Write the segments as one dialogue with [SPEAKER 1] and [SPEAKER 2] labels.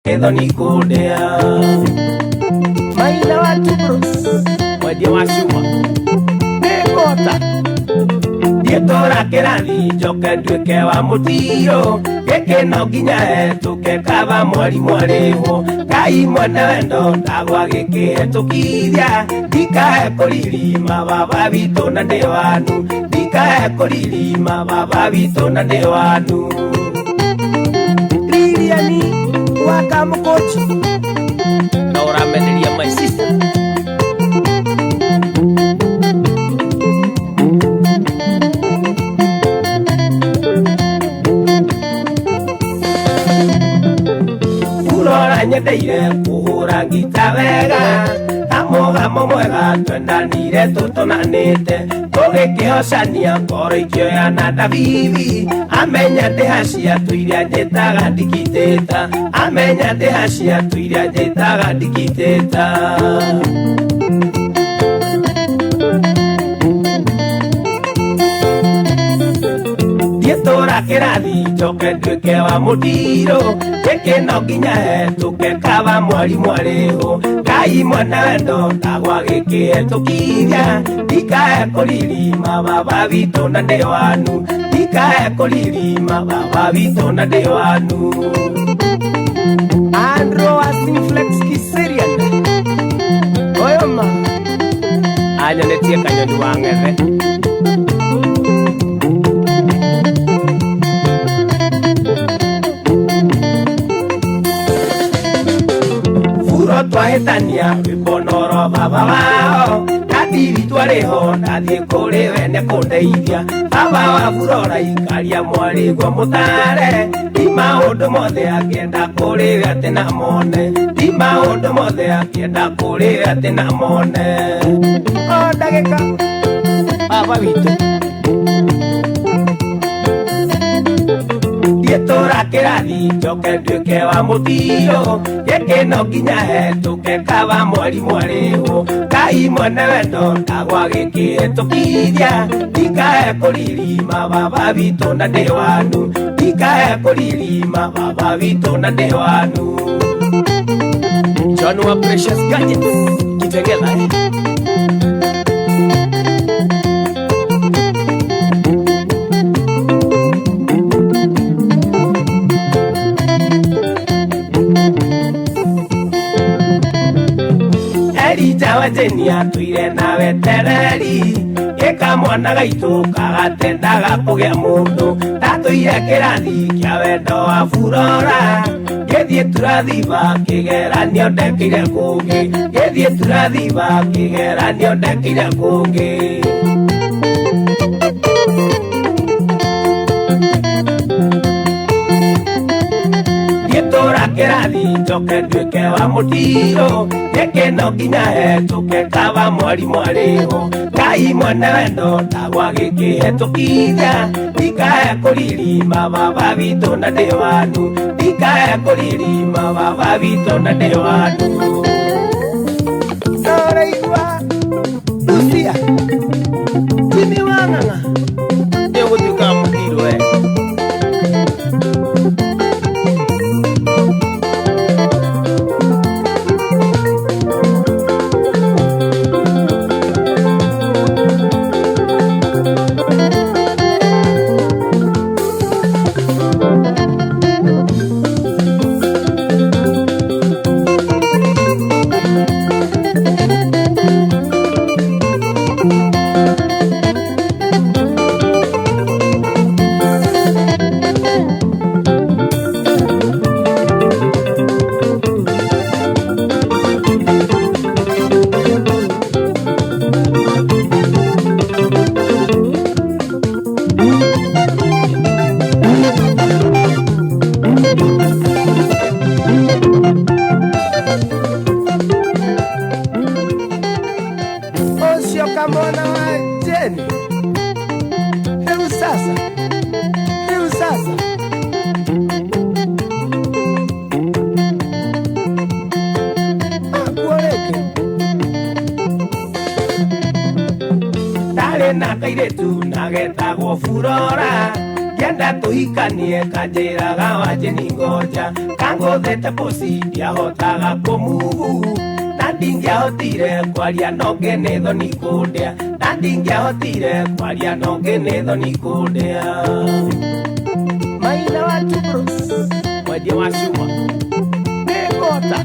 [SPEAKER 1] Kĩthoni kũndĩa maina wa Tubros mwendia wa cuma nĩngũhota ndiĩtũra kĩrathi njoke nduĩke wa mũtiro gĩkĩ no nginya hetũke kaba mwarimũ arĩhwo Ngai mwene wendo ndagwa gĩkĩhetũkithia ndikae kũririma baba witũ na ndĩ wanu ndikae kũririma baba witũ na ndĩ wanu Liliani wakamukochi na ũrameneria my sister. Urora nyendeire kũhũra ngita wega ta mũgamo mwega twendanire tũtũnanĩte tũgĩkĩhocania ngoro ikĩoya na ndabibi amenya ndĩhacia tũiria njĩtaga ndikitĩta amenya ndĩhacia tũiria njĩtaga ndikitĩta. Ndiĩtũra kĩrathi njoke nduĩke wa mũtiro gĩkĩ no nginya hetũke kaba mwarimũ arĩhwo Ngai mwene wendo ndagwa gĩkĩhetũkithia ndikae kũririma baba witũ na ndĩ wanu ndikae kũririma baba witũ na ndĩ wanu. Andrew wa Simflex Kiserian oyoma anyonetie kanyoni wa ng'ethe. Twahĩtania rwĩmbo noro baba wao ndathithi twarĩho ndathiĩ kũrĩ we nĩ kũndeithia baba wa burora ikaria mwarĩguo mũtare ti maũndũ mothe akĩenda kũrĩ we atĩ na mone ti maũndũ mothe akĩenda kũrĩ we atĩ na mone. O ndagĩka baba witũ ndiĩtũra kĩrathi njoke nduĩke wa mũtiro gĩkĩ no nginya hetũke kaba mwarimũ arĩhwo Ngai mwene wendo ndagwa gĩkĩhetũkithia ndikae kũririma baba witũ na ndĩ wanu ndikae kũririma baba witũ na ndĩ wanu. John wa Precious Gadgets Kitengela eh? Wajenia tuire na wetereri ĩka mwana gaitũ kagatendaga kũgĩa mũndũ ndatũire kĩrathi kĩa wendo wa burora gĩthiĩ turathiba kĩgeranio ndekĩire kũngĩ gĩthiĩ turathiba kĩgeranio ndekĩire kũngĩ. Ndiĩtũra kĩrathi njoke nduĩke wa mũtiro gĩkĩ no nginya hetũke kaba mwarimũ arĩhwo Ngai mwene wendo ndagwa gĩkĩhetũkithia ndikae kũririma baba witũ na ndĩ wanu ndikae kũririma baba witũ na ndĩ wanu. Noraigua Lucia Jimmy Wang'ang'a nĩũgũtuĩka mũtiro we. Ũcio kamwana wa Jane rĩu sasa rĩu sasa akuo rĩngĩ ndarĩ na kairĩtu na getagwo Furora ngĩenda tũhikanie kanjĩraga wanjĩni ngoja. Kangũthĩte pusi ndiahotaga kũmugu. Na ndingĩahotire kwaria nonge nĩ thoni kũndĩa. Na ndingĩahotire kwaria nonge nĩ thoni kũndĩa. Maina wa Two Bros, mwendia wa cuma. Nĩngũhota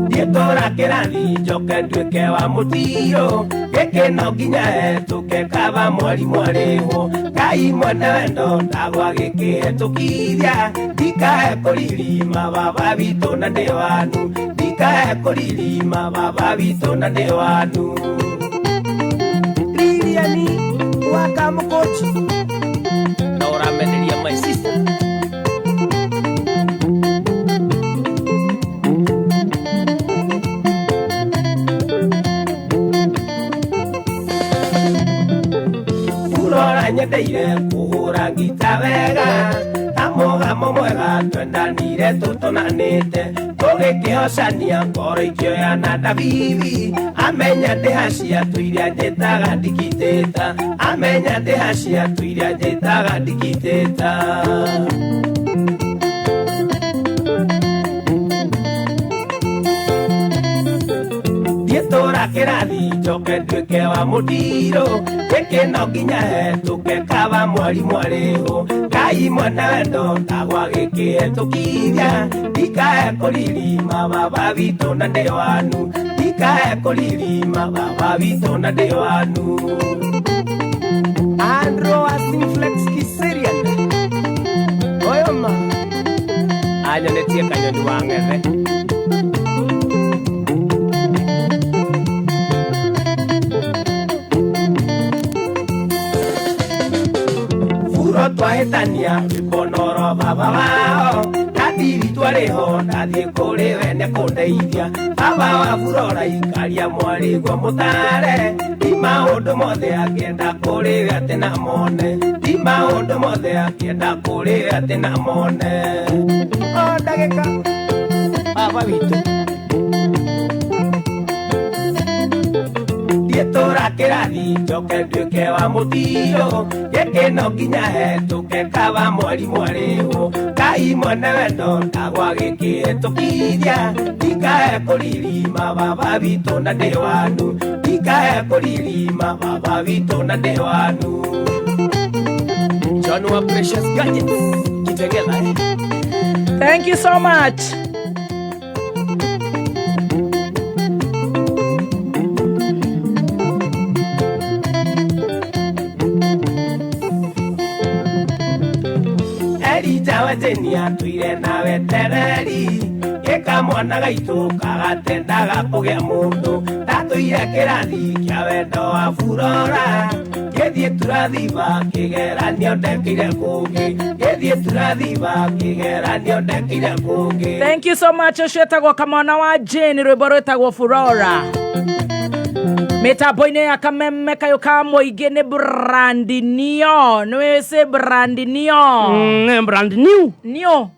[SPEAKER 1] ndiĩtũra kĩrathi njoke nduĩke wa mũtiro. Gĩkĩ no nginya hetũke kaba mwarimũ arĩhwo. Ngai mwene wendo ndagwa gĩkĩhetũkithia. Ndikae kũririma baba witũ na ndĩ wanu. Ndikae kũririma baba witũ na ndĩ wanu. Liliani wa Kamũkũnji na ũramenderia my sister. Urora nyendeire kũhũra ngita wega. Ta mũgamo mwega twendanire tũtũnanĩte. Tũgĩkĩhocania ngoro ikĩoya na ndabibi. Amenya ndĩhacia tũiria njĩtaga ndikitĩta. Amenya ndĩhacia tũiria njĩtaga ndikitĩta. Ndiĩtũra kĩrathi njoke nduĩke wa mũtiro. Gĩkĩ no nginya hetũke kaba mwarimũ arĩhwo. Ngai mwene wendo ndagwa gĩkĩhetũkithia. Ndikae kũririma baba witũ na ndĩ wanu. Ndikae kũririma baba witũ na ndĩ wanu. Andrew wa Simflex Kiserian. Oyoma. Anyonetie kanyoni wa ng'ethe. Furo twahĩtania rwĩmbo baba wao. Ndathiĩ twarĩho ndathiĩ kũrĩ we nĩakũndeithia. Baba wa Furora ikaria mwarĩguo mũtare. Ti maũndũ mothe akĩenda kũrĩ we atĩ na mone. Ti maũndũ mothe akĩenda kũrĩ we atĩ na mone. O ndagĩka baba witũ. Ndiĩtũra kĩrathi njoke nduĩke wa mũtiro. Gĩkĩ no nginya hetũke kaba mwarimũ arĩhwo. Ngai mwene wendo ndagwa gĩkĩhetũkithia. Ndikae kũririma baba witũ na ndĩ wanu. Ndikae kũririma baba witũ na ndĩ wanu. John wa Precious Gadgets Kitengela, eh?
[SPEAKER 2] Thank you so much.
[SPEAKER 1] Elija wa Jeni atũire na wetereri. Gĩka mwana gaitũ kagatendaga kũgĩa mũndũ. Ndatũire kĩrathi kĩa wendo wa Furora. Gĩthiĩ turathiba kĩgeranio ndekire kũngĩ. Gĩthiĩ turathiba kĩgeranio ndekire kũngĩ.
[SPEAKER 2] Thank you so much. Ũcio etagwo kamwana wa Jane, rwĩmbo rwĩtagwo Furora. Mĩtambo-inĩ ya kameme kayũ ka mũingĩ nĩ brand new. Nĩ wĩcĩ brand new.
[SPEAKER 3] Brand new.
[SPEAKER 2] New.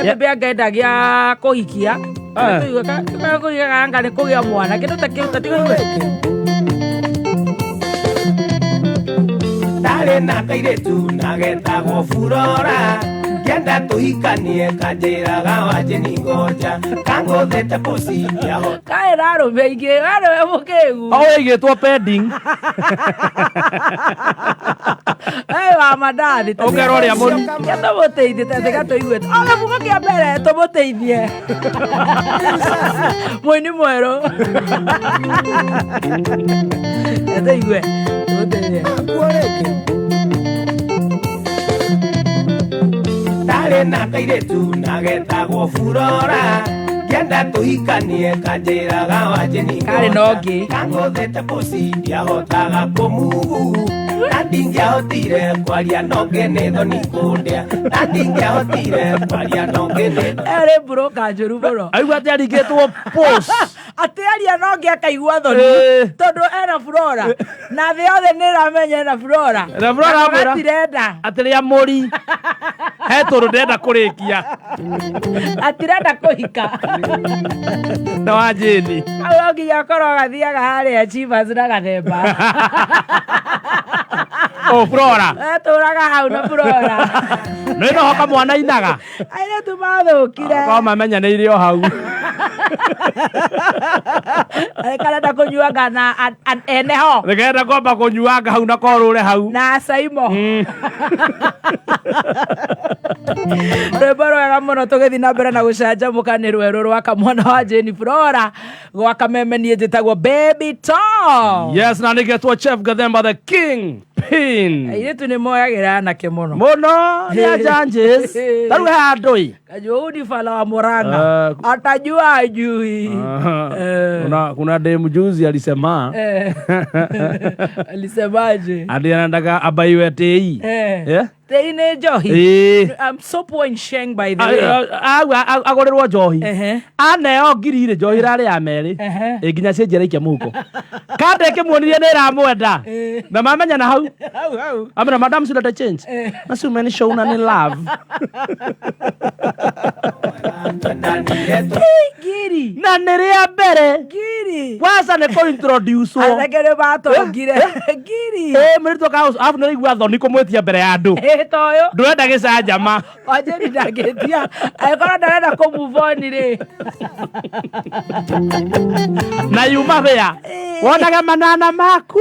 [SPEAKER 2] Ebebe angendagia kũhikia. Kũhikia anga nĩ kũgĩa mwana kĩndũ ta kĩu tatiga.
[SPEAKER 1] Ndarĩ na kairĩtu na getagwo Furora. Ngĩenda tũhikanie kanjĩraga wa Jeni ngoja. Kangũthĩte pusi ndiahota.
[SPEAKER 2] Kaĩ na arũme aingĩ, we nĩwe mũkĩgu.
[SPEAKER 3] O ĩigĩtwo pending.
[SPEAKER 2] Ĩ wa mandathi.
[SPEAKER 3] Ũkerwo ũrĩa mũru.
[SPEAKER 2] Ke tũmũteithie tatiga tũigue. O gĩbuko kĩa mbere tũmũteithie. Mũini mwerũ. Tũigue. Tũmũteithie.
[SPEAKER 1] Kuo rĩngĩ. Ndarĩ na kairĩtu na getagwo Furora. Ngĩenda tũhikanie kanjĩraga wa Jeni
[SPEAKER 2] Karĩ na ũngĩ.
[SPEAKER 1] Kangũthĩte pusi ndiahotaga kũmugu. Na ndingĩahotire kwaria nonge nĩ thoni kũndĩa. Na ndingĩahotire kwaria nonge nĩ thoni.
[SPEAKER 2] Erĩ mburũka njũru mũno.
[SPEAKER 3] Aigua atĩ arigĩtwo post.
[SPEAKER 2] Atĩ aria nonge akaigua thoni. Tondũ ena Furora. Na thĩ yothe nĩ ĩramenya ena Furora.
[SPEAKER 3] Na Furora
[SPEAKER 2] Na
[SPEAKER 3] amwĩra.
[SPEAKER 2] gatirenda.
[SPEAKER 3] Atĩ rĩa mũri. He tũndũ ndĩrenda kũrĩkia.
[SPEAKER 2] Atirenda kũhika.
[SPEAKER 3] Na wa Jeni.
[SPEAKER 2] Hau no nginya akorwo gathiaga harĩa Chivas na gathemba.
[SPEAKER 3] O Flora.
[SPEAKER 2] Etũraga hau na Flora.
[SPEAKER 3] Nĩ no hoka mwana inaga.
[SPEAKER 2] Airĩtu mathũkire.
[SPEAKER 3] Ko mamenyanĩire o hau.
[SPEAKER 2] Karenda kũnyuanga na ene ho.
[SPEAKER 3] Nĩkenda kwamba kũnyuanga hau na korũre hau.
[SPEAKER 2] Na Saimo. Rwĩmbo rwega mũno tũgĩthiĩ na mbere na gũcanjamũka nĩ rwerũ rwa kamwana wa Jane Flora gwa kameme niĩ njĩtagwo Baby Tom.
[SPEAKER 3] Yes, na nĩgetwo Chef Gathemba the King Pin.
[SPEAKER 2] Airĩtu nĩ moyagĩra anake mũno.
[SPEAKER 3] Mũno nĩ ajanjes. Tarĩu he handũ ĩ.
[SPEAKER 2] Kajua huyu ni fala wa Murang'a.
[SPEAKER 3] Eh,
[SPEAKER 2] Atajua ajui. Eh.
[SPEAKER 3] Kuna demu juzi alisema
[SPEAKER 2] Eh. Alisemaje?
[SPEAKER 3] ati anataka abaiwe tei.
[SPEAKER 2] Eh.
[SPEAKER 3] Eh?
[SPEAKER 2] Tei nĩ njohi.
[SPEAKER 3] Ĩĩ.
[SPEAKER 2] I'm so poor in Sheng by the way.
[SPEAKER 3] Agũrĩrwo njohi.
[SPEAKER 2] Ehe.
[SPEAKER 3] Aneo ngiri irĩ njohi ĩrarĩ ya merĩ.
[SPEAKER 2] Ehe.
[SPEAKER 3] Ĩ nginya cenji araikia mũhuko. Kanda ĩkĩmuonirie nĩ ĩramwenda.
[SPEAKER 2] Eh.
[SPEAKER 3] Na mamenyana hau.
[SPEAKER 2] Hau hau.
[SPEAKER 3] Amera madam si change.
[SPEAKER 2] Eh.
[SPEAKER 3] Na si umenishow una ni love.
[SPEAKER 2] Ngiri.
[SPEAKER 3] Na nĩ rĩa mbere.
[SPEAKER 2] Ngiri.
[SPEAKER 3] Kwanza nĩ kũ introduce wo.
[SPEAKER 2] Anake nĩ matongire. Ngiri.
[SPEAKER 3] Ĩ mũirĩtu akahoca arabu nĩ ũraigua thoni kũmwĩtia mbere ya andũ.
[SPEAKER 2] Ĩ toyũ.
[SPEAKER 3] Ndũrenda gĩcanjama.
[SPEAKER 2] Wanjeri ndangĩtia. Angĩkorwo ndarenda kũ move on rĩ.
[SPEAKER 3] Na yuma bĩa.
[SPEAKER 2] Ĩ.
[SPEAKER 3] Wonaga manana maku.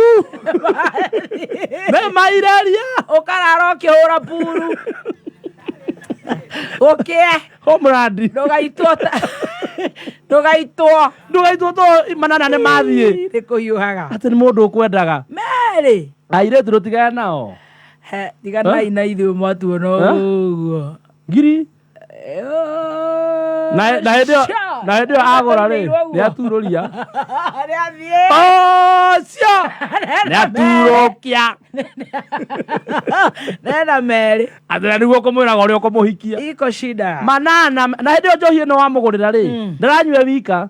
[SPEAKER 3] Nĩ maireria.
[SPEAKER 2] Ũkarara ũkĩhũra puru. Ũkĩe.
[SPEAKER 3] Homeland.
[SPEAKER 2] Ndũgaitwo ndũgaitwo.
[SPEAKER 3] Ndũgaitwo to manana nĩ mathiĩ.
[SPEAKER 2] Nĩ kũhiũhaga.
[SPEAKER 3] Atĩ nĩ mũndũ ũkwendaga.
[SPEAKER 2] Merĩ.
[SPEAKER 3] Airĩtu rũtigane nao.
[SPEAKER 2] He, tiganai na ithuĩ mwatuona
[SPEAKER 3] Eh?
[SPEAKER 2] ũguo.
[SPEAKER 3] Ngiri. Na na hĩndĩ ĩyo na hĩndĩ ĩyo agũra rĩ nĩ aturũria.
[SPEAKER 2] Nĩ athiĩ.
[SPEAKER 3] Ũcio. Nĩ aturũkia.
[SPEAKER 2] Nena merĩ.
[SPEAKER 3] Atĩ na nĩguo ũkũmwĩraga ũrĩa ũkũmũhikia.
[SPEAKER 2] Iko shida.
[SPEAKER 3] Manana na hĩndĩ ĩyo njohi ĩno wamũgũrĩra rĩ ndaranyue wika.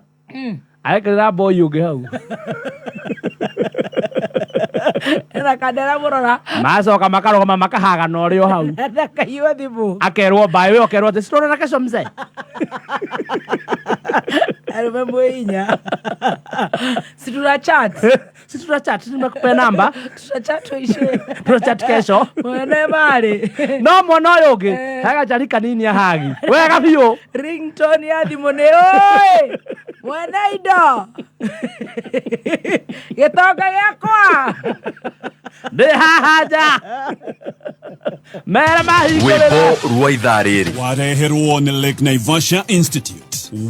[SPEAKER 3] Arekĩrĩra boy ũngĩ hau.
[SPEAKER 2] Ena kandera mũrora.
[SPEAKER 3] Macoka makarũgama makahagana ũrĩ o hau.
[SPEAKER 2] Na kaiywo thimũ.
[SPEAKER 3] Akerwo mbaĩ we ũkerwo atĩ sitonana kesho mzee.
[SPEAKER 2] Arũme mwĩ hinya. Si tuna chat.
[SPEAKER 3] Si tuna chat nimekupea namba.
[SPEAKER 2] Tuna chat tuishe.
[SPEAKER 3] Tuna chat kesho.
[SPEAKER 2] Mwene marĩ.
[SPEAKER 3] No mwana ũyũ ũngĩ
[SPEAKER 2] Eh.
[SPEAKER 3] he gacari kanini ahagi. Wega biũ.
[SPEAKER 2] Ringtone ya thimũ nĩ ũĩ. Mwene indo. Gĩtonga gĩakwa.
[SPEAKER 3] Ndĩ haha nja. Mere mahingũrĩre.
[SPEAKER 4] Rwĩmbo rwa ithaa rĩrĩ.
[SPEAKER 5] Wareherwo nĩ Lake Naivasha Institute.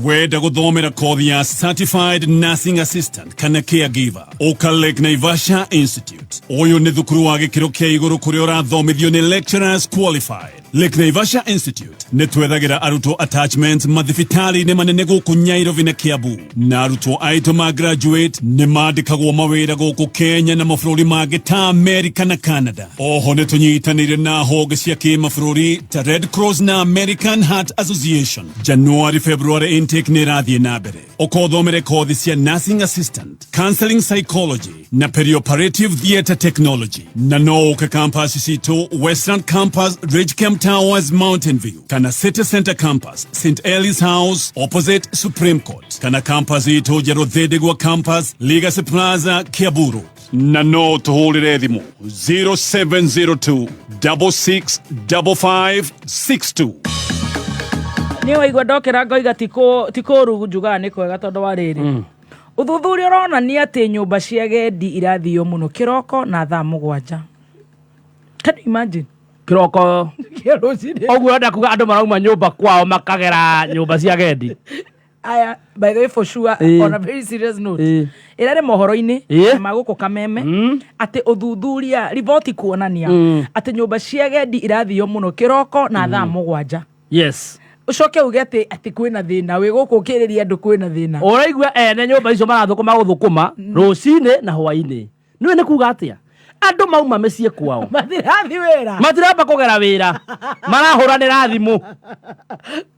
[SPEAKER 5] Wenda gũthomera kothi ya Certified Nursing Assistant kana Caregiver. Ũka Lake Naivasha Institute. Ũyũ nĩ thukuru wa gĩkĩro kĩa igũrũ kũrĩa ũrathomithio nĩ lecturers qualified. Lake Naivasha Institute nĩ twethagĩra arutwo attachments mathibitarĩ-inĩ manene gũkũ Nyairobi na Kiambu. Na arutwo aitũ ma graduate nĩ mandĩkagwo mawĩra gũkũ Kenya na mabũrũri mangĩ ta America na Canada. Oho nĩ tũnyitanĩire na honge cia kĩmabũrũri ta Red Cross na American Heart Association. January February intake nĩ ĩrathiĩ na mbere. Ũkothomere kothi cia nursing assistant, counseling psychology na perioperative theatre technology. Na no ũke campus citũ Western Campus, Ridgecamp Towers, Mountain View, kana City Center Campus, St. Eli's House, opposite Supreme Court, kana campus itũ Njerũ Thindigua Campus, Legacy Plaza, Kiambu Road. Na no tũhũrĩre thimũ 0702 665562.
[SPEAKER 2] Nĩ waigua ndokĩra ngoiga ti kũũru njugaga nĩ kwega tondũ wa rĩrĩ. Ũthuthuria ũronania atĩ nyũmba cia gendi irathio mũno kĩroko na thaa 7. Can you imagine?
[SPEAKER 3] Kĩroko.
[SPEAKER 2] Kĩa rũcinĩ.
[SPEAKER 3] Ũguo ũrenda kuga andũ marauma nyũmba kwao makagera nyũmba cia gendi.
[SPEAKER 2] Aya, by the way, for sure,
[SPEAKER 3] Ĩ.
[SPEAKER 2] on a very serious note,
[SPEAKER 3] Ĩ.
[SPEAKER 2] ĩrarĩ mohoro-inĩ
[SPEAKER 3] Ĩ.
[SPEAKER 2] ma gũkũ Kameme atĩ ũthuthuria riboti kuonania atĩ nyũmba cia gendi irathio mũno kĩroko na thaa 7.
[SPEAKER 3] Yes.
[SPEAKER 2] Ũcoke uge atĩ atĩ kwĩna thĩna wĩ gũkũ ũkĩrĩria andũ kwĩna thĩna.
[SPEAKER 3] Ũraigua ene nyũmba icio marathũkũma gũthũkũma rũcinĩ na hwainĩ. Nĩũĩ nĩ kuga atĩa? Andũ mauma mĩciĩ kwao.
[SPEAKER 2] Matirathi wĩra.
[SPEAKER 3] Matiramba kũgera wĩra. Marahũranĩra thimũ.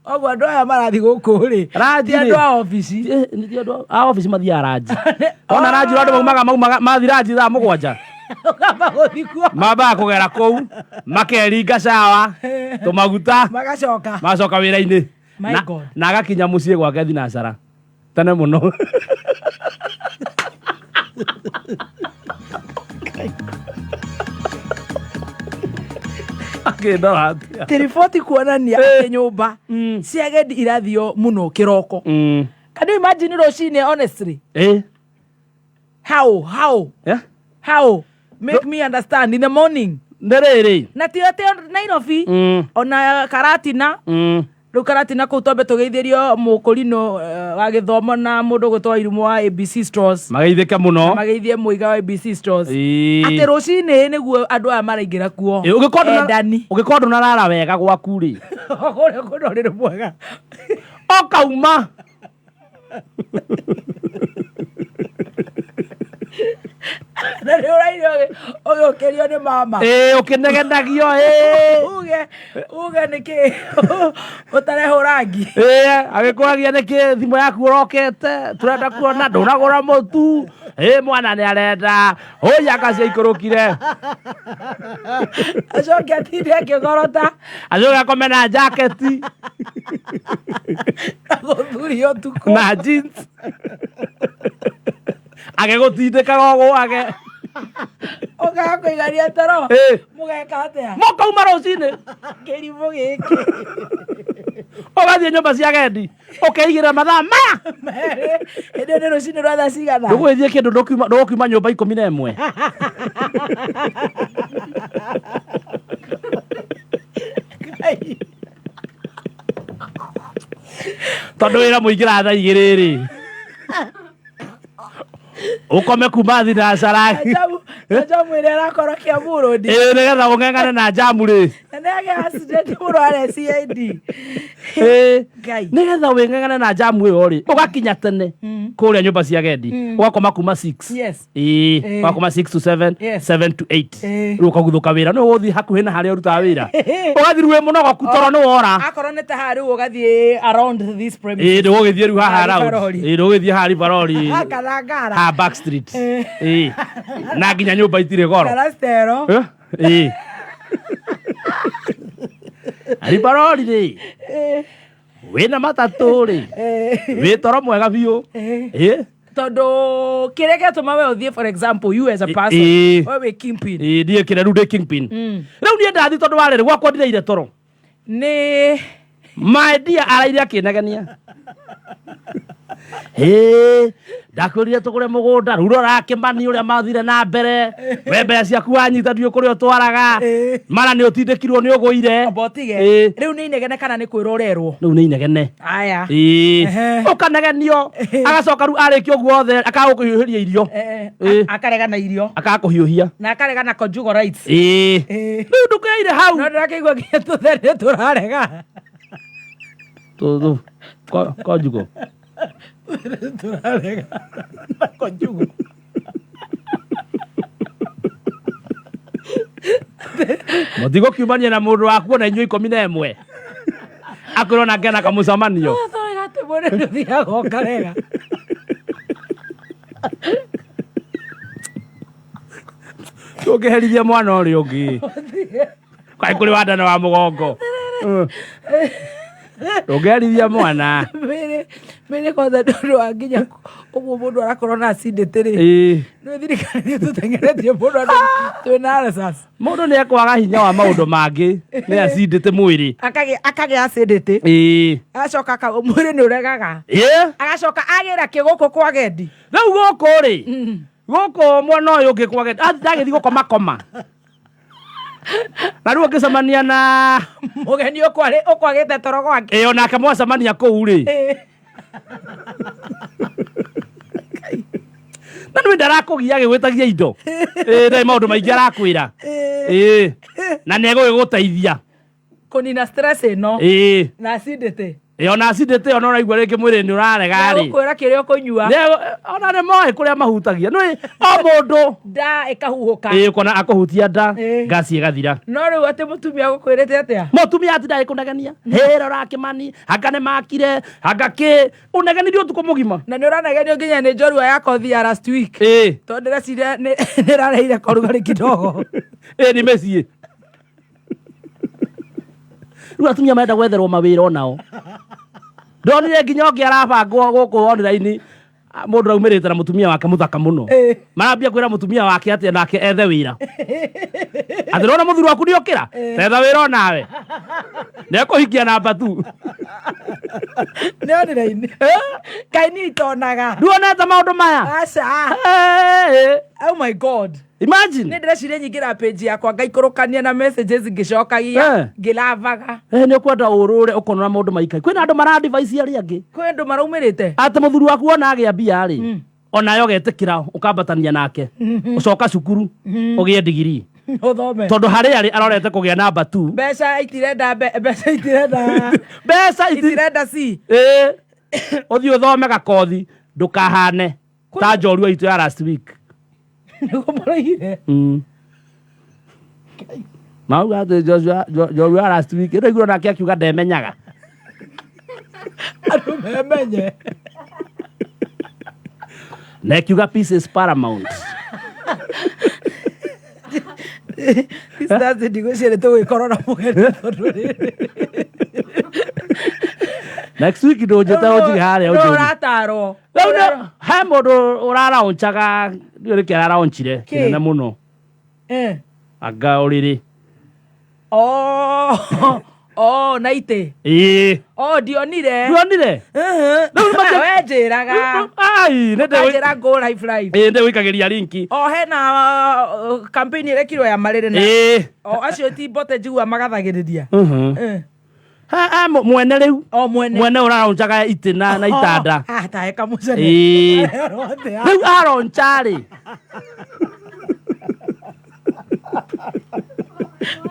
[SPEAKER 2] Ũguo andũ aya marathi gũkũ rĩ.
[SPEAKER 3] Ranji
[SPEAKER 2] Ti
[SPEAKER 3] rĩ.
[SPEAKER 2] andũ a obici.
[SPEAKER 3] Nĩ ti andũ a obici mathiaga ranji. Ona ranji andũ maumaga mathi ranji thaa 7.
[SPEAKER 2] Ũkamba gũthiĩ kuo.
[SPEAKER 3] Mambaga kũgera kũu makeringa cawa tũmaguta
[SPEAKER 2] Magacoka.
[SPEAKER 3] magacoka wĩra-inĩ.
[SPEAKER 2] My God.
[SPEAKER 3] Na agakinya mũciĩ gwake thinacara tene mũno. Ũkĩndora atĩa?
[SPEAKER 2] Atĩ riboti kuonania atĩ nyũmba cia agendi irathio mũno kĩroko. Can you imagine rũcinĩ, honestly? How?
[SPEAKER 3] Yeah?
[SPEAKER 2] How? Make me understand, in the morning.
[SPEAKER 3] Nĩ rĩrĩ.
[SPEAKER 2] Na ti atĩ Nairobi, ona Karatina. Rĩu Karatina kũu twambe tũgeithĩrio mũkũrinũ wa gĩthomo na mũndũ gwĩtwo Irimũ wa ABC Stores.
[SPEAKER 3] Mageithĩke mũno.
[SPEAKER 2] Mageithie mũiga wa ABC Stores.
[SPEAKER 3] Ĩĩ.
[SPEAKER 2] Atĩ rũcinĩ nĩguo andũ aya maraingĩra kuo.
[SPEAKER 3] Ĩ, ũngĩkorwo ndũna-
[SPEAKER 2] Endani.
[SPEAKER 3] Ũngĩkorwo ndũnarara wega gwaku rĩ,
[SPEAKER 2] Kũrĩa kũndũ rĩrĩ mwega.
[SPEAKER 3] Ũkauma.
[SPEAKER 2] Na nĩ ũraire ũgĩũkĩrio nĩ mama.
[SPEAKER 3] Ĩĩ, ũkĩnegenagio ĩĩ.
[SPEAKER 2] Uge nĩkĩ ũtarehwo rangi.
[SPEAKER 3] Ĩĩ, agĩkũragia nĩkĩ thimũ yaku ũrokete, tũrenda kuona ndũnagũra mũtu. Ĩĩ, mwana nĩ arenda ũi anga ciaikũrũkire.
[SPEAKER 2] Acoke atinde akĩgorota.
[SPEAKER 3] Acoke akome na jaketi.
[SPEAKER 2] Na gũthuria ũtukũ.
[SPEAKER 3] Na jeans agĩgũtindĩkaga ũgũage.
[SPEAKER 2] Ũkaga kũigania toro.
[SPEAKER 3] Ĩĩ.
[SPEAKER 2] Mũgeka atĩa?
[SPEAKER 3] Mũkauma rũcinĩ.
[SPEAKER 2] Kĩrimũ gĩkĩ.
[SPEAKER 3] Ũgathiĩ nyũmba cia agendi ũkeigĩra mathaa maya.
[SPEAKER 2] Merĩ. Hĩndĩ ĩyo nĩ rũcinĩ rwa thaa cigana?
[SPEAKER 3] Ndũgũgĩthiĩ kĩndũ, ndũgũkiuma nyũmba 11.
[SPEAKER 2] Ngai.
[SPEAKER 3] Tondũ wĩra mũingĩraga thaa 2 rĩ, ũkome kuma thinacara.
[SPEAKER 2] Njamu ĩrĩa ĩrakorwo Kiambu Road.
[SPEAKER 3] Ĩĩ, nĩgetha ũng'eng'ane na njamu rĩ.
[SPEAKER 2] Na nĩ agĩa accident mũno arĩa CID.
[SPEAKER 3] Ĩĩ.
[SPEAKER 2] Ngai.
[SPEAKER 3] Nĩgetha wĩng'eng'ane na njamu ĩyo rĩ, ũgakinya tene kũrĩa nyũmba cia agendi, ũgakoma kuma 6. Ĩĩ. Ũgakoma 6 to 7. 7 to 8. Rĩu ũkaguthũka wĩra, nĩ ũgũthiĩ hakuhĩ na harĩa ũrutaga wĩra, ũgathiĩ rĩu wĩ mũnogoku toro nĩ wora.
[SPEAKER 2] Akorwo nĩ ta haha rĩu ũgathiĩ around this premises.
[SPEAKER 3] Ĩĩ, ndũgũgĩthiĩ rĩu haha
[SPEAKER 2] Haha
[SPEAKER 3] round.
[SPEAKER 2] Rivaroli.
[SPEAKER 3] Ĩĩ, ndũgũgĩthiĩ haha Rivaroli.
[SPEAKER 2] Kana Ngara.
[SPEAKER 3] Haha back street. Ĩĩ, na nginya nyũmba itirĩ goro.
[SPEAKER 2] Kana Stero.
[SPEAKER 3] Eh? Ĩĩ, Rivaroli rĩ, wĩna matatũ rĩ, wĩ toro mwega biũ. Ĩĩ.
[SPEAKER 2] Tondũ kĩrĩa gĩatũma we ũthiĩ, for example, you as a person, we wĩ kingpin.
[SPEAKER 3] Ĩĩ, ndiĩ kĩrĩa rĩu ndĩ kingpin rĩu, niĩ ndathiĩ tondũ wa rĩrĩ gwakwa ndiraire toro.
[SPEAKER 2] Nĩ
[SPEAKER 3] My dear, araire akĩnegenia, hĩ, ndakwĩrire tũgũre mũgũnda, rĩu rora kĩmani ũrĩa mathire na mbere, we mbeca ciaku wanyita ndiũ kũrĩa ũtwaraga, mara nĩ ũtindĩkirwo nĩ ũgũire.
[SPEAKER 2] Amba ũtige. Rĩu nĩ inegene kana nĩ kwĩrwo ũrerwo?
[SPEAKER 3] Rĩu nĩ inegene.
[SPEAKER 2] Aya.
[SPEAKER 3] Ĩĩ. Ũkanegenio, agacoka rĩu arĩkia ũguo othe akaga gũkũhiũhĩria irio.
[SPEAKER 2] Akarega na irio.
[SPEAKER 3] Akaga kũhiũhia.
[SPEAKER 2] Na akarega na conjugal rights.
[SPEAKER 3] Ĩĩ. Rĩu ndũkeire hau.
[SPEAKER 2] No ndĩrakĩigua nginya tũthere tũrarega.
[SPEAKER 3] Tũtũ conjugal.
[SPEAKER 2] Tũrarega na conjugal.
[SPEAKER 3] Mũtigũkiumania na mũndũ waku ona inyuĩ 11 akwĩrwo nake na kamũcemanio.
[SPEAKER 2] Tũrega atĩ mũndũ ndũthiaga ũkarega.
[SPEAKER 3] Tũngĩherithia mwana ũrĩa ũngĩ kaĩ kũrĩ wa nda na wa mũgongo. Ndũngĩherithia mwana.
[SPEAKER 2] Mĩrĩ mĩrĩ kwanza nĩ ũndũ wa nginya ũguo mũndũ arakorwo na acidity rĩ. Nĩ thirikari nĩ tũtengeretie mũndũ andũ twĩna ulcers.
[SPEAKER 3] Mũndũ nĩ ekwaga hinya wa maũndũ mangĩ nĩ acidity mwĩrĩ.
[SPEAKER 2] Akagĩa acidity. Agacoka mwĩrĩ nĩ ũregaga. Agacoka agĩra kĩgũkũ kwa gendi.
[SPEAKER 3] Rĩu gũkũ rĩ, gũkũ mwena ũyũ ũngĩ kwa gendi ndagĩthiĩ gũkoma koma na rĩu ũngĩcemania na
[SPEAKER 2] mũgeni ũkwagĩte toro gwake.
[SPEAKER 3] Ĩyo nake mwacemania kũu rĩ, na nĩ ndarakũgia agĩgwĩtagia indo. Ĩĩ, ndarĩ maũndũ maingĩ arakwĩra. Ĩĩ, na nĩ egũgĩgũteithia
[SPEAKER 2] kũnina stress ĩno. Na acidity.
[SPEAKER 3] Ĩyo na acidity ĩyo, na ũraigua rĩngĩ mwĩrĩ nĩ ũrarega rĩ.
[SPEAKER 2] Gũkwĩra kĩrĩa ũkũnyua.
[SPEAKER 3] Ona nĩ moĩ kũrĩa mahutagia nĩ o mũndũ.
[SPEAKER 2] Nda ĩkahuhũka.
[SPEAKER 3] Ĩĩ, ũkona akũhutia nda, ngasi ĩgathira.
[SPEAKER 2] No rĩu atĩ mũtumia gũkwĩrĩte atĩa?
[SPEAKER 3] Mũtumia atinda agĩkũnegenia, hĩ, rora kĩmani, anga nĩ makire, anga kĩ, ũnegenirie ũtukũ mũgima.
[SPEAKER 2] Na nĩ ũranegenio nginya nĩ njorua ya kothi ya last week. Tondũ ndĩreciria nĩ ĩrareire korugarĩ kidogo.
[SPEAKER 3] Ĩĩ, nĩ mĩciĩ rĩu atumia marenda gwetherwo mawĩra onao. Ndonire nginya ũngĩ arabangwo gũkũ online. Mũndũ aumĩrĩte na mũtumia wake mũthaka mũno.
[SPEAKER 2] Eh.
[SPEAKER 3] Marambia kwĩra mũtumia wake atĩ nake ethe wĩra. Atĩ nĩwona mũthuri waku nĩokĩra? Etha wĩra onawe. Nĩekũhikia namba tu.
[SPEAKER 2] Nĩ online. Ngai niĩ itonaga.
[SPEAKER 3] Nduonete maũndũ maya?
[SPEAKER 2] Aca.
[SPEAKER 3] Eh,
[SPEAKER 2] Oh my God.
[SPEAKER 3] Imagine.
[SPEAKER 2] Nĩ ndĩreciria nyingĩra page yakwa ngaikũrũkania na messages ngĩcokagia
[SPEAKER 3] Eh.
[SPEAKER 2] ngĩlavaga.
[SPEAKER 3] Eh, nĩ ũkwenda ũrũre ũkonora maũndũ maikai. Kwĩna andũ mara advise arĩa angĩ.
[SPEAKER 2] Kwĩ andũ maraumĩrĩte.
[SPEAKER 3] Atĩ mũthuri waku wona agĩa mbia rĩ, onawe ũgetĩkĩra ũkambatania nake. Ũcoka cukuru ũgĩe digirii.
[SPEAKER 2] Ũthome.
[SPEAKER 3] Tondũ harĩa arĩ arorete kũgĩa namba 2.
[SPEAKER 2] Mbeca itirenda mbeca itirenda
[SPEAKER 3] Mbeca iti
[SPEAKER 2] itirenda C.
[SPEAKER 3] Ĩĩ. Ũthiĩ ũthome gakothi ndũkahane ta njorua itũ ya last week.
[SPEAKER 2] Nĩguo maraugire.
[SPEAKER 3] Mauga atĩ njorua ya last week ĩno igũrũ nake akiuga ndemenyaga.
[SPEAKER 2] Andũ memenye.
[SPEAKER 3] Na akiuga peace is paramount.
[SPEAKER 2] Sisters ndigwĩciria tũgũgĩkorwo na mũgeni tondũ rĩrĩ.
[SPEAKER 3] Next week ndũnjĩte ũnjige harĩa
[SPEAKER 2] Nũ
[SPEAKER 3] ũnjũrie.
[SPEAKER 2] ũratarwo.
[SPEAKER 3] Rĩu he mũndũ ũraraũncaga ndiũĩ nĩkĩ araraũnchire
[SPEAKER 2] Kĩ?
[SPEAKER 3] kĩnene mũno
[SPEAKER 2] Eh.
[SPEAKER 3] anga ũrĩrĩ.
[SPEAKER 2] Oh, oh, na itĩ.
[SPEAKER 3] Ĩĩ.
[SPEAKER 2] Oh, ndionire.
[SPEAKER 3] Ndionire?
[SPEAKER 2] Mhm.
[SPEAKER 3] Rĩu nĩ
[SPEAKER 2] We njĩraga.
[SPEAKER 3] Ai, nĩ ndĩ
[SPEAKER 2] Njĩra go life life.
[SPEAKER 3] ĩĩ ndĩwĩikagĩria linki.
[SPEAKER 2] O hena campaign ĩrekirwo ya marĩrĩ na
[SPEAKER 3] Ĩĩ.
[SPEAKER 2] o acio ti mbote njigua magathagĩrĩria.
[SPEAKER 3] Mhm.
[SPEAKER 2] Eh.
[SPEAKER 3] Ha, ha, mwene rĩu
[SPEAKER 2] O mwene.
[SPEAKER 3] mwene ũraronjaga itĩ na itanda.
[SPEAKER 2] Oh, ah, tahe kamũcene.
[SPEAKER 3] Ĩĩ.
[SPEAKER 2] Rothe, ah.
[SPEAKER 3] Rĩu aronja rĩ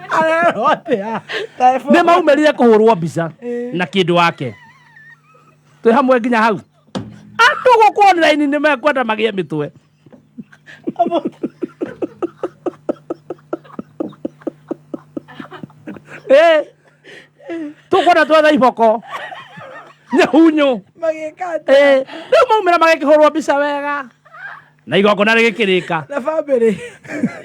[SPEAKER 2] Arerwo atĩa? Tahe
[SPEAKER 3] nĩ maumĩrire kũhũrwo mbica
[SPEAKER 2] Ĩĩ.
[SPEAKER 3] na kĩndũ wake. Twĩ hamwe nginya hau. Andũ gũkũ online nĩ mekwenda magĩe mĩtwe. Ĩĩ. Tũkwenda twethe iboko. Nyahunyu.
[SPEAKER 2] Magĩka atĩa?
[SPEAKER 3] Ĩĩ. Rĩu maumĩra magĩkĩhũrwo mbica wega. Na igongona rĩgĩkĩrĩka.
[SPEAKER 2] Na bamĩrĩ.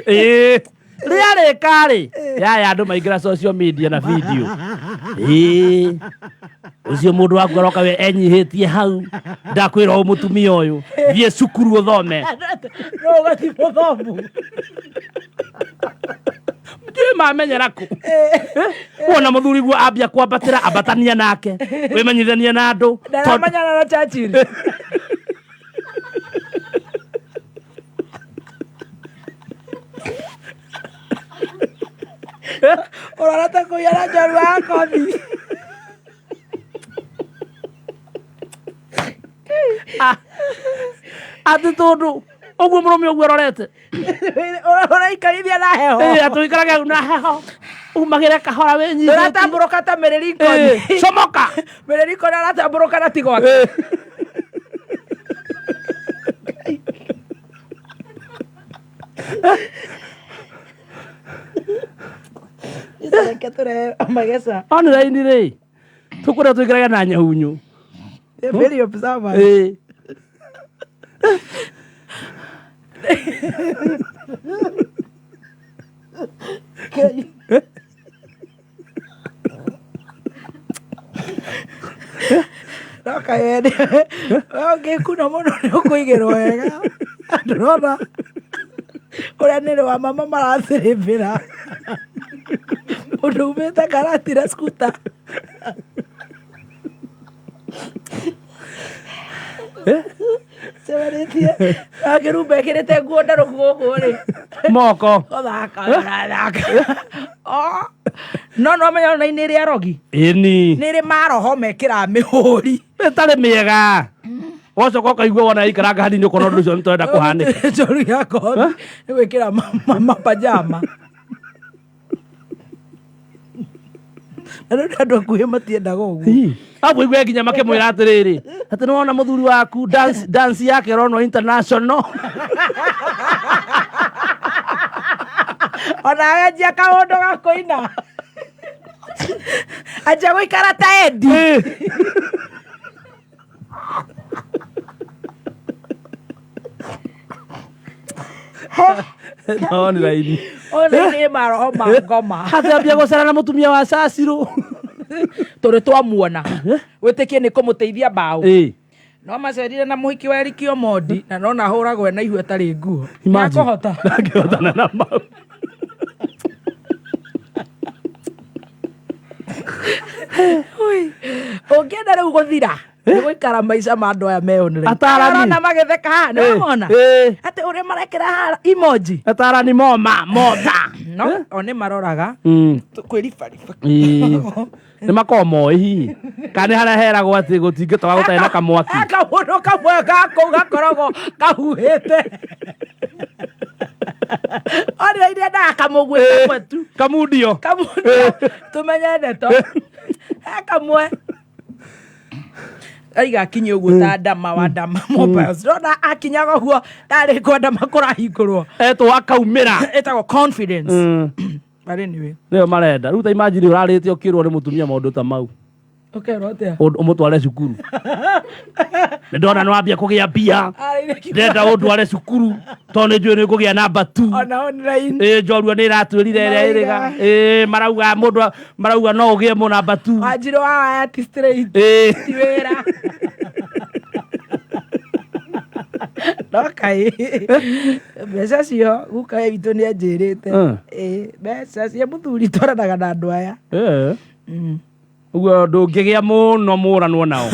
[SPEAKER 3] Ĩĩ. Rĩarĩka rĩ yaya andũ maingĩra social media na video. Ĩĩ. Ũcio mũndũ waku aroka we enyihĩtie hau ndakwĩra ũũ mũtumia ũyũ thiĩ cukuru ũthome.
[SPEAKER 2] No ũgati mũthomu.
[SPEAKER 3] Ndiũĩ mamenyera kũ. Wona mũthuri guo ambia kwambatĩra ambatania nake wĩmenyithanie na andũ tondũ
[SPEAKER 2] Ndaramenyana na Churchill. Ũrorete kũiyara njorua ya kothi.
[SPEAKER 3] Atĩ tondũ ũguo mũrũme ũguo arorete
[SPEAKER 2] Ũraikarithia na heho.
[SPEAKER 3] Ĩĩ, atĩ ũikarage hau na heho umagĩre kahora wĩnyihĩtie.
[SPEAKER 2] Ũratambũrũka ta Mary Lincoln.
[SPEAKER 3] Ĩĩ, comoka.
[SPEAKER 2] Mary Lincoln aratambũrũka na ti gwake. Reke tũrehe mageca.
[SPEAKER 3] Online rĩ tũkwenda tũikarage na nyahunyu.
[SPEAKER 2] Very observant.
[SPEAKER 3] Ĩĩ.
[SPEAKER 2] No kaende. Ũngĩkuna mũno nĩ ũkũigĩrwo wega. Ndũrona ũrĩa nĩrĩ wa mama marathĩrĩmbĩra. Mũndũ umĩte Karatina skuta. Cemanĩtie na kĩrumba ĩkĩrĩte nguo ndarũku gũkũ rĩ.
[SPEAKER 3] Moko.
[SPEAKER 2] Gũthaka ũrathaka. Oh. No no menya ona nĩ ĩrĩ arogi.
[SPEAKER 3] Ĩni.
[SPEAKER 2] Nĩ ĩrĩ maroho mekĩraga mĩhũri.
[SPEAKER 3] Ĩtarĩ mĩega. Wacoka ũkaigua wona ikaranga hanini ũkona ũndũ ũcio nĩ tũrenda kũhanĩka.
[SPEAKER 2] Njoru ya kothi nĩ gwĩkĩra mapajama. Na rĩu andũ akuhĩ matiendaga ũguo.
[SPEAKER 3] Abu igue nginya makĩmwĩra atĩrĩrĩ atĩ nĩ wona mũthuri waku dance, dance yake ĩronwo international.
[SPEAKER 2] Onawe anjia kaũndũ ga kũina. Anjia gũikara ta Eddie.
[SPEAKER 3] Ĩĩ. Online.
[SPEAKER 2] Ona nĩ maroho ma ngoma.
[SPEAKER 3] Atĩ ambia gũcera na mũtumia wa Cacirũ.
[SPEAKER 2] Tũrĩ twamuona. Wĩtĩkie nĩ kũmũteithia mbaũ.
[SPEAKER 3] Ĩĩ.
[SPEAKER 2] No macerire na mũhiki wa Eric Omondi na nona ahũragwo ena ihu atarĩ nguo.
[SPEAKER 3] Imagine.
[SPEAKER 2] Nĩakũhota.
[SPEAKER 3] Ndangĩhotana na mau.
[SPEAKER 2] Ui. Ũngĩenda rĩu gũthira nĩ gũikara maica ma andũ aya me online.
[SPEAKER 3] Atarani.
[SPEAKER 2] Arona magĩtheka haha nĩ wamona
[SPEAKER 3] Eh.
[SPEAKER 2] atĩ ũrĩa marekĩra haha emoji
[SPEAKER 3] Atarani moma moma.
[SPEAKER 2] no o nĩ maroraga kwĩribariba.
[SPEAKER 3] Ĩĩ. Nĩ makoragwo moĩ hihi kana nĩ harĩa heragwo atĩ gũtingĩtoga gũtarĩ na kamwaki.
[SPEAKER 2] Kamũndũ kamwe gakũu gakoragwo kahuhĩte online endaga kamũguĩ kamwe tu.
[SPEAKER 3] Kamundio.
[SPEAKER 2] Kamũndũ tũmenye ndeto he kamwe aiga akinye ũguo ta ndama wa ndama mobiles ndona akinyaga ũguo ndarĩ kwa ndama kũrahingũrwo.
[SPEAKER 3] Etwo akaumĩra.
[SPEAKER 2] Ĩtagwo confidence. But anyway,
[SPEAKER 3] Nĩyo marenda. Rĩu ta imagine ũrarĩte ũkĩrwo nĩ mũtumia maũndũ ta mau.
[SPEAKER 2] Ũkerwo atĩa?
[SPEAKER 3] Ũmũtware cukuru. Nĩ ndona nĩ wambia kũgĩa mbia. Ndĩrenda ũndware cukuru tondũ nĩ njũĩ nĩ ngũgĩa namba 2.
[SPEAKER 2] Ona online.
[SPEAKER 3] Ĩ njorua nĩ ĩratwĩrire ĩrĩa ĩrĩga. Ĩ marauga mũndũ marauga no ũgĩe mũ namba 2.
[SPEAKER 2] Wanjirũ wa waya ti straight.
[SPEAKER 3] Ĩ
[SPEAKER 2] Ti wĩra. No kaĩ mbeca cio guka witũ nĩ anjĩrĩte. Ĩ mbeca cia mũthuri twaranaga na andũ aya.
[SPEAKER 3] Eh. Ũguo ndũngĩgĩa mũno mũranwo nao.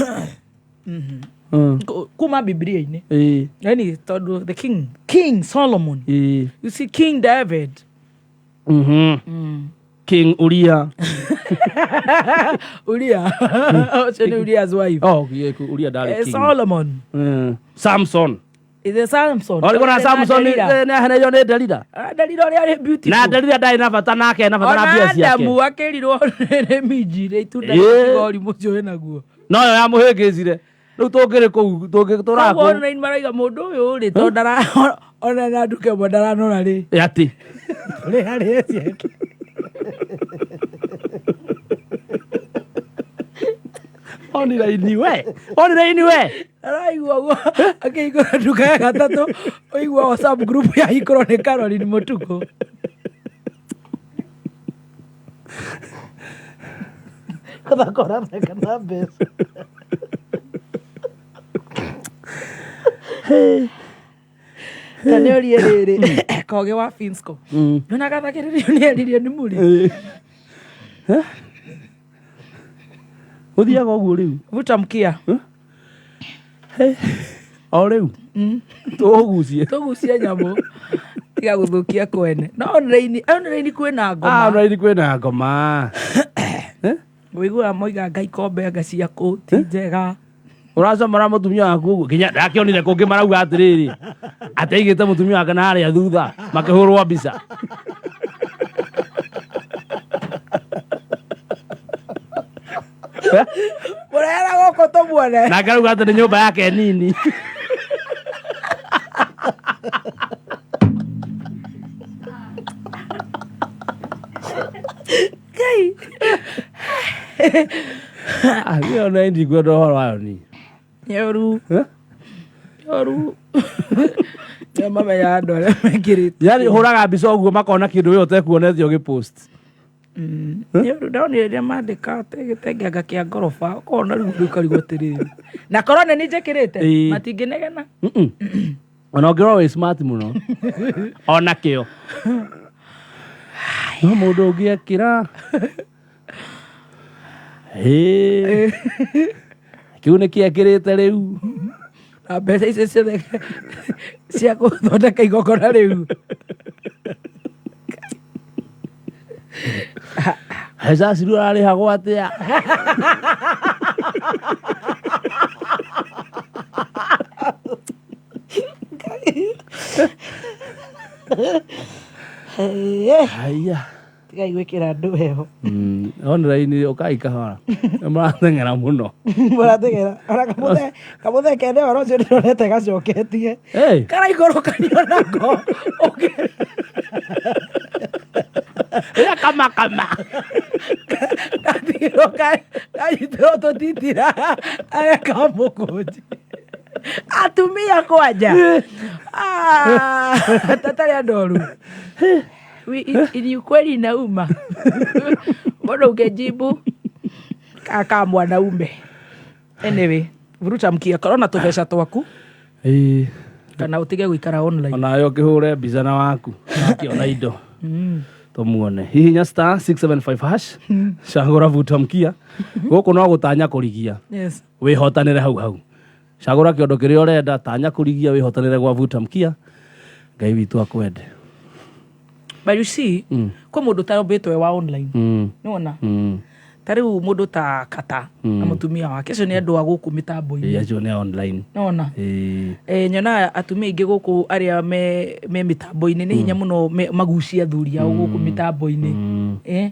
[SPEAKER 2] Kuma Biblia-inĩ.
[SPEAKER 3] Ĩ.
[SPEAKER 2] Yani tondũ the king, King Solomon.
[SPEAKER 3] Ĩ.
[SPEAKER 2] You see King David.
[SPEAKER 3] King Uria.
[SPEAKER 2] Uria. Ũcio nĩ Uria's wife.
[SPEAKER 3] Oh, Uria ndarĩ king.
[SPEAKER 2] Solomon.
[SPEAKER 3] Samson.
[SPEAKER 2] Is it Samson?
[SPEAKER 3] Orĩkũ na Samson
[SPEAKER 2] Delila.
[SPEAKER 3] nĩ ahenerio nĩ Delila.
[SPEAKER 2] Ah, Delila ũrĩa arĩ beautiful.
[SPEAKER 3] Na Delila ndarĩ na bata nake ena bata na
[SPEAKER 2] Ona
[SPEAKER 3] mbia ciake.
[SPEAKER 2] Adamu akĩrirwo nĩ minji rĩ itunda rĩa ũrimũ ũcio wĩnaguo.
[SPEAKER 3] No yo yamũhĩngĩcire. Rĩu tũngĩrĩ kũu tũngĩtũraga
[SPEAKER 2] Koguo
[SPEAKER 3] kũu.
[SPEAKER 2] online marauga mũndũ ũyũ rĩ to ndara ona na nduka ĩmwe ndaranora rĩ.
[SPEAKER 3] Atĩ.
[SPEAKER 2] Tũrĩ harĩa ciake.
[SPEAKER 3] Online we. Online we.
[SPEAKER 2] Araigua ũguo akĩhingũra nduka ya gatatũ ũigua WhatsApp group yahingũrwo nĩ Caroline Mũtukũ. Gũthaka ũrathaka na mbeca. Ta nĩ ũrie rĩrĩ Kogi wa Finsco. Nĩona gathakĩrĩrio nĩ eririo nĩ mũri.
[SPEAKER 3] Ũthiaga ũguo rĩu.
[SPEAKER 2] Vuta mkia.
[SPEAKER 3] O rĩu. Tũũgucie.
[SPEAKER 2] Tũgucie nyamũ. Tiga gũthũkia kwene. No online online kwĩna
[SPEAKER 3] Ah,
[SPEAKER 2] ngoma.
[SPEAKER 3] online kwĩna ngoma.
[SPEAKER 2] Wĩiguaga moiga ngai kombe anga ciaku ti njega.
[SPEAKER 3] Ũracomora mũtumia waku ũguo nginya ndakĩonire kũngĩ marauga atĩrĩrĩ atĩ aigĩte mũtumia wake na harĩa thutha makĩhũrwo mbica.
[SPEAKER 2] Mũrehera gũkũ tũmuone.
[SPEAKER 3] Nake arauga atĩ nĩ nyũmba yake nini.
[SPEAKER 2] Ngai.
[SPEAKER 3] Ah, ĩyo nĩ ndikwenda ũhoro wayo niĩ.
[SPEAKER 2] Nyoru. Nyoru. Nĩo mamenyaga andũ arĩa mekĩrĩte.
[SPEAKER 3] Yani hũraga mbica ũguo makona kĩndũ we ũtekuonete ũgĩpost.
[SPEAKER 2] Nyoru ndonire rĩrĩa mandĩka atĩ gĩtenge anga kĩa ngoroba ũkona rĩu ũndũ ũkarigwo atĩrĩrĩ. Na korwo nĩ niĩ njĩkĩrĩte matingĩnegena.
[SPEAKER 3] Ona ũngĩrwo wĩ smart mũno ona kĩo no mũndũ ũngĩ ekĩra Ĩĩ. Kĩu nĩ kĩekĩrĩte rĩu.
[SPEAKER 2] Na mbeca icio ciothe cia gũthondeka igongona rĩu.
[SPEAKER 3] Mbeca ciru ararĩhagwo atĩa? Haiya.
[SPEAKER 2] Tigai gwĩkĩra andũ heho.
[SPEAKER 3] Online ũkai kahora. Mũrateng'era mũno.
[SPEAKER 2] Mũrateng'era. Ona kamũthe kene ũhoro ũcio ndĩronete gacoketie.
[SPEAKER 3] Hey.
[SPEAKER 2] Karaikũrũkanio nako.
[SPEAKER 3] Ĩrĩa kama kama.
[SPEAKER 2] Gatigĩrwo kanyitĩrwo tũtitira arĩa kamũkũnji. Atumia kwanja. Ah, tatarĩ andũ oru. Ni ukweli inauma. Mbona ungejibu kaka mwanaume. Anyway, Vuruta mkia korwo na tũbeca twaku
[SPEAKER 3] Ĩĩ.
[SPEAKER 2] kana ũtige gũikara online.
[SPEAKER 3] Onawe ũkĩhũre mbica na waku akĩona indo tũmuone. Hihinya star 675 hash, cagũra vuta mkia. Gũkũ no gũtanya kũrigia.
[SPEAKER 2] Yes.
[SPEAKER 3] Wĩhotanĩre hau hau. Cagũra kĩondo kĩrĩa ũrenda, tanya kũrigia wĩhotanĩre gwa vuta mkia. Ngai witũ akwende.
[SPEAKER 2] But you see, kwĩ mũndũ ũtarombĩtwo e wa online. Nĩwona? Ta rĩu mũndũ ta Kata na mũtumia wake, acio nĩ andũ a gũkũ mĩtambo-inĩ.
[SPEAKER 3] Ĩĩ, acio nĩ a online.
[SPEAKER 2] Nĩwona?
[SPEAKER 3] Ĩĩ.
[SPEAKER 2] Eh, nyonaga atumia aingĩ gũkũ arĩa me mĩtambo-inĩ nĩ hinya mũno magucie athuri ao gũkũ mĩtambo-inĩ. Eh,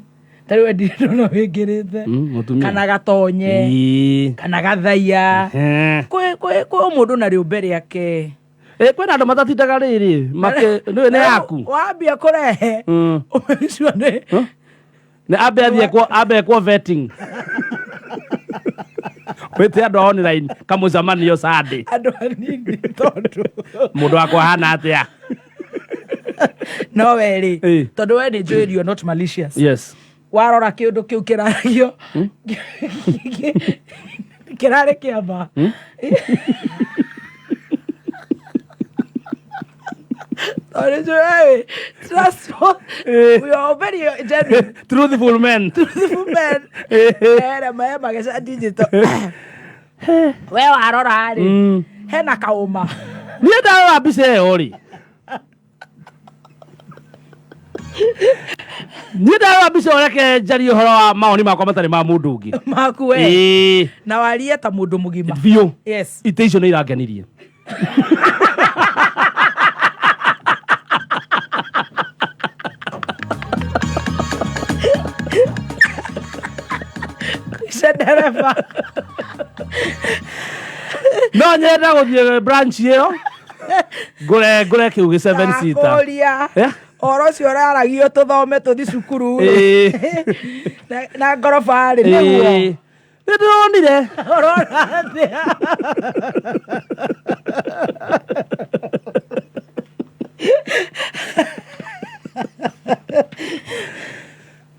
[SPEAKER 2] ta rĩu endire ndona wĩngĩrĩte.
[SPEAKER 3] Mũtumia.
[SPEAKER 2] Kana gatonye.
[SPEAKER 3] Ĩĩ.
[SPEAKER 2] Kana gathaiya.
[SPEAKER 3] Ehe.
[SPEAKER 2] Kwĩ mũndũ na rĩũmbe rĩake.
[SPEAKER 3] Ĩ, kwĩna andũ matatindaga rĩrĩ makĩ nĩwe nĩ yaku.
[SPEAKER 2] Wambia kũrehe. Ũcio nĩ.
[SPEAKER 3] Huh? Nĩ ambe athiĩ kwa ambe kwa vetting. Wĩte andũ a online kamũcemanio Sunday.
[SPEAKER 2] Andũ anini tondũ.
[SPEAKER 3] Mũndũ wakwa ahana atĩa?
[SPEAKER 2] No we rĩ,
[SPEAKER 3] Ĩ.
[SPEAKER 2] tondũ we nĩ njũĩ you are not malicious.
[SPEAKER 3] Yes.
[SPEAKER 2] Warora kĩũndũ kĩu kĩraragio kĩrarĩ kĩama. Tondũ njũĩ, hey, trust me, we are very genuine.
[SPEAKER 3] Truthful men.
[SPEAKER 2] Truthful men. Ere mae mageca digital. We warora rĩ, hena kaũma.
[SPEAKER 3] Niĩ ndarora mbica ĩyo rĩ, niĩ ndarora mbica ĩyo reke njarie ũhoro wa mawoni makwa matarĩ ma mũndũ ũngĩ.
[SPEAKER 2] Maku we.
[SPEAKER 3] Ĩĩ.
[SPEAKER 2] Na warie ta mũndũ mũgima.
[SPEAKER 3] Biũ.
[SPEAKER 2] Yes.
[SPEAKER 3] Itĩ icio nĩ irangenirie.
[SPEAKER 2] Ice ndereba.
[SPEAKER 3] No nyenda gũthiĩ branch ĩyo ngũre kĩu gĩ 7 seater.
[SPEAKER 2] Ndakũria.
[SPEAKER 3] Eh?
[SPEAKER 2] Ũhoro ũcio ũraragio tũthome tũthi cukuru rĩ.
[SPEAKER 3] Ĩĩ.
[SPEAKER 2] Na ngoroba rĩ, nĩguo.
[SPEAKER 3] Ĩĩ. Nĩ ndĩronire.
[SPEAKER 2] Ũrona atĩa?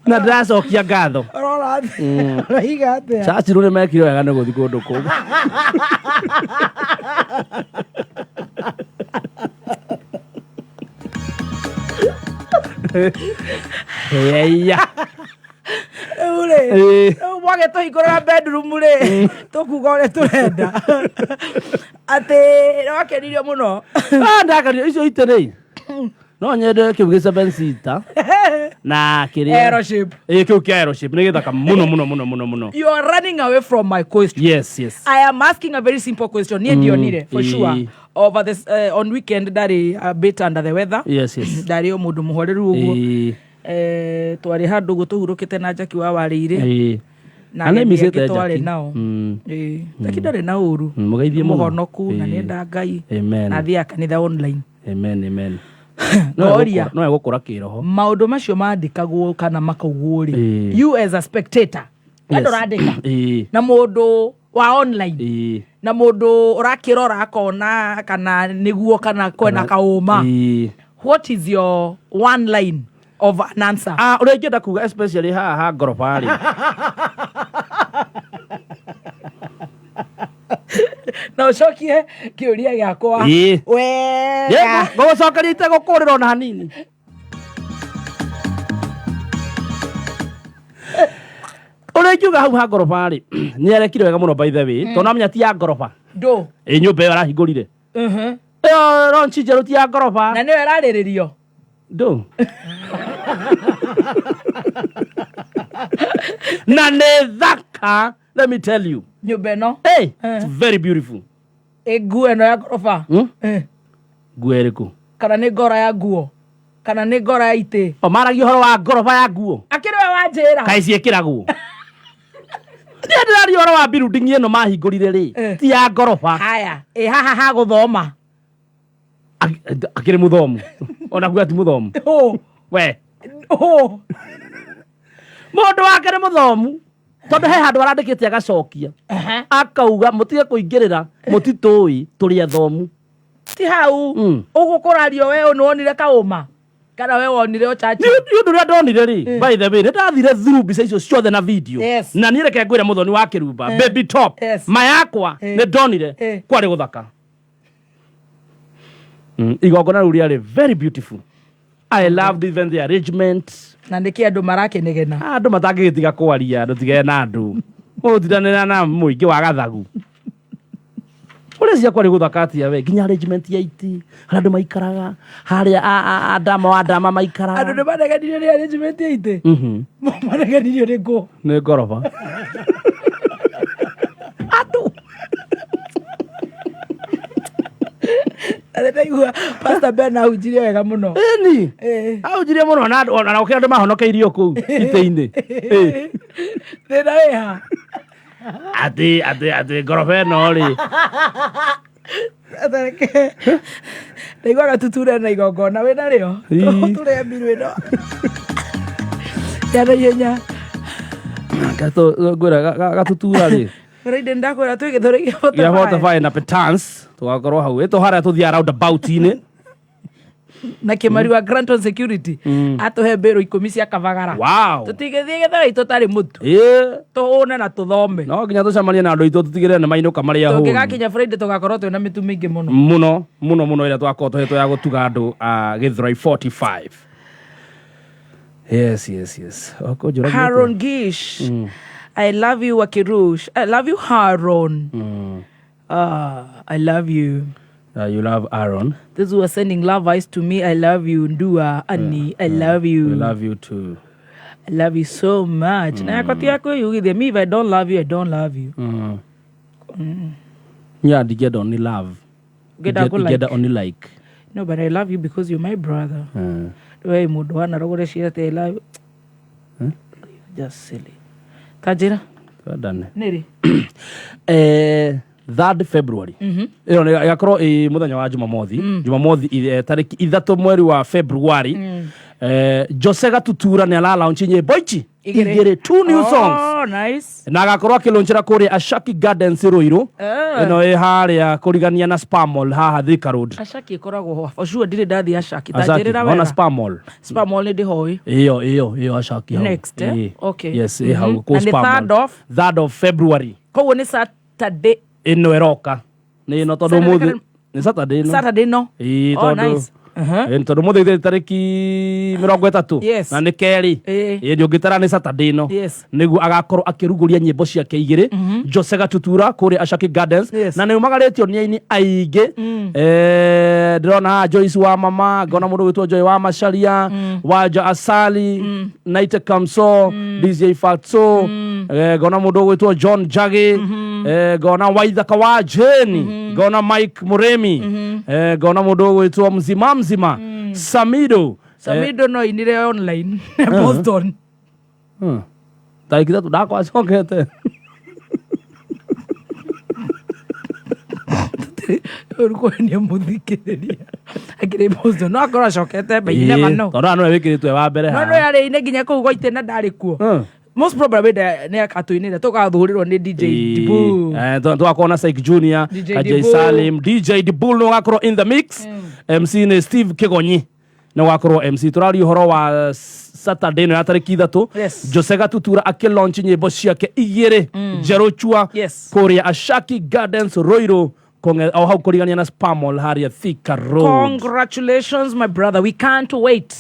[SPEAKER 3] Na ndĩracokia ngatho.
[SPEAKER 2] Ũrona atĩa? Ũroiga atĩa?
[SPEAKER 3] Churchill nĩ mekire wega nĩ gũthiĩ kũndũ kũu. Eya.
[SPEAKER 2] Rĩu rĩ,
[SPEAKER 3] Ĩĩ.
[SPEAKER 2] rĩu mwagĩtũhingũrĩra bedroom rĩ, tũkuga ũrĩa tũrenda. Atĩ nĩwakenirio mũno.
[SPEAKER 3] Ah, ndakenio icio itĩ rĩ. No nyende kĩu gĩ 7 seater na kĩrĩa
[SPEAKER 2] Aeroship.
[SPEAKER 3] Ĩĩ, kĩu kĩa aeroship nĩ gĩthaka mũno mũno mũno mũno mũno.
[SPEAKER 2] You are running away from my question.
[SPEAKER 3] Yes, yes.
[SPEAKER 2] I am asking a very simple question. Niĩ ndionire for
[SPEAKER 3] ĩĩ.
[SPEAKER 2] sure. Over this on weekend ndarĩ a bit under the weather.
[SPEAKER 3] Yes, yes.
[SPEAKER 2] Ndarĩ o mũndũ mũhoreru ũguo.
[SPEAKER 3] Ĩĩ.
[SPEAKER 2] Twarĩ handũ ũguo tũhurũkĩte na Jackie wa Warĩirĩ.
[SPEAKER 3] Ĩĩ.
[SPEAKER 2] Na
[SPEAKER 3] Na nĩ
[SPEAKER 2] agendi
[SPEAKER 3] micĩte
[SPEAKER 2] angĩ twarĩ
[SPEAKER 3] Jackie.
[SPEAKER 2] nao. Ĩĩ. Jackie ndarĩ na ũru.
[SPEAKER 3] Mũgeithie mũno.
[SPEAKER 2] Mũhonoku na
[SPEAKER 3] Ĩĩ.
[SPEAKER 2] nĩenda Ngai.
[SPEAKER 3] Amen.
[SPEAKER 2] Na athiaga kanitha online.
[SPEAKER 3] Amen, amen.
[SPEAKER 2] Ngoria.
[SPEAKER 3] No egũkũra kĩroho.
[SPEAKER 2] Maũndũ macio mandĩkagwo kana makaugwo rĩ.
[SPEAKER 3] Ĩĩ.
[SPEAKER 2] You as a spectator. We
[SPEAKER 3] Yes.
[SPEAKER 2] ndũrandĩka.
[SPEAKER 3] Ĩĩ.
[SPEAKER 2] Na mũndũ wa online.
[SPEAKER 3] Ĩĩ.
[SPEAKER 2] Na mũndũ ũrakĩrora akona kana nĩguo kana kwena kaũma.
[SPEAKER 3] Ĩĩ.
[SPEAKER 2] What is your one line of an answer?
[SPEAKER 3] Ah, ũrĩa ingĩenda kuga especially haha ha ngoroba rĩ.
[SPEAKER 2] Na ũcokie kĩũria gĩakwa.
[SPEAKER 3] Ĩĩ.
[SPEAKER 2] Wega.
[SPEAKER 3] Ngũgũcokeria itegũkũrĩra ona hanini. Ũrĩa ingiuga hau ha ngoroba rĩ, nĩ arekire wega mũno by the way, tondũ amenya ti ya ngoroba.
[SPEAKER 2] Ndũ.
[SPEAKER 3] Ĩ nyũmba ĩyo arahingũrire. Ĩyo launch njerũ ti ya ngoroba.
[SPEAKER 2] Na nĩyo ĩrarĩrĩrio.
[SPEAKER 3] Ndũ. Na nĩ thaka, let me tell you.
[SPEAKER 2] Nyũmba ĩno.
[SPEAKER 3] Hey, it's very beautiful.
[SPEAKER 2] Ĩ nguo ĩno ya ngoroba.
[SPEAKER 3] Nguo ĩrĩkũ?
[SPEAKER 2] Kana nĩ ngora ya nguo. Kana nĩ ngora ya itĩ.
[SPEAKER 3] O maragia ũhoro wa ngoroba ya nguo.
[SPEAKER 2] Akĩrĩ we wanjĩra.
[SPEAKER 3] Kaĩ ciĩkĩragwo. Niĩ ndĩraria ũhoro wa building ĩno mahingũrire rĩ, ti ya ngoroba.
[SPEAKER 2] Haya, ĩ haha ha gũthoma.
[SPEAKER 3] Akĩrĩ mũthomu. Ona kuga ti mũthomu.
[SPEAKER 2] Ũ.
[SPEAKER 3] We.
[SPEAKER 2] Ũ.
[SPEAKER 3] Mũndũ wake nĩ mũthomu. Tondũ he handũ arandĩkĩte agacokia. Akauga mũtige kũingĩrĩra, mũtitũĩ, tũrĩ athomu.
[SPEAKER 2] Ti hau. Ũguo kũrario we nĩwonire kaũma. Kana we wonire o Churchill?
[SPEAKER 3] Nĩ ũndũ ũrĩa ndonire rĩ, by the way, nĩ ndathire through mbica icio ciothe na video. Na niĩ reke ngwĩre, mũthoni wa kĩrumba, baby top, ma yakwa, nĩ ndonire kwarĩ gũthaka. Igongona rĩu rĩarĩ very beautiful. I loved even the arrangement.
[SPEAKER 2] Na nĩkĩ andũ marakenegena?
[SPEAKER 3] Andũ matangĩgĩtiga kwaria, ndũtigane na andũ ũtindanĩra na mũingĩ wa gathagu. Ũrĩa cia kwarĩ gũthaka atia we, nginya arrangement ya iti, harĩa andũ maikaraga, harĩa andama wa ndama
[SPEAKER 2] Andũ
[SPEAKER 3] maikaraga.
[SPEAKER 2] nĩ maregenirio nĩ arrangement ya itĩ. Maregenirio nĩ kũ?
[SPEAKER 3] Nĩ ngoroba andũ.
[SPEAKER 2] Na nĩ ndaigua Pastor Ben ahunjirie wega mũno.
[SPEAKER 3] Ĩni, ahunjirie mũno na andũ ona gũkĩra andũ mahonokeirio kũu itĩ-inĩ. Ĩ.
[SPEAKER 2] Thĩna wĩha?
[SPEAKER 3] Atĩ ngoroba ĩno rĩ.
[SPEAKER 2] Atareke. Ndaigua gatuture na igongona wĩna rĩo.
[SPEAKER 3] Ii.
[SPEAKER 2] Tũrĩa mbiru ĩno. Ya na ihenya.
[SPEAKER 3] Ngwĩra gatutura rĩ.
[SPEAKER 2] Friday ndakwĩra twĩ gĩthũri gĩa
[SPEAKER 3] Gĩa
[SPEAKER 2] 45.
[SPEAKER 3] 45 na petans tũgakorwo hau ĩtũ harĩa tũthiaga roundabout-inĩ.
[SPEAKER 2] Na Kĩmari wa Granton Security atũhe mbĩrũ 10 cia kabagara. Tũtingĩthiĩ gĩthũri tũtarĩ mũtu. Tũhũne na tũthome.
[SPEAKER 3] No nginya tũcemanie na andũ aitũ, tũtigĩrĩre nĩ mainũka marĩ ahũnu.
[SPEAKER 2] Tũngĩgakinya Friday tũgakorwo twĩna mĩtu mĩingĩ mũno.
[SPEAKER 3] Mũno mũno mũno, ĩrĩa twakorwo tũhetwo ya gũtuga andũ a Gĩthũrai 45. Yes. Ũkũnjũragia atĩa?
[SPEAKER 2] Haron Gish. I love you, Wakirush. I love you, Haron. Ah, I love you.
[SPEAKER 3] You love Aaron.
[SPEAKER 2] Those who are sending love eyes to me, I love you. Ndua, Annie, I love you.
[SPEAKER 3] We love you too.
[SPEAKER 2] I love you so much. Na yakwa ti yakwĩyugithia. Me, if I don't love you, I don't love you.
[SPEAKER 3] Yeah, ndingĩenda only love.
[SPEAKER 2] Ngĩenda kũ like.
[SPEAKER 3] Ingĩenda only like.
[SPEAKER 2] No, but I love you because you're my brother. We mũndũ wanarogore ciĩra atĩ I love you. Just silly. Ta njĩra.
[SPEAKER 3] Twendane.
[SPEAKER 2] Nĩrĩ?
[SPEAKER 3] 3rd February ĩyo nĩ ĩgakorwo ĩ mũthenya wa Jumamothi, Jumamothi tarĩki 3 mweri wa February. Jose Gatutura nĩ ara launch nyĩmbo ici
[SPEAKER 2] Igĩrĩ.
[SPEAKER 3] igĩrĩ, two new songs.
[SPEAKER 2] Oh, nice.
[SPEAKER 3] Na agakorwo akĩlaunchĩra kũrĩa Ashaki Gardens Ruiru. Ĩno ĩ harĩa kũrigania na Spar Mall haha Thika Road.
[SPEAKER 2] Ashaki ĩkoragwo ho. For sure ndirĩ ndathiĩ Ashaki. Ta
[SPEAKER 3] Ashaki,
[SPEAKER 2] njĩrĩra
[SPEAKER 3] ona
[SPEAKER 2] wega.
[SPEAKER 3] Spar Mall.
[SPEAKER 2] Spar Mall nĩ ndĩhoĩ.
[SPEAKER 3] Ĩyo Ashaki hau.
[SPEAKER 2] Next, eh?
[SPEAKER 3] Ĩĩ.
[SPEAKER 2] Okay.
[SPEAKER 3] Yes, ĩ hau kũu
[SPEAKER 2] Na nĩ
[SPEAKER 3] Spar Mall.
[SPEAKER 2] 3rd of?
[SPEAKER 3] 3rd of February.
[SPEAKER 2] Koguo nĩ Saturday.
[SPEAKER 3] Ĩno ĩroka nĩ ĩno, tondũ
[SPEAKER 2] Saturday
[SPEAKER 3] ũmũthĩ nĩ Saturday ĩno.
[SPEAKER 2] Saturday no.
[SPEAKER 3] Ĩĩ,
[SPEAKER 2] Oh,
[SPEAKER 3] tondũ
[SPEAKER 2] nice.
[SPEAKER 3] Ĩĩ, tondũ mũthĩ ithe tarĩki 30 na nĩ kerĩ. Ĩĩ, ndũngĩtara nĩ Saturday ĩno. Nĩguo agakorwo akĩrugũria nyĩmbo ciake igĩrĩ, Jose Gatutura, kũrĩa Ashaki Gardens. Na nĩ umagarĩtio nĩ aini aingĩ. Ndĩrona haha Joyce wa mama, ngona mũndũ gwĩtwo Joy wa Macharia, Wanja Asali, Naite Kamso, DJ Fatso, ngona mũndũ gwĩtwo John Jagi, ngona Waithaka wa Jane, ngona Mike Muremi, ngona mũndũ gwĩtwo Mzima Mzima Samido.
[SPEAKER 2] Samido no inire online Boston.
[SPEAKER 3] Tarĩki 3 ndakwa acokete.
[SPEAKER 2] Ũrĩ mũthikĩrĩria akĩrĩ Boston no akorwo acokete, but you never know.
[SPEAKER 3] Tondũ haha nĩwe wĩkĩrĩtwo e wa mbere.
[SPEAKER 2] No
[SPEAKER 3] haha.
[SPEAKER 2] no yarĩ-inĩ nginya kũu gwaite na ndarĩ kuo. Most probably nĩ akatũinĩra tũgathũrĩrwo nĩ DJ Dibu.
[SPEAKER 3] Tũgakorwo na Syke Junior,
[SPEAKER 2] DJ
[SPEAKER 3] Kajay
[SPEAKER 2] Dibul.
[SPEAKER 3] Salim, DJ Dibul nĩ ũgakorwo in the mix. MC nĩ Steve Kigonyi, nĩ ũgakorwo MC. Tũraria ũhoro wa Saturday ĩno ya tarĩki 3. Jose Gatutura akĩlaunch nyĩmbo ciake igĩrĩ njerũ chua kũrĩa Ashaki Gardens Ruiru, o hau kũrigania na Spar Mall harĩa Thika Road.
[SPEAKER 2] Congratulations, my brother. We can't wait.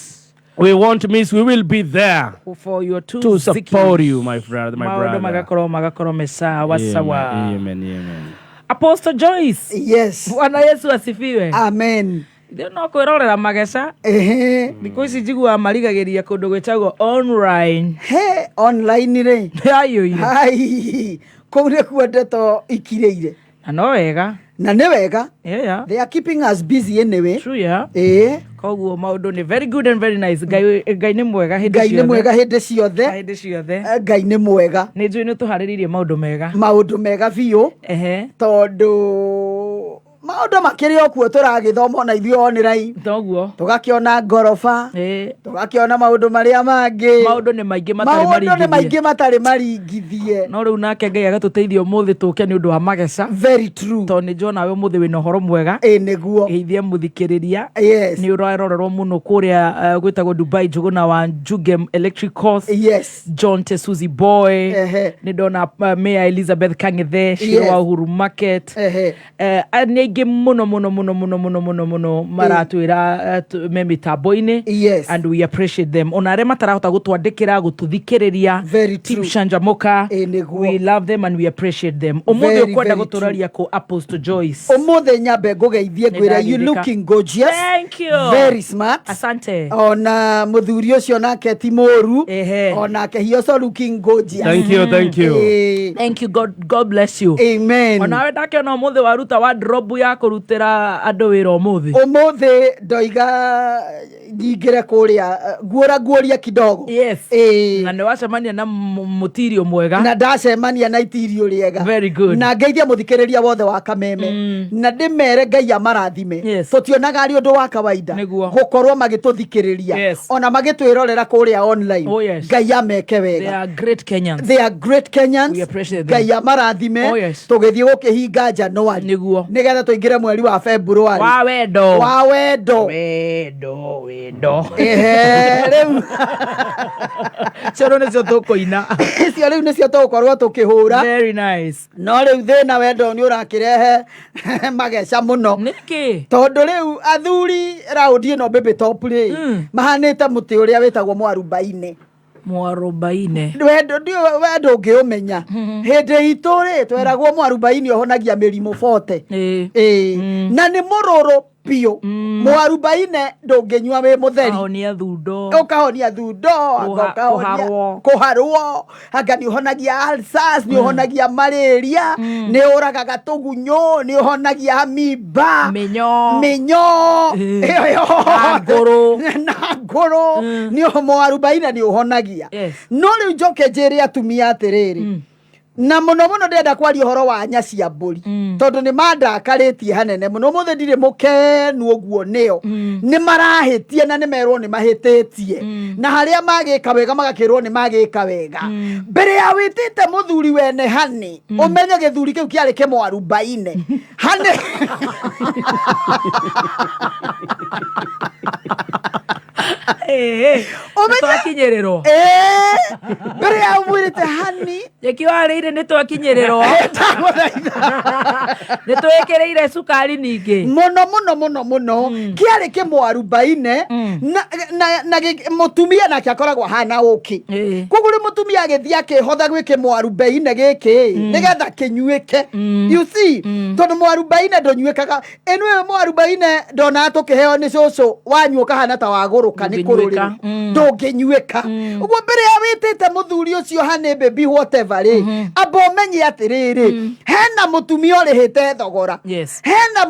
[SPEAKER 3] We won't miss, we will be there
[SPEAKER 2] for your two
[SPEAKER 3] to support you, my brother, my
[SPEAKER 2] maũndũ
[SPEAKER 3] brother.
[SPEAKER 2] magakorwo me sawa sawa.
[SPEAKER 3] Amen, amen.
[SPEAKER 2] Apostle Joyce.
[SPEAKER 4] Yes.
[SPEAKER 2] Bwana Yesu asifiwe.
[SPEAKER 4] Amen.
[SPEAKER 2] Rĩu no kwĩrorera mageca.
[SPEAKER 4] Ehe.
[SPEAKER 2] Thikũ ici njiguaga marigagĩria kũndũ gwĩtagwo online.
[SPEAKER 4] He online rĩ.
[SPEAKER 2] Aiyũire.
[SPEAKER 4] Hai. Kũu nĩkuo ndeto ikirĩire.
[SPEAKER 2] Na no wega.
[SPEAKER 4] Na nĩ wega.
[SPEAKER 2] Yeah.
[SPEAKER 4] They are keeping us busy anyway.
[SPEAKER 2] True, yeah.
[SPEAKER 4] Ĩĩ.
[SPEAKER 2] Koguo maũndũ nĩ very good and very nice. Ngai nĩ mwega hĩndĩ
[SPEAKER 4] Ngai nĩ
[SPEAKER 2] ciothe.
[SPEAKER 4] mwega hĩndĩ ciothe.
[SPEAKER 2] Hĩndĩ ciothe.
[SPEAKER 4] Ngai nĩ mwega.
[SPEAKER 2] Nĩ njũĩ nĩ tũharĩrĩirie maũndũ mega.
[SPEAKER 4] Maũndũ mega biũ.
[SPEAKER 2] Ehe.
[SPEAKER 4] Tondũ Maũndũ makĩrĩ o kuo tũragĩthoma ona ithuĩ online.
[SPEAKER 2] Toguo.
[SPEAKER 4] Tũgakĩona ngoroba. Tũgakĩona maũndũ marĩa mangĩ.
[SPEAKER 2] Maũndũ nĩ maingĩ matarĩ
[SPEAKER 4] Maũndũ nĩ
[SPEAKER 2] maringithie.
[SPEAKER 4] maingĩ matarĩ maringithie.
[SPEAKER 2] No rĩu nake Ngai agatũteithia ũmũthĩ tũke nĩ ũndũ wa mageca.
[SPEAKER 4] Very true.
[SPEAKER 2] Tondũ nĩ njona we ũmũthĩ wĩna ũhoro mwega.
[SPEAKER 4] Ĩ nĩguo.
[SPEAKER 2] Geithia mũthikĩrĩria.
[SPEAKER 4] Yes.
[SPEAKER 2] Nĩ ũrarorerwo mũno kũrĩa gwĩtagwo Dubai Njũgũna wa Njugem Electric Course.
[SPEAKER 4] Yes.
[SPEAKER 2] John Tesuzi Boy.
[SPEAKER 4] Ehe.
[SPEAKER 2] Nĩ ndona Mayor Elizabeth Kang'ethe Shiro
[SPEAKER 4] Yes.
[SPEAKER 2] wa Uhuru Market.
[SPEAKER 4] Ehe.
[SPEAKER 2] Nĩ aingĩ mũno mũno mũno mũno mũno mũno mũno maratwĩra me mĩtambo-inĩ.
[SPEAKER 4] Yes.
[SPEAKER 2] And we appreciate them. Ona arĩa matarahota gũtwandĩkĩra gũtũthikĩrĩria.
[SPEAKER 4] Very
[SPEAKER 2] Team
[SPEAKER 4] true.
[SPEAKER 2] Canjamũka.
[SPEAKER 4] Ĩ nĩguo.
[SPEAKER 2] We love them and we appreciate them. Ũmũthĩ
[SPEAKER 4] Very,
[SPEAKER 2] ũkwenda
[SPEAKER 4] very
[SPEAKER 2] gũtũraria kũ Apostle Joyce.
[SPEAKER 4] Ũmũthĩ nyambe ngũgeithie ngwĩre you
[SPEAKER 2] Nĩndageithĩka.
[SPEAKER 4] looking gorgeous.
[SPEAKER 2] Thank you.
[SPEAKER 4] Very smart.
[SPEAKER 2] Asante.
[SPEAKER 4] Ona mũthuri ũcio nake ti mũru.
[SPEAKER 2] Ehe.
[SPEAKER 4] Onake he also looking gorgeous.
[SPEAKER 3] Thank you, thank you.
[SPEAKER 4] Ĩ.
[SPEAKER 2] Thank you. God bless you.
[SPEAKER 4] Amen.
[SPEAKER 2] Onawe ndakĩona ũmũthĩ waruta wardrobe ya kũrutĩra andũ wĩra ũmũthĩ.
[SPEAKER 4] Ũmũthĩ ndoiga nyingĩre kũrĩa nguũra nguũria kidogo.
[SPEAKER 2] Yes.
[SPEAKER 4] Ĩ.
[SPEAKER 2] Na nĩ wacemania na mũtirio mwega.
[SPEAKER 4] Na ndacemania na itirio rĩega.
[SPEAKER 2] Very good.
[SPEAKER 4] Na ngeithia mũthikĩrĩria wothe wa Kameme. Na ndĩmere Ngai amarathime.
[SPEAKER 2] Yes.
[SPEAKER 4] Tũtionaga arĩ ũndũ wa kawaida.
[SPEAKER 2] Nĩguo.
[SPEAKER 4] Gũkorwo magĩtũthikĩrĩria.
[SPEAKER 2] Yes.
[SPEAKER 4] Ona magĩtwĩrorera kũrĩa online.
[SPEAKER 2] Oh, yes.
[SPEAKER 4] Ngai ameke
[SPEAKER 2] They
[SPEAKER 4] wega.
[SPEAKER 2] are great Kenyans.
[SPEAKER 4] They are great Kenyans.
[SPEAKER 2] We appreciate them.
[SPEAKER 4] Ngai amarathime.
[SPEAKER 2] Oh, yes.
[SPEAKER 4] Tũgĩthiĩ gũkĩhinga January.
[SPEAKER 2] Nĩguo.
[SPEAKER 4] Nĩgetha tũingĩre mweri wa February.
[SPEAKER 2] Wa wendo.
[SPEAKER 4] Wa wendo.
[SPEAKER 2] Wendo, wendo.
[SPEAKER 4] Ehe, rĩu
[SPEAKER 2] Coro nĩcio tũkũina.
[SPEAKER 4] icio rĩu nĩcio tũgũkorwo tũkĩhũra.
[SPEAKER 2] Very nice.
[SPEAKER 4] No rĩu thĩna wendo nĩ ũrakĩrehe mageca mũno.
[SPEAKER 2] Nĩkĩ?
[SPEAKER 4] Tondũ rĩu athuri raundi ĩno baby top rĩ mahanĩte mũtĩ ũrĩa wĩtagwo mwarubaine.
[SPEAKER 2] Mwarubaine.
[SPEAKER 4] Wendo ndiũ wendo ũngĩũmenya. Hĩndĩ itũ rĩ tweragwo mwarubaini ũhonagia mĩrimũ bote.
[SPEAKER 2] Ĩ.
[SPEAKER 4] Ĩ. Na nĩ mũrũrũ biũ. Mwarubaine ndũngĩnyua wĩ mũtheri.
[SPEAKER 2] Kahonia thundo.
[SPEAKER 4] Ũkahonia thundo, anga ũkahonia
[SPEAKER 2] kũharwo.
[SPEAKER 4] kũharwo, anga nĩ ũhonagia ulcers, nĩ ũhonagia malaria, nĩ ũragaga tũgunyũ, nĩ ũhonagia amoeba,
[SPEAKER 2] Mĩnyoo.
[SPEAKER 4] mĩnyoo, ĩyo yothe.
[SPEAKER 2] Na ngũrũ.
[SPEAKER 4] Na ngũrũ. Nĩ mwarubaine nĩ ũhonagia.
[SPEAKER 2] Yes.
[SPEAKER 4] No rĩu njoke njĩre atumia atĩrĩrĩ, na mũno mũno ndĩrenda kwaria ũhoro wa nya cia mbũri tondũ nĩ mandakarĩtie hanene mũno. Ũmũthĩ ndirĩ mũkenu ũguo nĩo. Nĩ marahĩtie na nĩ merwo nĩ mahĩtĩtie, na harĩa magĩka wega magakĩrwo nĩ magĩka wega. Mbere ya wĩtĩte mũthuri wene hani, ũmenye gĩthuri kĩu kĩarĩ kĩmwarubaine hani. Ũmenye-
[SPEAKER 2] Twakinyĩrĩrwo.
[SPEAKER 4] Ĩĩ, mbere ya ũmwĩrĩte hani
[SPEAKER 2] Nyeki warĩire nĩ twakinyĩrĩrwo.
[SPEAKER 4] Ndagũthaitha.
[SPEAKER 2] Nĩ twĩkĩrĩire cukari ningĩ.
[SPEAKER 4] Mũno mũno mũno mũno kĩarĩ kĩmwarubaine na mũtumia nake akoragwo ahana ũkĩ. Koguo rĩ mũtumia agĩthiĩ akĩhotha gwĩ kĩmwarubaine gĩkĩ nĩgetha kĩnyuĩke. You see, tondũ mwarubaine ndũnyuĩkaga. Ĩno ĩyo mwarubaine ndonaga tũkĩheo nĩ cũcũ, wanyua ũkahana ta wagũrũka nĩ
[SPEAKER 2] Ndũngĩnyuĩka.
[SPEAKER 4] kũrũrĩrwo. Ndũngĩnyuĩka. Ũguo mbere ya wĩtĩte mũthuri ũcio hani baby whatever rĩ, amba ũmenye atĩrĩrĩ, hena mũtumia ũrĩhĩte thogora.
[SPEAKER 2] Yes.
[SPEAKER 4] Hena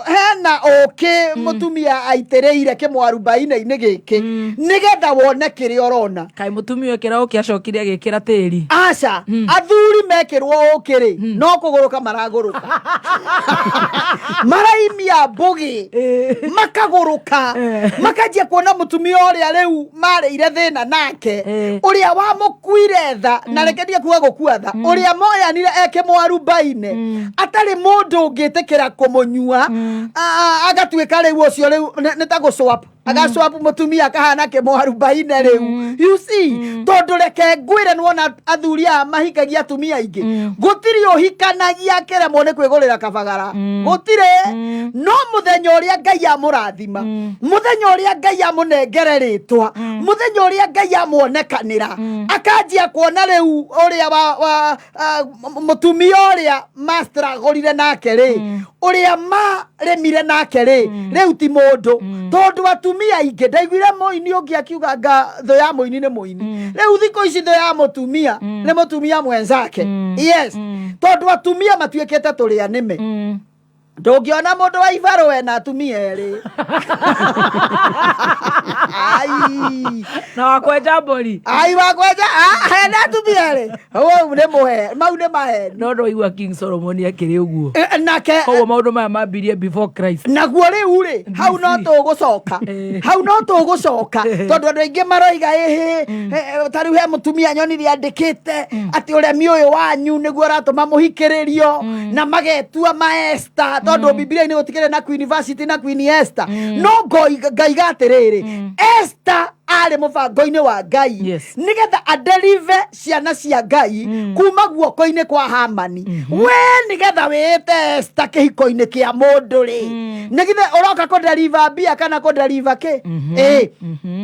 [SPEAKER 4] hena ũkĩ mũtumia aitĩrĩire kĩmwarubaine-inĩ gĩkĩ nĩgetha wone kĩrĩa ũrona.
[SPEAKER 2] Kaĩ mũtumia ũkĩra ũkĩ acokire agĩkĩra tĩri.
[SPEAKER 4] Aca, athuri mekĩrwo ũkĩ rĩ, no kũgũrũka maragũrũka. Maraimia mbũgĩ, makagũrũka, makanjia kuona mũtumia ũrĩa rĩu marĩire thĩna nake, ũrĩa wamũkuire tha, na reke ndige kuga gũkua tha, ũrĩa moyanire eke mwarubaine, atarĩ mũndũ ũngĩtĩkĩra kũmũnyua, agatuĩka rĩu ũcio rĩu nĩ ta gũcwap. Agacwap mũtumia akahana kĩmwarubaine rĩu. You see, tondũ reke ngwĩre nĩwona athuri aya mahingagia atumia aingĩ. Gũtirĩ ũhikanagia akĩremwo nĩ kwĩgũrĩra kabagara. Gũtirĩ. No mũthenya ũrĩa Ngai amũrathima, mũthenya ũrĩa Ngai amũnengere rĩtwa, mũthenya ũrĩa Ngai amuonekanĩra, akanjia kuona rĩu ũrĩa wa mũtumia ũrĩa mastragũrire nake rĩ, ũrĩa marĩmire nake rĩ, rĩu ti mũndũ. Tondũ atumia aingĩ, ndaiguire mũini ũngĩ akiuga nga thũ ya mũini nĩ mũini. Rĩu thikũ ici thũ ya mũtumia nĩ mũtumia mwenzake. Yes. Tondũ atumia matuĩkĩte tũrĩa nĩme. Ndũngĩona mũndũ wa ibarũ ena atumia erĩ. Ai.
[SPEAKER 2] Na wakwenja mbũri.
[SPEAKER 4] Ai wakwenja ah, ena atumia erĩ. Ũũ nĩ mũhe, mau nĩ maheni.
[SPEAKER 2] No ndwaigua King Solomon akĩrĩ ũguo.
[SPEAKER 4] Eh, Nake
[SPEAKER 2] Koguo maũndũ maya mambirie before Christ.
[SPEAKER 4] Naguo rĩu rĩ, hau no tũgũcoka, hau no tũgũcoka, tondũ andũ aingĩ maroiga ĩhĩ, ta rĩu he mũtumia nyonire andĩkĩte atĩ ũremi ũyũ wanyu nĩguo ũratũma mũhikĩrĩrio na magetua maesta, tondũ Bibilia-inĩ gũtikĩrĩ na Queen Vashti na Queen Esther. No ngaiga atĩrĩrĩ, Esther arĩ mũbango-inĩ wa Ngai nĩgetha adelive ciana cia Ngai kuma guoko-inĩ kwa Hamani. We nĩgetha wĩĩte Esther kĩhiko-inĩ kĩa mũndũ rĩ, nĩgithe ũroka kũdeliver mbia kana kũdeliver kĩ? Ĩ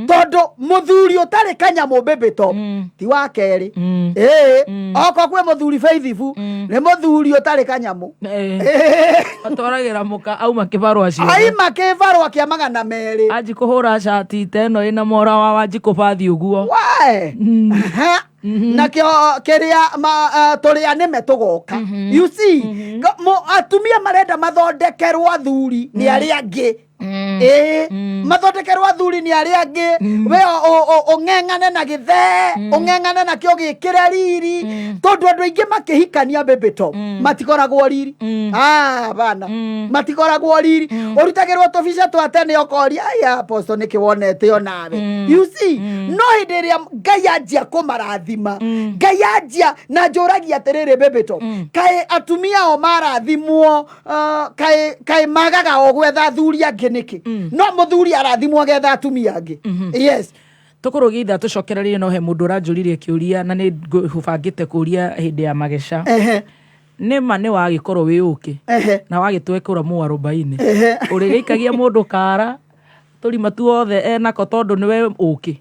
[SPEAKER 4] tondũ mũthuri ũtarĩ kanyamũ mbĩmbĩto ti wa kerĩ. Ĩ okorwo kwĩ mũthuri faithful, nĩ mũthuri ũtarĩ kanyamũ.
[SPEAKER 2] Atwaragĩra mũka auma kĩbarũa ciothe.
[SPEAKER 4] Aima kĩbarũa kĩa 200.
[SPEAKER 2] Anji kũhũra cati ta ĩno ĩna mora wa Wanjikũ bathi ũguo.
[SPEAKER 4] Wae. Aha. Nakĩo kĩrĩa tũrĩa nĩme tũgoka, you see, atumia marenda mathondekerwo athuri nĩ arĩa angĩ. Ĩĩ, mathondekerwo athuri nĩ arĩa angĩ. We ũng'eng'ane na gĩthee, ũng'eng'ane nakĩo gĩkĩre riri, tondũ andũ aingĩ makĩhikania mbĩmbĩto matikoragwo riri. Ah, bana, matikoragwo riri. Ũrutagĩrwo tũbica twa tene ũkoria, aya apostle nĩkĩ wonete onawe? You see, no hĩndĩ ĩrĩa Ngai anjia kũmarathima, Ngai anjia na njũragia atĩrĩrĩ, mbĩmbĩto, kaĩ atumia o marathimwo, kaĩ magaga o gwetha athuri angĩ nĩkĩ? No mũthuri arathimwo agetha atumia angĩ. Yes.
[SPEAKER 2] Tũkũrũgia ithaa tũcokererie, no he mũndũ ũranjũririe kĩũria na nĩ ngũbangĩte kũria hĩndĩ ya mageca. Nĩ ma nĩ wagĩkorwo wĩ ũkĩ na wagĩtwekũra mũarobaini, ũrĩgĩikagia mũndũ kara tũrima tuothe enako tondũ nĩwe ũkĩ?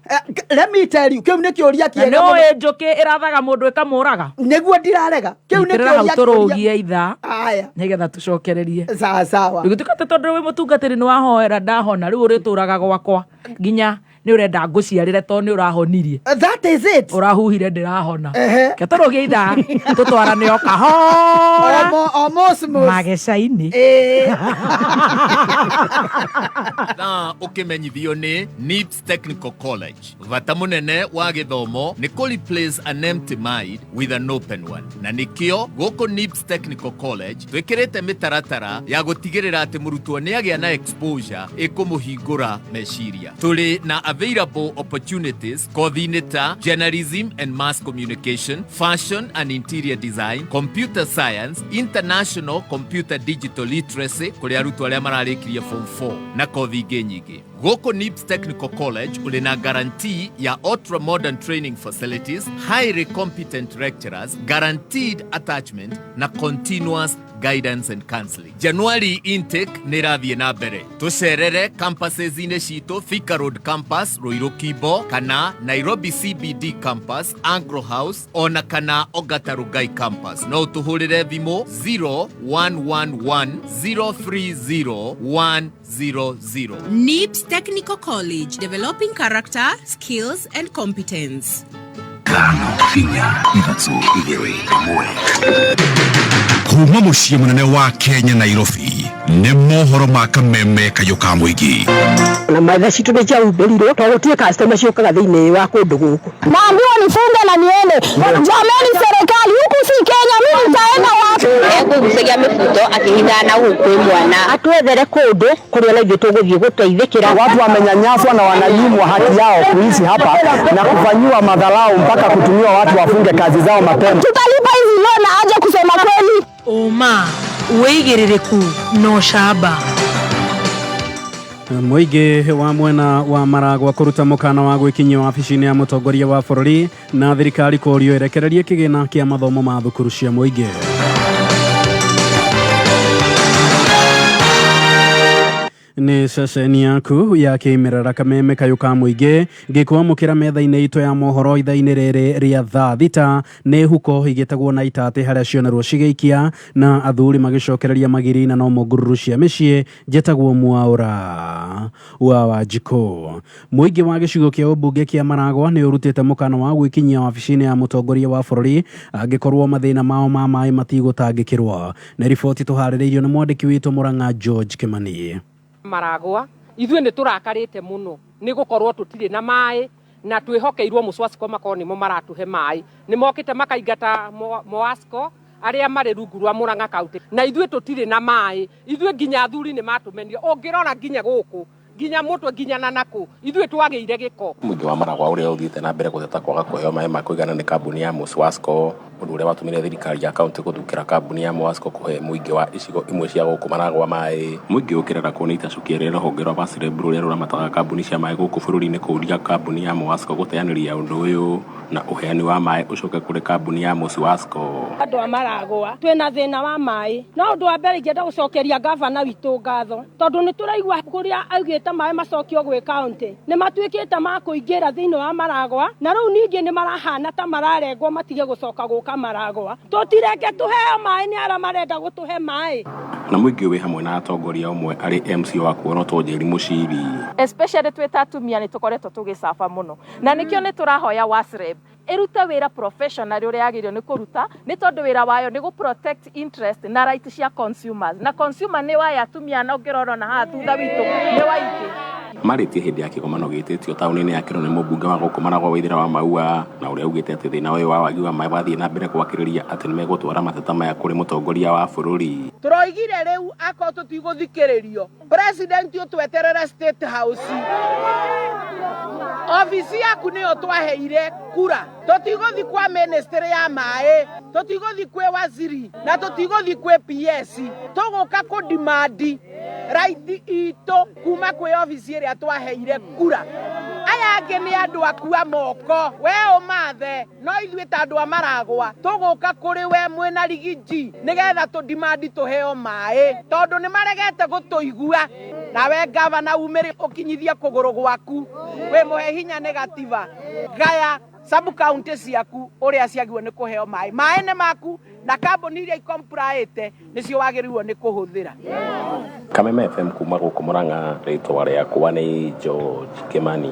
[SPEAKER 4] Let me tell you, kĩu nĩ kĩũria
[SPEAKER 2] Na
[SPEAKER 4] kĩega
[SPEAKER 2] nĩ
[SPEAKER 4] mũno.
[SPEAKER 2] ũĩ njũkĩ ĩrathaga mũndũ ĩkamũraga?
[SPEAKER 4] Nĩguo ndirarega, kĩu nĩ
[SPEAKER 2] Itĩrĩra hau
[SPEAKER 4] kĩũria.
[SPEAKER 2] Tũrũgie ithaa
[SPEAKER 4] Aya.
[SPEAKER 2] nĩgetha tũcokererie.
[SPEAKER 4] Sawa sawa.
[SPEAKER 2] Gũtuĩka atĩ tondũ wĩ mũtungatĩri nĩ wahoera ndahona, rĩu ũrĩtũraga gwakwa nginya nĩ ũrenda ngũciarĩre tondũ nĩ ũrahonirie.
[SPEAKER 4] That is it.
[SPEAKER 2] Ũrahuhire ndĩrahona. Ke tũrũgie ithaa tũtwarane o kahora.
[SPEAKER 4] Omosmos.
[SPEAKER 2] Mageca-inĩ.
[SPEAKER 6] Thaa ũkĩmenyithio nĩ NIBS Technical College. Bata mũnene wa gĩthomo nĩ kũ replace an empty mind with an open one, na nĩkĩo gũkũ NIBS Technical College twĩkĩrĩte mĩtaratara ya gũtigĩrĩra atĩ mũrutwo nĩ agĩa na exposure ĩkũmũhingũra meciria. Tũrĩ na available opportunities kothi-inĩ ta journalism and mass communication, fashion and interior design, computer science, international computer digital literacy kũrĩ arutwo arĩa mararĩkirie form 4 na kothi ingĩ nyingĩ. Gũkũ NIBS Technical College ũrĩ na guarantee ya ultra modern training facilities, highly competent lecturers, guaranteed attachment na continuous guidance and counseling. January intake nĩ ĩrathiĩ na mbere. Tũcerere campuses-inĩ citũ Thika Road Campus, Ruiru Kimbo, kana Nairobi CBD Campus, Anglo House, ona kana Ongata Rongai Campus. No ũtũhũrĩre thimũ 0111 030 100.
[SPEAKER 7] NIBS Technical College, developing character, skills, and competence.
[SPEAKER 8] 5 4 3 2 1. Kuma mũciĩ mũnene wa Kenya, Nairobi, nĩ mohoro ma kameme kayũ ka mũingĩ.
[SPEAKER 9] Na metha citũ nĩ ciahumbĩrirwo tondũ gũtirĩ customer ciũkaga thĩinĩ wa kũndũ gũkũ.
[SPEAKER 10] Naambiwa nifunge na niende. Jameni, serikali huku si Kenya, mimi nitaenda wapi?
[SPEAKER 11] Ekũgucagia mĩbuto akĩhithaga na gũkũ kwĩ mwana.
[SPEAKER 9] Atwethere kũndũ kũrĩa na ithuĩ tũgũthiĩ gũteithĩkĩra.
[SPEAKER 12] Watu wamenyanyaswa na wananyimwa haki yao kuishi hapa na kufanyiwa madharau mpaka kutumiwa watu wafunge kazi zao mapema.
[SPEAKER 10] Tutalipa hizi loan na aje kusema kweli?
[SPEAKER 13] Ũma, wĩigĩrĩrĩku na ũcamba.
[SPEAKER 14] Mũingĩ wa mwena wa Maragwa kũruta mũkana wa gwĩkinyia wabici-inĩ ya mũtongoria wa bũrũri na thirikari kũrio ĩrekererie kĩgĩna kĩa mathomo ma thukuru cia mũingĩ. Nĩ ceceni yaku ya kĩmerera Kameme Kayũ ka Mũingĩ ngĩkwamũkĩra metha-inĩ itũ ya mohoro ithaa-inĩ rĩrĩ rĩa thaa thita. Nĩ huko igĩtagwo na itatĩ harĩa cionerwo cigĩikia na athuri magĩcokereria magiri na nomo ngururu cia mĩciĩ. Njĩtagwo Mwaũra wa Wanjikũ. Mũingĩ wa gĩcigo kĩa ũmbunge kĩa Maragwa nĩ ũrutĩte mũkana wa gwĩkinyia wabici-inĩ ya mũtongoria wa bũrũri angĩkorwo mathĩna mao ma maĩ matigũtangĩkĩrwo. Nĩ riboti tũharĩrĩirio nĩ mwandĩki witũ Mũrang'a George Kĩmani.
[SPEAKER 15] Maragwa, ithuĩ nĩ tũrakarĩte mũno nĩ gũkorwo tũtirĩ na maĩ na twĩhokeirwo Mũswasco makorwo nĩmo maratũhe maĩ. Nĩ mokĩte makaingata Moasco arĩa marĩ rungu rwa Mũrang'a County na ithuĩ tũtirĩ na maĩ. Ithuĩ nginya athuri nĩ matũmenire, ũngĩrora nginya gũkũ nginya mũtwe nginya na nakũ, ithuĩ twagĩire gĩko.
[SPEAKER 16] Mũingĩ wa Maragwa ũrĩa ũthiĩte na mbere gũteta kwaga kũheo maĩ ma kũigana nĩ kambuni ya Muswasco, ũndũ ũrĩa watũmire thirikari ya kaunti gũthukĩra kambuni ya Muwasco kũhe mũingĩ wa icigo imwe cia gũkũ Maragwa maĩ. Mũingĩ ũkĩrarakwo nĩ itacũkia rĩa rũhonge rwa Wasreb rũrĩa rũramataga kambuni cia maĩ gũkũ bũrũri-inĩ kũũria kambuni ya Muwasco gũteanĩria ũndũ ũyũ na ũheani wa maĩ ũcoke kũrĩ kambuni ya Muswasco.
[SPEAKER 17] Andũ a Maragwa twĩna thĩna wa maĩ, no ũndũ wa mbere ingĩenda gũcokeria ngavana witũ ngatho tondũ nĩ tũraigua kũrĩa augĩte maĩ macokio gwĩ kaũntĩ nĩ matuĩkĩte ma kũingĩra thĩinĩ wa Maragwa, na rĩu ningĩ nĩ marahana ta mararengwo matige gũcoka gũka Maragwa. Tũtireke tũheo maĩ nĩ arĩa marenda gũtũhe maĩ.
[SPEAKER 16] Na mũingĩ wĩ hamwe na atongoria ũmwe arĩ MC wa kuorotwo Njeri Mũciri.
[SPEAKER 18] Especially twĩ ta atumia nĩ tũkoretwo tũgĩcaba mũno, na nĩkĩo nĩ tũrahoya WASREB ĩrute wĩra professionally ũrĩa yagĩrĩirwo nĩ kũruta, nĩ tondũ wĩra wayo nĩ gũ protect interest na right cia consumers, na consumer nĩ waya atumia, na ũngĩrora ona haha thutha witũ nĩ waingĩ.
[SPEAKER 16] Marĩtie hĩndĩ ya kĩgomano gĩtĩtio taũni-inĩ ya Kĩro nĩ mũmbunge wa gũkũ Maragwa Waithera wa Maua, na ũrĩa augĩte atĩ thĩna ũyũ wa wagi wa maĩ wathiĩ na mbere gwakĩrĩria atĩ nĩmegũtwara mateta maya kũrĩ mũtongoria wa bũrũri.
[SPEAKER 19] Tũroigire rĩu akorwo tũtigũthikĩrĩrio, President ũtweterere State House. Obici yaku nĩyo twaheire kura. Tũtigũthi kwa ministry ya maĩ, tũtigũthi kwĩ waziri na tũtigũthi kwĩ PS. Tũgũka kũ demand right itũ kuma kwĩ obici ĩrĩa twaheire kura. Aya angĩ nĩ andũ aku a moko, we ũmathe, no ithuĩ ta andũ a Maragwa tũgũka kũrĩ we mwĩna rigiji nĩgetha tũ demand tũheo maĩ, tondũ nĩ maregete gũtũigua. Nawe gavana umĩre ũkinyithie kũgũrũ gwaku, wĩ mũhe hinya nĩ gatiba, gaya sub county ciaku ũrĩa ciagĩrĩirwo nĩ kũheo maĩ. Maĩ nĩ maku na kambuni iria icomplaĩte nĩcio wagĩrĩirwo nĩ kũhũthĩra.
[SPEAKER 16] Kameme FM kuma gũkũ Murang'a, rĩtwa rĩakwa nĩ George Kimani.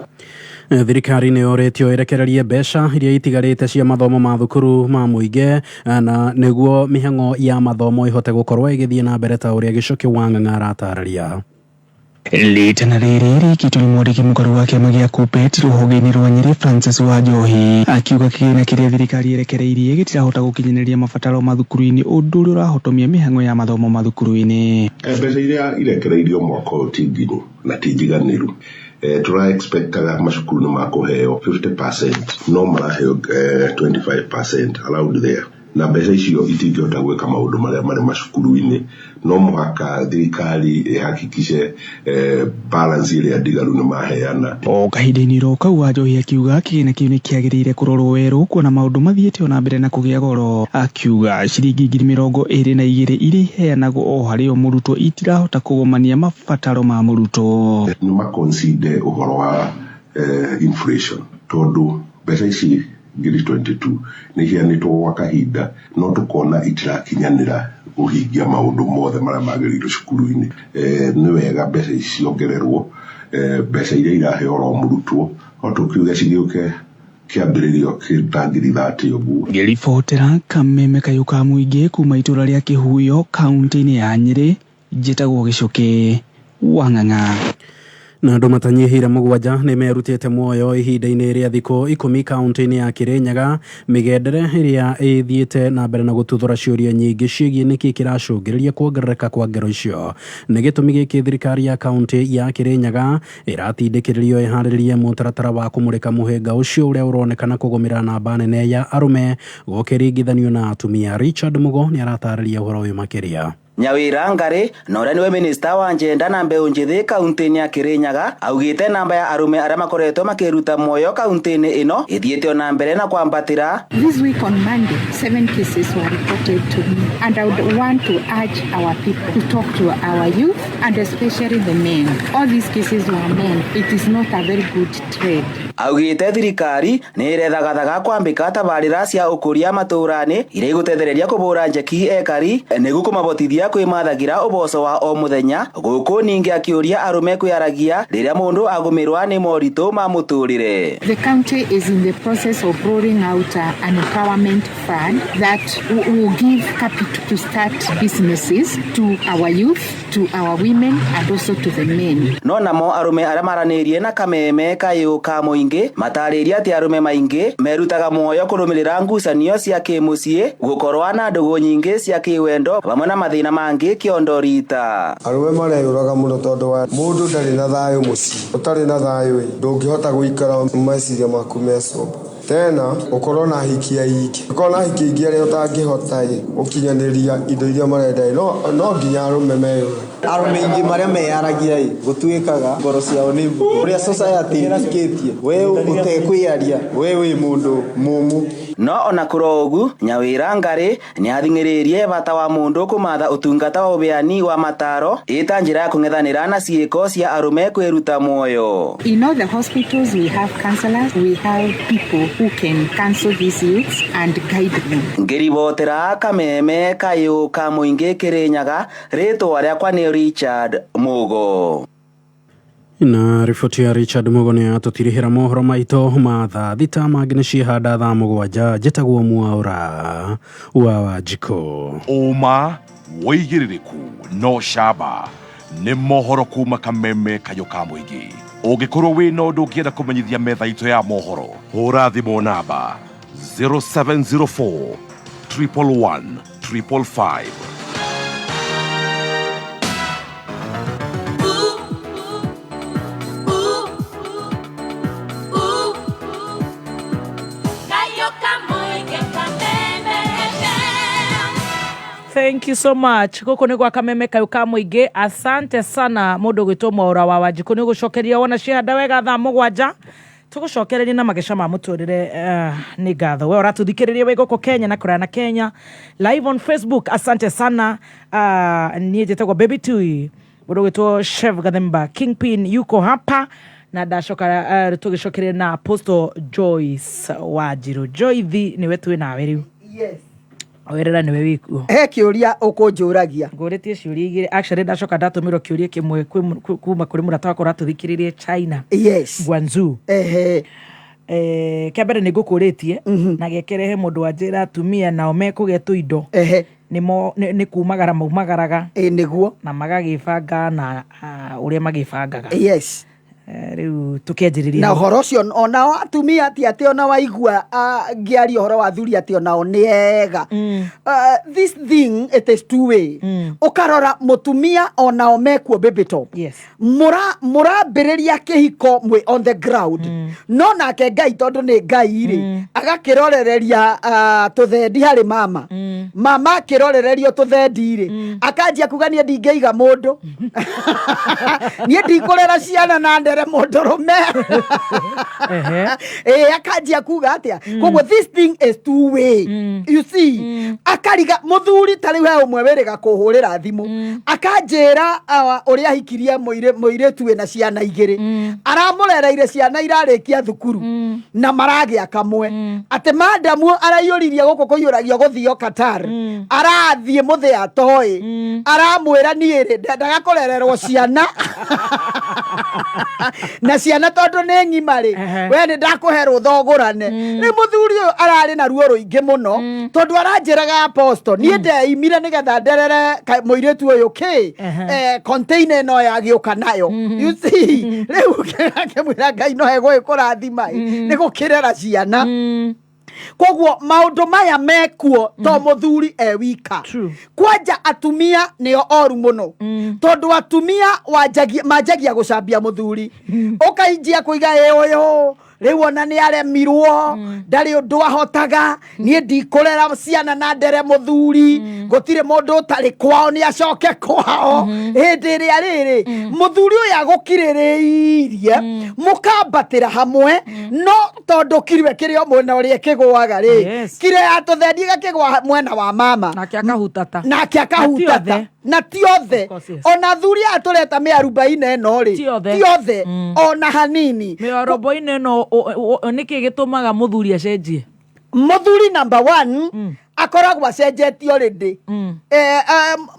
[SPEAKER 14] Thirikari nĩ yorĩtio ĩrekererie mbeca iria itigarĩte cia mathomo ma thukuru ma mũingĩ na nĩguo mĩhang'o ya mathomo ĩhote gũkorwo ĩgĩthiĩ na mbere ta ũrĩa Gĩcũkĩ wa Ng'ang'a aratarĩria.
[SPEAKER 20] Rĩtana rĩrĩ rĩkĩtwo nĩ mwandĩki mũkaru wa kĩama gĩa KUPPET rũhonge-inĩ rwa Nyĩrĩ Francis Wanjohi akiuga kĩgĩna kĩrĩa thirikari ĩrekereirie gĩtirahota gũkinyanĩria mabataro mathukuru-inĩ ũndũ ũrĩa ũrahotomia mĩhang'o ya mathomo mathukuru-inĩ.
[SPEAKER 21] Mbeca iria irekereirio mwaka ũyũ ti nginyu na ti njiganĩru. Tũra expectaga macukuru nĩ makũheo 50% no maraheo 25% around there, na mbeca icio itingĩhota gwĩka maũndũ marĩa marĩ macukuru-inĩ. No mũhaka thirikari ĩhakikishe balance ĩrĩa ndigaru nĩ maheana.
[SPEAKER 20] O kahinda-inĩ ro kau Wanjohi akiuga kĩgĩna kĩu nĩ kĩagĩrĩire kũrorwo werũ kuona maũndũ mathiĩte ona mbere na kũgĩa goro. Akiuga ciringi ngiri mĩrongo ĩrĩ na igĩrĩ iria iheanagwo o harĩ o mũrutwo itirahota kũgomania mabataro ma mũrutwo.
[SPEAKER 21] Nĩ makonside ũhoro wa inflation tondũ mbeca ici ngiri 22 nĩ iheanĩtwo gwa kahinda no tũkona itirakinyanĩra kũhingia maũndũ mothe marĩa magĩrĩirwo cukuru-inĩ. Nĩ wega mbeca ici ciongererwo, mbeca iria iraheo oro mũrutwo no tũkiuge cigĩũke kĩambĩrĩrio ta ngiri 30 ũguo.
[SPEAKER 20] Ngĩribotera Kameme Kayũ ka Mũingĩ kuma itũra rĩa Kĩhuyo kaunti-inĩ ya Nyĩrĩ, njĩtagwo Gĩcũkĩ wa Ng'ang'a.
[SPEAKER 14] Na andũ matanyihĩire mũgwanja nĩ merutĩte muoyo ihinda-inĩ rĩa thikũ 10 kaunti-inĩ ya Kirinyaga, mĩgendere ĩrĩa ĩthiĩte na mbere na gũtuthũra ciũria nyingĩ ciĩgiĩ nĩkĩ kĩracũngĩrĩria kuongerereka kwa ngero icio. Nĩ gĩtũmi gĩkĩ thirikari ya kaunti ya Kirinyaga ĩratindĩkĩrĩrio ĩharĩrĩrie mũtaratara wa kũmũrĩka mũhĩnga ũcio ũrĩa ũronekana kũgũmĩra namba nene ya arũme gũkĩringithanio na atumia. Richard Mugo nĩ aratarĩria ũhoro ũyũ makĩria.
[SPEAKER 1] Nyawira Ngari na ũrĩa nĩwe minista wa njenda na mbeũ njĩthĩ kaunti-inĩ ya Kirinyaga augĩte namba ya arũme arĩa makoretwo makĩruta muoyo kaunti-inĩ ĩno ĩthiĩte ona mbere na kwambatĩra.
[SPEAKER 22] This week on Monday, 7 cases were reported to me, and I would want to urge our people to talk to our youth and especially the men. All these cases were men. It is not a very good trade.
[SPEAKER 1] Augĩte thirikari nĩ ĩrethagathaga kwambĩka tabarĩra cia ũkũria matũra-inĩ iria igũtethereria kũbũra njeki ekari nĩguo kũmabotithia kwĩmathagira ũboco wa o mũthenya gũkũ ningĩ akĩũria arũme kwĩaragia rĩrĩa mũndũ agũmĩrwa nĩ moritũ ma mũtũrĩre.
[SPEAKER 22] The county is in the process of rolling out an empowerment fund that will give capital to start businesses to our youth, to our women and also to the men.
[SPEAKER 1] No namo arũme arĩa maranĩrie na kameme kayũ ka mũingĩ matarĩrie atĩ arũme maingĩ merutaga muoyo kũrũmĩrĩra ngucanio cia kĩmũciĩ gũkorwa na ndũgũ nyingĩ cia kĩwendo hamwe na mathĩna mangĩ kĩondo rita.
[SPEAKER 23] Arũme mareyũraga mũno tondũ wa mũndũ ndarĩ na thayũ mũciĩ, ũtarĩ na thayũ ĩ ndũngĩhota gũikara meciria maku me sober. Tena ũkorwo na hiki aingĩ, ũkorwo na hiki aingĩ arĩa ũtangĩhota ĩ gũkinyanĩria indo iria marenda ĩ, no nginya arũme meyũrage.
[SPEAKER 24] Arũme aingĩ marĩa meyaragia ĩ gũtuĩkaga ngoro ciao nĩ mbuthu. Ũrĩa society ĩthikĩtie we ũtekwĩyaria we wĩ mũndũ mũmũ.
[SPEAKER 1] No ona kũrĩ ũguo Nyawira Ngari nĩathing'ĩrĩirie bata wa mũndũ kũmatha ũtungata wa ũbeani wa mataro ĩta njĩra ya kũng'ethanĩra na ciĩko cia arũme kwĩruta muoyo.
[SPEAKER 22] In all the hospitals we have counselors, we have people who can counsel these youths and guide them.
[SPEAKER 1] Ngĩribotera kameme kayũ ka mũingĩ Kĩrĩnyaga, rĩtwa rĩakwa nĩ Richard Mugo.
[SPEAKER 14] Na riboti ya Richard Mugo nĩ yatũtirihĩra mohoro maitũ ma thaa thita mangĩ nĩ ciĩhanda thaa mũgwanja. Njĩtagwo Mwaũra wa Wanjikũ.
[SPEAKER 8] Ũma wĩigĩrĩrĩku no camba nĩ mohoro kuma kameme kayũ ka mũingĩ. Ũngĩkorwo wĩna ũndũ ũngĩenda kũmenyithia metha itũ ya mohoro, hũra thimũ namba 0704 111 555.
[SPEAKER 2] Thank you so much. Gũkũ nĩ gwa kameme kayũ ka mũingĩ. Asante sana mũndũ ũgwĩtwo Mwaũra wa Wanjikũ nĩ ũgũcokeria wona ciehanda wega thaa mũgwanja. Tũgũcokereria na mageca ma mũtũrĩre. Nĩ ngatho we ũratũthikĩrĩria wĩ gũkũ Kenya na kũraya na Kenya live on Facebook. Asante sana. Niĩ njĩtagwo Baby Tui, mũndũ ũgwĩtwo Chef Gathemba Kingpin yuko hapa na ndacoka tũgĩcokeria na Apostle Joyce Wanjirũ. Joyce nĩwe twĩ nawe rĩu.
[SPEAKER 4] Yes.
[SPEAKER 2] Werera nĩwe wĩkuo.
[SPEAKER 4] He kĩũria ũkũnjũragia.
[SPEAKER 2] Ngũrĩtie ciũria igĩrĩ. Actually ndacoka ndatũmĩrwo kĩũria kĩmwe kuma kũrĩ mũrata wakwa ũratũthikĩrĩrie China.
[SPEAKER 4] Yes.
[SPEAKER 2] Guangzhou.
[SPEAKER 4] Ehe.
[SPEAKER 2] Kĩa mbere nĩ ngũkũrĩtie na gĩkerehe mũndũ wanjĩra atumia nao mekũgĩa tũindo.
[SPEAKER 4] Ehe.
[SPEAKER 2] Nĩ kumagara maumagaraga.
[SPEAKER 4] Ĩ nĩguo.
[SPEAKER 2] Na magagĩbanga na ũrĩa magĩbangaga.
[SPEAKER 4] Yes.
[SPEAKER 2] Rĩu tũkĩanjĩrĩria
[SPEAKER 4] na
[SPEAKER 2] hau.
[SPEAKER 4] Ũhoro ũcio onao atumia ti atĩ ona waigua ngĩaria ũhoro wa athuri atĩ onao nĩ ega. This thing it is two way. Ũkarora mũtumia onao mekuo baby top.
[SPEAKER 2] Yes.
[SPEAKER 4] Mũrambĩrĩria kĩhiko mwĩ on the ground. No nake Ngai tondũ nĩ Ngai rĩ, agakĩrorereria tũthendi harĩ mama. Mama akĩrorererio tũthendi rĩ, akanjia kuga niĩ ndingĩiga mũndũ. Niĩ ndikũrera ciana na ndere mũndũrũme. Akanjia kuga atĩa. Koguo this thing is two way. You see, akariga mũthuri ta rĩu he ũmwe wĩrĩga kũhũrĩra thimũ. Akanjĩra ũrĩa ahikirie mũirĩtu wĩna ciana igĩrĩ. Aramũrereire ciana irarĩkia thukuru na maragĩa kamwe. Atĩ madamu araiyũririe gũkũ kũiyũragio gũthio Qatar. Arathiĩ mũthĩa atoĩ. Aramwĩra niĩ rĩ, ndendaga kũrererwo ciana. Na ciana tondũ nĩ ng'ima rĩ, we nĩ ndakũhe rũtha ũgũrane. Rĩu mũthuri ũyũ ararĩ na ruo rũingĩ mũno tondũ aranjĩraga apostle, niĩ ndeimire nĩgetha nderere mũirĩtu ũyũ kĩ, container ĩno yagĩũka nayo. You see, rĩu akĩmwĩra Ngai no egũgĩkũrathima ĩ, nĩ gũkĩrera ciana. Koguo maũndũ maya mekuo to mũthuri e wika. Kwanja atumia nĩo oru mũno. Tondũ atumia manjagia gũcambia mũthuri. Ũkainjia kũiga ĩ ũyũ Rĩu ona nĩ aremirwo, ndarĩ ũndũ ahotaga. Niĩ ndikũrera ciana na ndere mũthuri. Gũtirĩ mũndũ ũtarĩ kwao, nĩ acoke kwao. Hĩndĩ ĩrĩa rĩrĩ mũthuri ũyũ agũkirĩrĩirie, mũkambatĩra hamwe, no tondũ kiriwe kĩrĩ o mwena ũrĩa ĩkĩgũaga rĩ, kire ya tũthendi ĩgakĩgwa mwena wa mama.
[SPEAKER 2] Nake akahutata.
[SPEAKER 4] Nake akahutata. Na ti othe.
[SPEAKER 2] Of course, yes.
[SPEAKER 4] Ona athuri aya tũreta mĩarubaine ĩno rĩ,
[SPEAKER 2] Ti othe.
[SPEAKER 4] Ti othe ona hanini.
[SPEAKER 2] Mĩarobo-inĩ ĩno, nĩkĩ gĩtũmaga mũthuri acenjie?
[SPEAKER 4] Mũthuri number one akoragwo acenjetie already.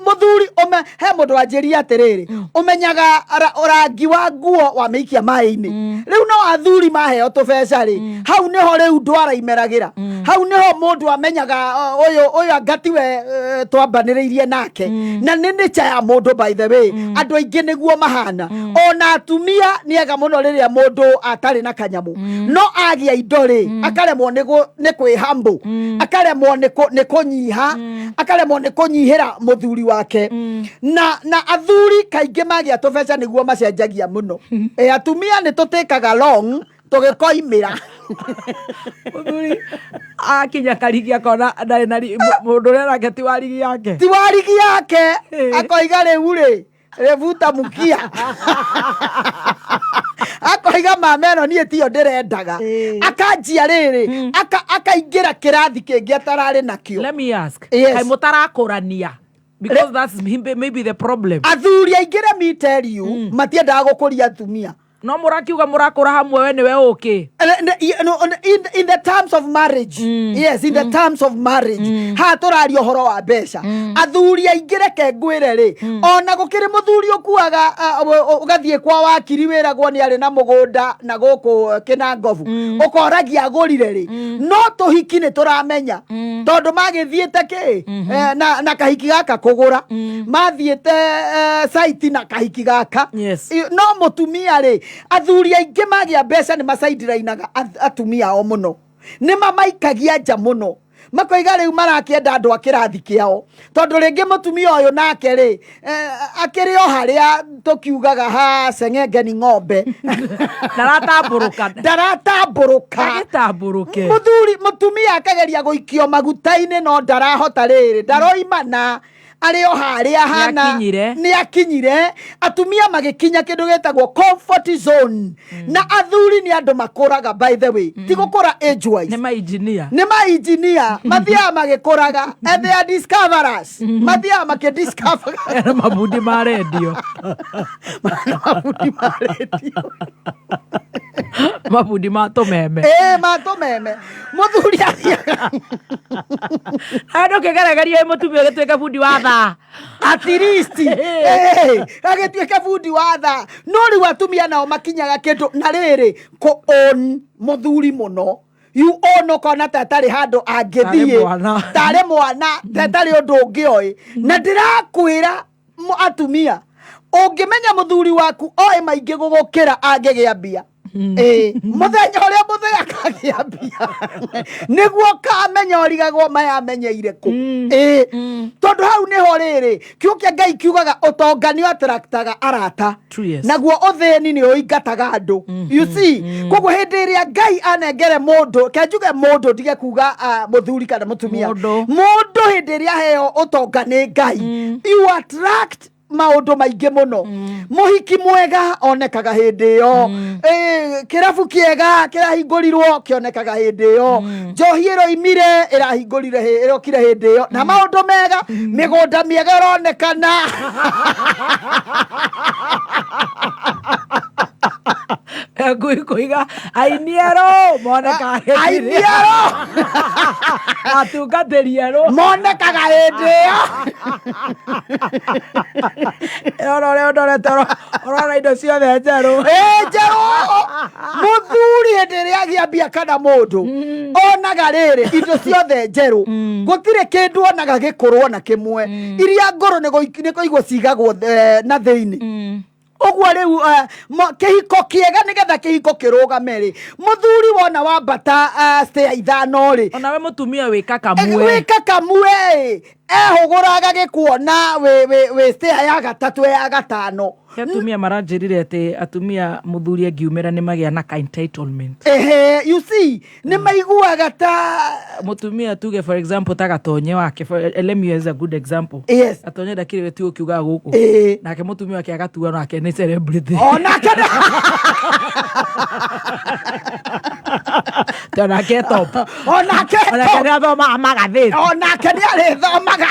[SPEAKER 4] Mũthuri ũme he mũndũ wanjĩria atĩrĩrĩ, ũmenyaga rangi wa nguo wamĩikia maĩ-inĩ. Rĩu no athuri maheo tũbeca rĩ, hau nĩho rĩu ndwara imeragĩra. Hau nĩho mũndũ amenyaga ũyũ anga tiwe twambanĩrĩirie nake. Na nĩ nature ya mũndũ, by the way. Andũ aingĩ nĩguo mahana. Ona atumia nĩ ega mũno rĩrĩa mũndũ atarĩ na kanyamũ, no agĩa indo rĩ, akaremwo nĩ kwĩhumble, akaremwo nĩ kũnyiha, akaremwo nĩ kũnyihĩra mũthuri wake. Na athuri kaingĩ magĩa tũbeca nĩguo macenjagia mũno. Atumia nĩ tũtĩkaga long tũgĩkoimĩra.
[SPEAKER 2] Mũthuri akinya karigi akona ndarĩ na mũndũ ũrĩa nake ti wa rigi yake.
[SPEAKER 4] Ti wa rigi yake. Akoiga rĩu rĩ, revuta mukia, akoiga mama ĩno niĩ tiyo ndĩrendaga. Akanjia rĩrĩ, akaingĩra kĩrathi kĩngĩ atararĩ nakĩo.
[SPEAKER 2] Let me ask.
[SPEAKER 4] Yes.
[SPEAKER 2] Kaĩ mũtarakũrania? Because that's maybe the problem.
[SPEAKER 4] Athuri aingĩ, let me tell you, matiendaga gũkũria atumia.
[SPEAKER 2] No mũrakiuga mũrakũra hamwe, we nĩwe ũkĩ.
[SPEAKER 4] In the terms of marriage, yes, in the terms of marriage, haha tũraria ũhoro wa mbeca. Athuri aingĩ, reke ngwĩre rĩ, ona gũkĩrĩ mũthuri ũkuaga ũgathiĩ kwa wakiri wĩragwo nĩ arĩ na mũgũnda na gũkũ Kĩnangobu, ũkoragia agũrire rĩ. No tũhiki nĩ tũramenya tondũ magĩthiĩte kĩ na kahiki gaka kũgũra, mathiĩte site na kahiki gaka. No mũtumia rĩ, athuri aingĩ magĩa mbeca nĩ macaindirainaga atumia ao mũno, nĩ mamaikagia nja mũno, makoiga rĩu marakĩenda andũ a kĩrathi kĩao, tondũ rĩngĩ mũtumia ũyũ nake rĩ, akĩrĩ o harĩa tũkiugaga ha ceng'enge ni ng'ombe.
[SPEAKER 2] Ndaratambũrũka.
[SPEAKER 4] Ndaratambũrũka.
[SPEAKER 2] Agĩtambũrũke.
[SPEAKER 4] Mũthuri, mũtumia akageria gũikio maguta-inĩ no ndarahota, rĩrĩ ndaroimana, arĩ o harĩa hana.
[SPEAKER 2] Nĩakinyire.
[SPEAKER 4] Nĩ akinyire. Atumia magĩkinya kĩndũ gĩtagwo comfort zone. Na athuri nĩ andũ makũraga, by the way, ti gũkũra age wise.
[SPEAKER 2] Nĩ mainjinia.
[SPEAKER 4] Nĩ mainjinia, mathiaga magĩkũraga, and they are discoverers, mathiaga makĩdiscover.
[SPEAKER 2] Na mabundi ma rendio.
[SPEAKER 4] Mabundi ma rendio.
[SPEAKER 2] Mabundi ma tũmeme.
[SPEAKER 4] Ĩĩ, ma tũmeme. Mũthuri athiaga
[SPEAKER 2] Andũ kĩgeregerio mũtumia ũgĩtuĩka bundi wa thaa.
[SPEAKER 4] At least agĩtuĩka bundi wa thaa. No rĩu atumia nao makinyaga kĩndũ na rĩrĩ kũ own mũthuri mũno, you own, ũkona ta atarĩ handũ angĩthiĩ.
[SPEAKER 2] Tarĩ mwana.
[SPEAKER 4] Tarĩ mwana, ta atarĩ ũndũ ũngĩ oĩ. Na ndĩrakwĩra atumia, ũngĩmenya mũthuri waku oĩ maingĩ gũgũkĩra, angĩgĩa mbia, ĩĩ, mũthenya ũrĩa mũthee akagĩa mbia nĩguo kamenya ũrigagwo maya amenyeire kũ. Ĩĩ, tondũ hau nĩho rĩrĩ kiugo kĩa Ngai kiugaga ũtonga nĩ attractaga arata.
[SPEAKER 2] True, yes.
[SPEAKER 4] Naguo ũthĩni nĩ ũingataga andũ, you see. Koguo hĩndĩ ĩrĩa Ngai anengere mũndũ, ke njuge mũndũ, ndige kuga mũthuri kana mũtumia.
[SPEAKER 2] Mũndũ.
[SPEAKER 4] Mũndũ hĩndĩ ĩrĩa aheo ũtonga nĩ Ngai, you attract maũndũ maingĩ mũno. Mũhiki mwega onekaga hĩndĩ ĩyo. Kĩrabu kĩega kĩrahingũrirwo kĩonekaga hĩndĩ ĩyo. Njohi ĩroimire ĩrahingũrire ĩrokire hĩndĩ ĩyo, na maũndũ mega, mĩgũnda mĩega ĩronekana.
[SPEAKER 2] Ngui kuiga aini erũ monekaga hĩndĩ
[SPEAKER 4] Aini
[SPEAKER 2] ĩrĩa-
[SPEAKER 4] erũ.
[SPEAKER 2] Atungatĩri erũ
[SPEAKER 4] monekaga hĩndĩ ĩyo.
[SPEAKER 2] Ĩrona ũrĩa ũndorete, ũrona indo ciothe njerũ.
[SPEAKER 4] Ĩ, njerũ. Mũthuri hĩndĩ ĩrĩa agĩa mbia kana mũndũ onaga rĩrĩ indo ciothe njerũ, gũtirĩ kĩndũ onaga gĩkũrũ ona kĩmwe. Iria ngũrũ nĩ kũigwo cigagwo na thĩinĩ ũguo. Rĩu kĩhiko kĩega, nĩgetha kĩhiko kĩrũgame rĩ, mũthuri wona wambata stair 5 rĩ,
[SPEAKER 2] Onawe mũtumia wĩka kamwe.
[SPEAKER 4] Wĩka kamwe. Ehũgũraga gĩkuona wĩ stair ya gatatũ, ya gatano.
[SPEAKER 2] He atumia maranjĩrire atĩ atumia mũthuri angiumĩra nĩ magĩa na ka entitlement.
[SPEAKER 4] Ehe, you see, nĩ maiguaga ta
[SPEAKER 2] Mũtumia tuge for example ta gatonye wake, let me use a good example.
[SPEAKER 4] Yes.
[SPEAKER 2] Gatonye ndakĩrĩ we ti ũkiugaga gũkũ. Nake mũtumia wake agatua nake nĩ celebrity.
[SPEAKER 4] Onake
[SPEAKER 2] Tondũ nake top.
[SPEAKER 4] Onake
[SPEAKER 2] Onake nĩ athomaga magathĩti.
[SPEAKER 4] Onake nĩ arĩthomaga.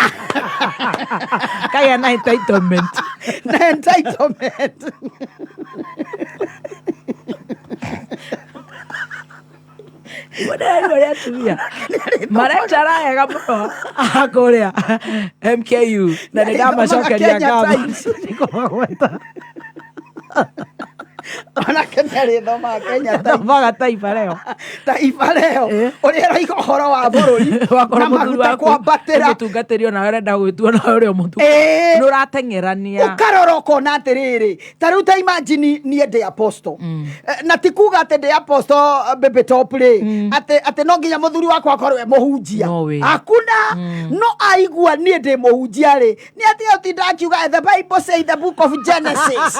[SPEAKER 2] Kagĩa na entitlement.
[SPEAKER 4] Na entitlement.
[SPEAKER 2] Ũrĩa atumia marenjara wega mũno kũrĩa MKU na nĩ ndamacokeria
[SPEAKER 4] Kenya
[SPEAKER 2] ngatho.
[SPEAKER 4] Times. Onake nĩ arĩthomaga Kenya Times.
[SPEAKER 2] Athomaga Taifa Leo.
[SPEAKER 4] Taifa Leo ũrĩa ĩroiga ũhoro wa bũrũri
[SPEAKER 2] Wakorwo
[SPEAKER 4] na
[SPEAKER 2] mũthuri
[SPEAKER 4] maguta
[SPEAKER 2] waku
[SPEAKER 4] kwambatĩra.
[SPEAKER 2] nĩ mũtungatĩri onawe ũrenda gwĩtua nawe ũrĩa mũtu nĩ ũrateng'erania.
[SPEAKER 4] Ũkarora ũkona atĩrĩrĩ, ta rĩu ta imagine niĩ ndĩ apostle. Na ti kuga atĩ ndĩ apostle, baby top rĩ, atĩ no nginya mũthuri wakwa akorwo e mũhunjia.
[SPEAKER 2] No way.
[SPEAKER 4] Hakuna. No aigua niĩ ndĩ mũhunjia rĩ, nĩ atĩ ũtinda akiuga the Bible say the book of Genesis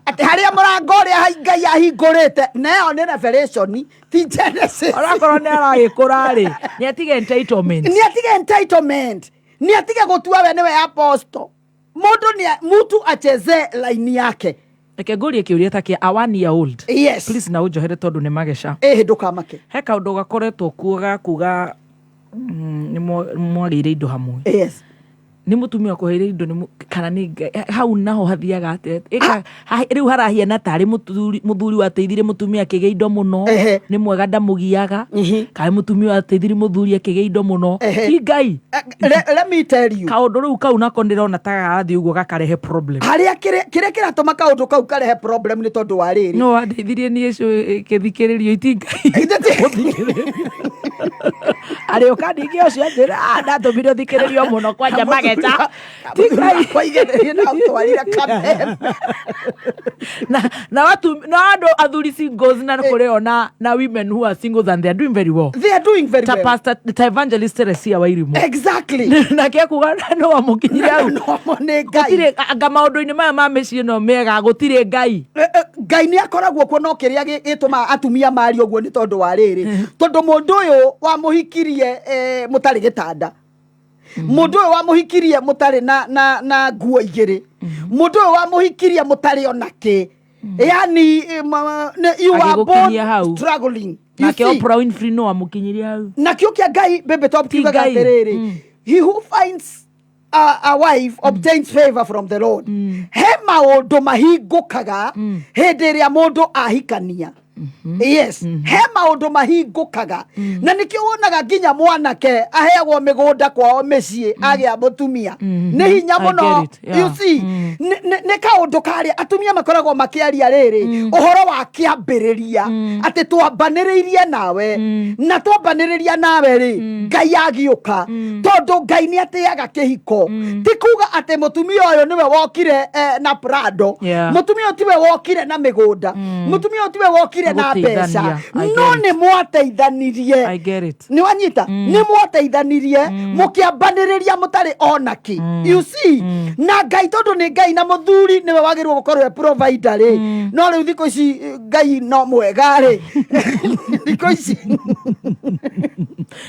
[SPEAKER 4] atĩ harĩa mũrango ũrĩa Ngai ahingũrĩte, na ĩyo nĩ Revelation, ti Genesis.
[SPEAKER 2] Onakorwo nĩ aragĩkũra rĩ, nĩ atige entitlement.
[SPEAKER 4] Nĩ atige entitlement, nĩ atige gũtua we nĩwe apostle. Mũndũ nĩ mtu acheze laini yake.
[SPEAKER 2] Reke ngũrie kĩũria ta kĩa a one year old.
[SPEAKER 4] Yes.
[SPEAKER 2] Please na ũnjohere tondũ nĩ mageca.
[SPEAKER 4] Ĩhĩ, ndũkamake.
[SPEAKER 2] He kaũndũ gakoretwo kuo ga kuga nĩ mwagĩire indo hamwe.
[SPEAKER 4] Yes.
[SPEAKER 2] Nĩ mũtumia ũkũheire indo nĩ kana nĩ Ngai? Hau naho hathiaga atĩa? Rĩu harahiana tarĩ mũthuri wateithirie mũtumia akĩgĩa indo mũno. Nĩ mwega ndamũgiaga. Kana mũtumia wateithirie mũthuri akĩgĩa indo mũno. Ti Ngai.
[SPEAKER 4] Let me tell you.
[SPEAKER 2] Kaũndũ rĩu kau nako ndĩrona ta garathiĩ ũguo gakarehe problem.
[SPEAKER 4] Harĩa kĩrĩa kĩratũma kaũndũ kau karehe problem nĩ tondũ wa rĩrĩ.
[SPEAKER 2] No wandeithirie niĩ kĩthikĩrĩrio iti Ngai. Arĩũka ningĩ ũcio anjĩra, ndatũmire ũthikĩrĩrio mũno kwanja mageca. Ti Ngai.
[SPEAKER 4] Kwaigĩrĩrie na ũtwarire kameme.
[SPEAKER 2] Na watu, na andũ athuri singles na kũrĩ ona na women who are singles and they are doing very well.
[SPEAKER 4] They are doing very
[SPEAKER 2] Ta
[SPEAKER 4] well.
[SPEAKER 2] pastor, ta evangelist Teresia Wairimu.
[SPEAKER 4] Exactly.
[SPEAKER 2] Nake akuga no amũkinyire hau.
[SPEAKER 4] No, nĩ Ngai.
[SPEAKER 2] Gũtirĩ, anga maũndũ-inĩ maya ma mĩciĩ no mega, gũtirĩ Ngai.
[SPEAKER 4] Ngai nĩ akoragwo kuo, no kĩrĩa gĩtũmaga atumia marie ũguo nĩ tondũ wa rĩrĩ, tondũ mũndũ ũyũ wamũhikirie, mũtarĩ gĩtanda, mũndũ ũyũ wamũhikirie mũtarĩ na nguo igĩrĩ, mũndũ ũyũ wamũhikirie mũtarĩ ona kĩ, yani you are born
[SPEAKER 2] Agĩgũkinyia hau.
[SPEAKER 4] struggling. You
[SPEAKER 2] Nake
[SPEAKER 4] see?
[SPEAKER 2] Oprah Winfrey no amũkinyirie hau.
[SPEAKER 4] Nakĩo kĩa Ngai, baby top,
[SPEAKER 2] Ti
[SPEAKER 4] kiugaga
[SPEAKER 2] Ngai.
[SPEAKER 4] atĩrĩrĩ, he who finds a wife obtains favor from the Lord. He maũndũ mahingũkaga hĩndĩ ĩrĩa mũndũ ahikania. Yes, he maũndũ mahingũkaga, na nĩkĩo wonaga nginya mwanake aheagwo mĩgũnda kwao mĩciĩ agĩa mũtumia. Nĩ hinya
[SPEAKER 2] I
[SPEAKER 4] mũno.
[SPEAKER 2] get it, yeah.
[SPEAKER 4] You see, nĩ kaũndũ karĩa atumia makoragwo makĩaria rĩrĩ ũhoro wa kĩambĩrĩria atĩ twambanĩrĩirie nawe, na twambanĩrĩria nawe rĩ, Ngai agĩũka, tondũ Ngai nĩ atĩaga kĩhiko. Ti kuga atĩ mũtumia ũyũ nĩwe wokire na Prado. Mũtumia ũyũ tiwe wokire na mĩgũnda, mũtumia ũyũ tiwe wokire na
[SPEAKER 2] Gũteithania.
[SPEAKER 4] mbeca,
[SPEAKER 2] I
[SPEAKER 4] no
[SPEAKER 2] get it.
[SPEAKER 4] nĩ mwateithanirie.
[SPEAKER 2] I get it.
[SPEAKER 4] Nĩ wanyita, nĩ mwateithanirie mũkĩambanĩrĩria mũtarĩ ona kĩ. You see, na Ngai tondũ nĩ Ngai na mũthuri nĩwe wagĩrĩirwo gũkorwo e provider rĩ, no rĩu thikũ ici Ngai no mwega rĩ, thikũ ici.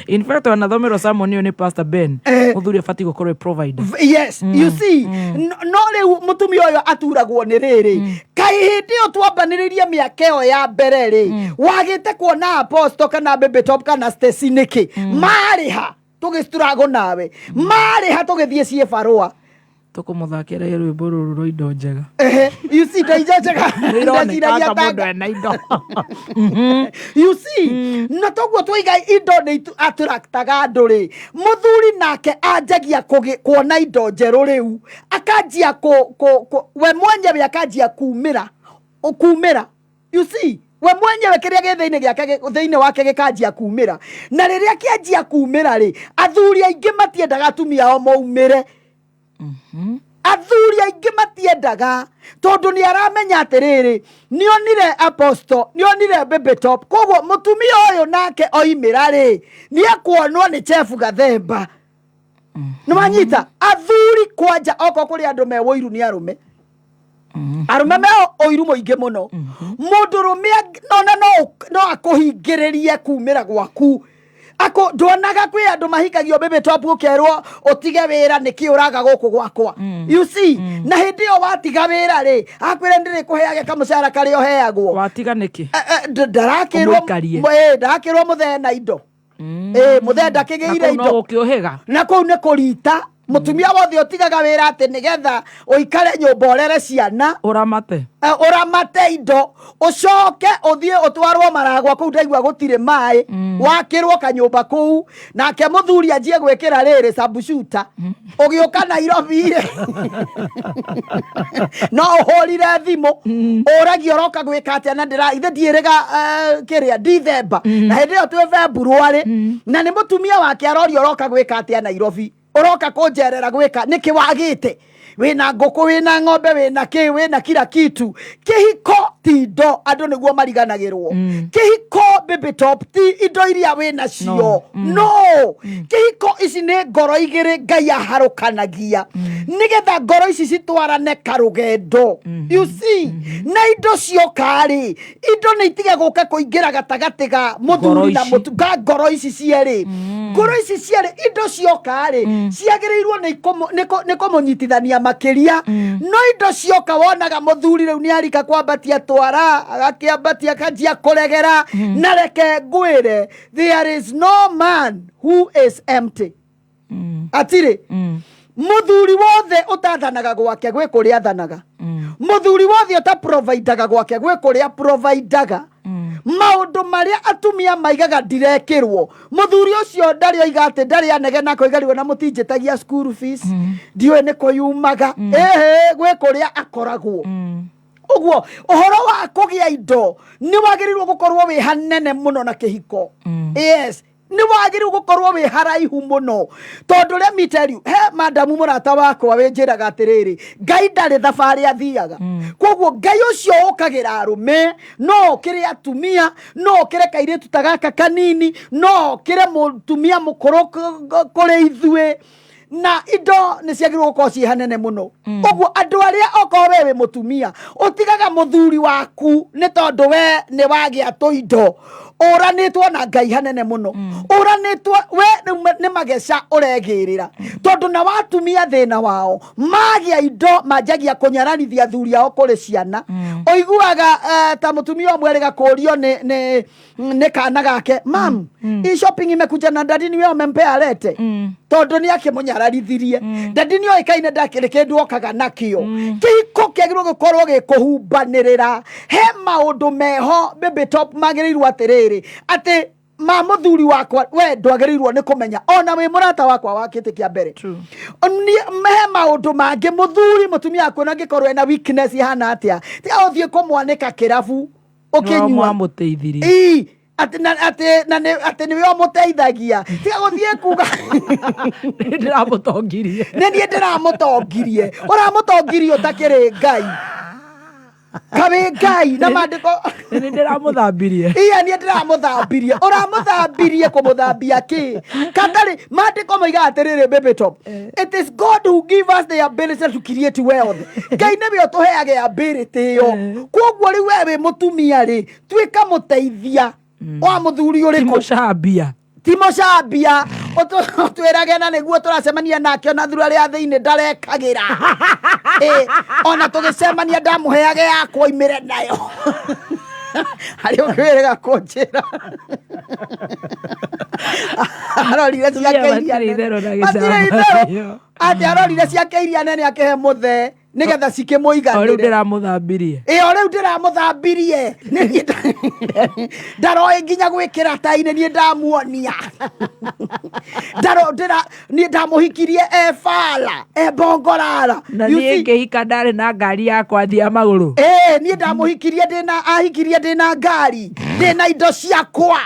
[SPEAKER 2] In fact, wanathomerwo sermon ĩyo nĩ Pastor Ben. Mũthuri abatiĩ gũkorwo e provider.
[SPEAKER 4] Yes, you see, no rĩu mũtumia ũyũ aturagwo nĩ rĩrĩ, kaĩ hĩndĩ ĩyo twambanĩrĩrie mĩaka ĩyo ya mbere rĩ, wagĩte kuona apostle kana baby top kana Stacy nĩkĩ? Marĩ ha tũgĩciturago nawe? Marĩ ha tũgĩthiĩ ciĩ barũa?
[SPEAKER 2] Tũkũmũthakĩra rwĩmbo rũrũ rwa indo njega.
[SPEAKER 4] Ehe, you see, indo iria njega.
[SPEAKER 2] Nĩironeka
[SPEAKER 4] Ndeciragia
[SPEAKER 2] ta
[SPEAKER 4] ta
[SPEAKER 2] mũndũ ena indo.
[SPEAKER 4] You see, na toguo twaiga indo nĩ attractaga andũ rĩ, mũthuri nake anjagia kuona indo njerũ rĩu, akanjia we mwenyewe akanjia kumĩra, kumĩra. You see, we mwenyewe kĩrĩa gĩ thĩinĩ gĩake thĩinĩ wake gĩkanjia kumĩra, na rĩrĩa kĩanjia kumĩra rĩ, athuri aingĩ matiendaga atumia ao maumĩre. Athuri aingĩ matiendaga tondũ nĩ aramenya atĩrĩrĩ, nĩonire apostle, nĩonire baby top, koguo mũtumia ũyũ nake oimĩra rĩ, nĩ ekuonwo nĩ Chef Gathemba. Nĩ wanyita athuri kwanja okorwo kũrĩ andũ me ũiru nĩ arũme. Arũme me ũiru mũingĩ mũno. Mũndũrũme nona no akũhingĩrĩrie kumĩra gwaku. Ako nduonaga kwĩ andũ mahikagio baby top ũkerwo ũtige wĩra nĩkĩ ũraga gũkũ gwakwa. You see, na hĩndĩ ĩyo watiga wĩra rĩ, akwĩra ndĩrĩkũheage kamũcara karĩa ũheagwo.
[SPEAKER 2] Watiga nĩkĩ?
[SPEAKER 4] Ndarakĩrwo
[SPEAKER 2] Ũmũikarie.
[SPEAKER 4] Ndarakĩrwo mũthee na indo. Mũthee ndakĩgĩire
[SPEAKER 2] Na kũu no
[SPEAKER 4] indo.
[SPEAKER 2] gũkĩũhĩga.
[SPEAKER 4] Na kũu nĩ kũrita. Mũtumia wothe ũtigaga wĩra atĩ nĩgetha ũikare nyũmba ũrere ciana.
[SPEAKER 2] Ũramate.
[SPEAKER 4] Ũramate indo. Ũcoke ũthiĩ ũtwarwo maragwa kũu ndaigua gũtirĩ maĩ. Wakĩrwo kanyũmba kũu. Nake mũthuri anjie gwĩkĩra rĩrĩ sambushuta. Ũgĩũka Nairobi rĩ. No ũhũrire thimũ. Ũragia ũroka gwĩka atĩa na ndĩra ithe ndiĩrĩga kĩrĩa Dithemba. Na hĩndĩ ĩyo twĩ February. Na nĩ mũtumia wake aroria ũroka gwĩka atĩa Nairobi. Ũroka kũnjerera gwĩka nĩkĩ wagĩte? Wĩna ngũkũ, wĩna ng'ombe, wĩna kĩ, wĩna kila kitu. Kĩhiko ti indo andũ nĩguo mariganagĩrwo. Kĩhiko baby top ti indo iria wĩna cio. No. Kĩhiko ici nĩ ngoro igĩrĩ Ngai aharũkanagia. Nĩgetha ngoro ici citwarane karũgendo. You see, na indo cioka rĩ, indo nĩ itige gũka kũingĩra gatagatĩ ga mũthuri na
[SPEAKER 2] ici.
[SPEAKER 4] ga ngoro ici cierĩ. Ngoro ici cierĩ indo cioka rĩ, ciagĩrĩirwo nĩ kũmũnyitithania makĩria. No indo cioka wonaga mũthuri rĩu nĩ arika kwambatia twara, agakĩambatia akanjia kũregera. Na reke ngwĩre, there is no man who is empty. Atirĩ. Mũthuri wothe ũtathanaga gwake gwĩ kũrĩa athanaga. Mũthuri wothe ũtaprovidaga gwake gwĩ kũrĩa providaga. Maũndũ marĩa atumia maigaga ndirekĩrwo. Mũthuri ũcio ndarĩ oiga atĩ ndarĩ anegena akoiga rĩu ona mũtinjĩtagia school fees. Ndiũĩ nĩ kũ yumaga. Ĩhĩ, gwĩ kũrĩa akoragwo. Ũguo ũhoro wa kũgĩa indo nĩ wagĩrĩirwo gũkorwo wĩ hanene mũno na kĩhiko. Yes. Nĩ wagĩrĩirwo gũkorwo wĩ haraihu mũno. Tondũ let me tell you, he madamu mũrata wakwa wĩnjĩraga atĩrĩrĩ, Ngai ndarĩ thabarĩ athiaga. Koguo Ngai ũcio ũkagĩra arũme, no okĩre atumia, no okĩre kairĩtu ta gaka kanini, no okĩre mũtumia mũkũrũ kũrĩ ithuĩ. Na indo nĩ ciagĩrĩirwo gũkorwo ciĩ hanene mũno. Ũguo andũ arĩa okorwo we wĩ mũtumia, ũtigaga mũthuri waku nĩ tondũ we nĩ wagĩa tũindo. Ũranĩtwo na Ngai hanene mũno. Ũranĩtwo we nĩ mageca ũregĩrĩra. Tondũ na watumia thĩna wao, magĩa indo manjagia kũnyararithia athuri ao kũrĩ ciana. Ũiguaga ta mũtumia ũmwe arĩ gakũrio nĩ kana gake, mam, hii shopping imekuja na daddy niwe umempea alete. Tondũ nĩ akĩmũnyararithirie. Daddy nĩ oĩkaine ndakĩrĩ kĩndũ okaga nakĩo. Kĩhiko kĩagĩrĩirwo gũkorwo gĩkũhumbanĩrĩra. He maũndũ meho baby top magĩrĩirwo atĩrĩrĩ, atĩ ma mũthuri wakwa we ndwagĩrĩirwo nĩ kũmenya ona wĩ mũrata wakwa wa kĩtĩ kĩa mbere. He maũndũ mangĩ mũthuri mũtumia waku ona angĩkorwo ena weakness ihana atĩa, tiga ũthiĩ kũmwanĩka kĩrabu ũkĩnyua.
[SPEAKER 2] No mwamũteithirie.
[SPEAKER 4] Ii, atĩ na, atĩ, na nĩ, atĩ nĩwe ũmũteithagia. Tiga gũthiĩ kuga.
[SPEAKER 2] Nĩ ndĩramũtongirie.
[SPEAKER 4] Nĩ niĩ ndĩramũtongirie. Ũramũtongirie ũtakĩrĩ Ngai. Kawĩ Ngai na maandĩko.
[SPEAKER 2] Nĩ niĩ ndĩramũthambirie.
[SPEAKER 4] Iya, niĩ ndĩramũthambirie. Ũramũthambirie kũmũthambia kĩ? Katarĩ, maandĩko moigaga atĩrĩrĩ, baby top. It is God who give us the ability to create wealth. Ngai nĩwe ũtũheaga ability ĩyo. Koguo rĩu we wĩ mũtumia rĩ, tuĩka mũteithia wa mũthuri ũrĩkũ?
[SPEAKER 2] Ti mũcambia.
[SPEAKER 4] Ti mũcambia. Ũtwĩrage na nĩguo tũracemania nake ona thura rĩa thĩinĩ ndarekagĩra. Ona tũgĩcemania ndamũheage yakwa oimĩre nayo. Harĩa ũkwĩrĩga kũnjĩra. Arorire ciake iria
[SPEAKER 2] Matirĩ
[SPEAKER 4] nene.
[SPEAKER 2] itherũ na
[SPEAKER 4] Matirĩ
[SPEAKER 2] gĩcambanio.
[SPEAKER 4] itherũ. Atĩ arorire ciake iria nene akĩhe mũthee nĩgetha cikĩmũiganĩre.
[SPEAKER 2] O rĩu ndĩramũthambirie.
[SPEAKER 4] Ĩ, o rĩu ndĩramũthambirie. Nĩ niĩ ndaroĩ nginya gwĩkĩra tai, nĩ niĩ ndamuonia. Niĩ ndamũhikirie e bala, e bongorara.
[SPEAKER 2] Na
[SPEAKER 4] You
[SPEAKER 2] niĩ
[SPEAKER 4] see?
[SPEAKER 2] ngĩhika ndarĩ na ngari yakwa thiĩ magũrũ.
[SPEAKER 4] Ĩ, niĩ ndamũhikirie ndĩna, ahikirie ndĩna ngari, ndĩna indo ciakwa.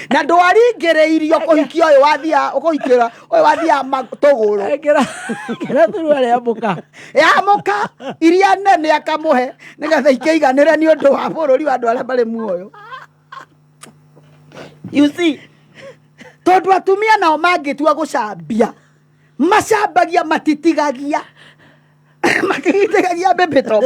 [SPEAKER 4] Na ndwaringĩrĩirio kũhikia ũyũ wathiaga, kũhikĩra ũyũ wathiaga tũgũrũ.
[SPEAKER 2] Ĩkĩra thuruarĩ ya mũka.
[SPEAKER 4] Ya mũka, iria nene akamũhe, nĩgetha ikĩiganĩre nĩ ũndũ wa bũrũri wa andũ arĩa marĩ muoyo. You see? Tondũ atumia nao mangĩtua gũcambia, macambagia matitigagia. Matitigagia bebetop.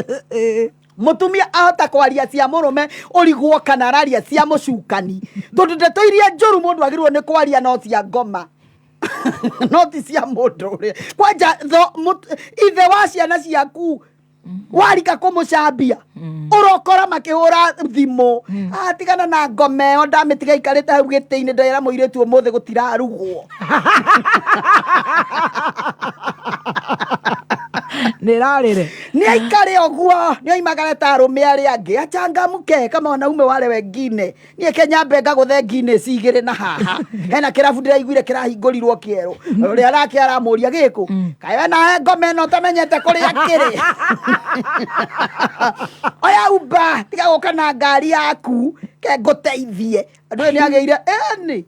[SPEAKER 4] Mutumia ahota kwaria cia murume urigwo kana araria cia mucukani, tondu ndeto iria njuru mundu agirwo ni kwaria no cia ngoma, no ti cia mundu uria kwanja ithe wa ciana ciaku warika kumucambia urokora makihura thimu, atigana na ngoma ĩyo, ndamĩtiga ikarĩte hau gĩtĩ-inĩ, ndera mũirĩtu ũmũthĩ gũtirarugwo.
[SPEAKER 2] Nĩ rarĩre.
[SPEAKER 4] Nĩ aikare ũguo, nĩ oimagare ta arũme arĩa angĩ, achangamke kama wanaume wale wengine. Niĩ Kenya ngagũthe Guinness igĩrĩ na haha hena kĩrabu ndĩraiguire kĩrahingũrirwo kĩerũ, ũrĩa arake aramũria gĩkũ kaĩ we nawe ngoma ĩno ũtamenyete kũrĩa kĩrĩ, oya Uber tiga gũka na ngari yaku ke ngũteithie. Andũ ĩyo nĩ agĩire ĩni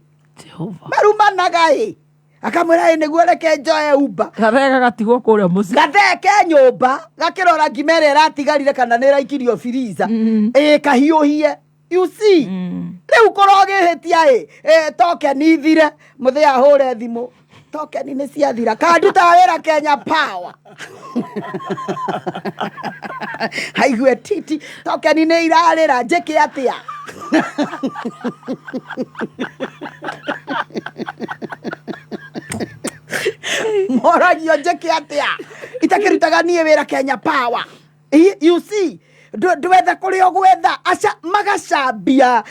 [SPEAKER 4] marumanaga ĩ, akamwĩra ĩ nĩguo reke njoe Uber.
[SPEAKER 2] Gathee gagatigwo kũrĩa mũciĩ.
[SPEAKER 4] Gathee ke nyũmba gakĩrora ngima ĩrĩa ĩratigarire kana nĩ ĩraikirio freezer, ĩ kahiũhie. You see, rĩu korwo ũgĩhĩtia ĩ token ithire, mũthĩ ahũre thimũ, token nĩ ciathira, kandutaga wĩra Kenya Power, aigue titi token nĩ irarĩra, njĩke atĩa? Moragio njĩke atĩa itakĩrutaga niĩ wĩra Kenya Power? You see, ndwethe kũrĩa ũgwetha aca magacambia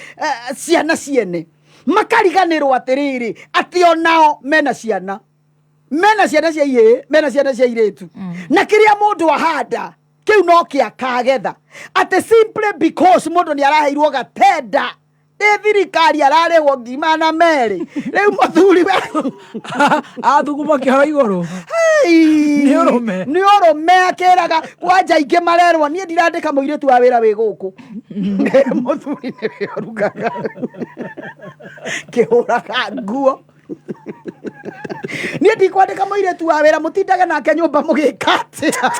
[SPEAKER 4] ciana ciene, makariganĩrwo atĩrĩrĩ atĩ onao mena ciana, mena ciana cia ihĩĩ, mena ciana cia irĩtu, na kĩrĩa mũndũ ahanda kĩu no kĩakagetha. Atĩ simply because mũndũ nĩ araheirwo gatenda nĩ thirikari, ararĩhwo 400,000, rĩu mũthuri we
[SPEAKER 2] athuguma kĩoro igũrũ. Nĩ ũrũme.
[SPEAKER 4] Nĩ ũrũme akĩraga kwanja ingĩ marerwo niĩ ndirandĩka mũirĩtu wa wĩra wĩ gũkũ, mũthuri nĩwe ũrugaga, kĩhũraga nguo, niĩ ndikwandĩka mũirĩtu wa wĩra, mũtindage nake nyũmba mũgĩka atĩa?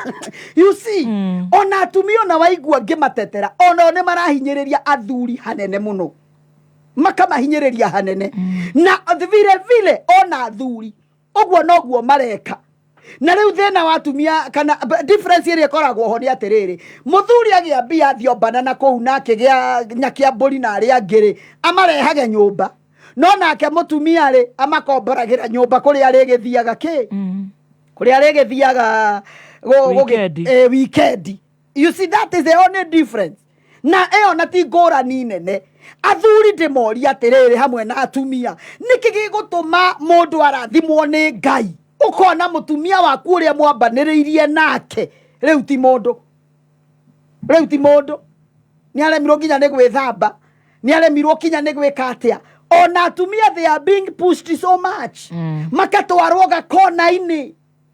[SPEAKER 4] You see, ona atumia ona waigua ngĩmatetera, onao nĩ marahinyĩrĩria athuri hanene mũno, makamahinyĩrĩria hanene, na vile vile ona athuri ũguo noguo mareka. Na rĩu thĩna wa atumia kana difference ĩrĩa ĩkoragwo ho nĩ atĩrĩrĩ, mũthuri agĩa mbia athiĩ ombana na kũu na akĩgĩa nyakĩambũri na arĩa angĩ rĩ, amarehage nyũmba, no nake mũtumia rĩ, amakomboragĩra nyũmba kũrĩa arĩgĩthiaga kĩ, kũrĩa arĩgĩthiaga
[SPEAKER 2] Weekend.
[SPEAKER 4] Weekend. You see, that is the only difference, na ĩyo na ti ngũrani nene. Athuri ndĩmoria atĩrĩrĩ hamwe na atumia, nĩkĩ gĩgũtũma mũndũ arathimwo nĩ Ngai ũkona mũtumia waku ũrĩa mwambanĩrĩirie nake rĩu ti mũndũ, rĩu ti mũndũ, nĩ aremirwo nginya nĩ gwĩthamba, nĩ aremirwo kinya nĩ gwĩka atĩa? Ona atumia, they are being pushed so much, makatwarwo gakona-inĩ,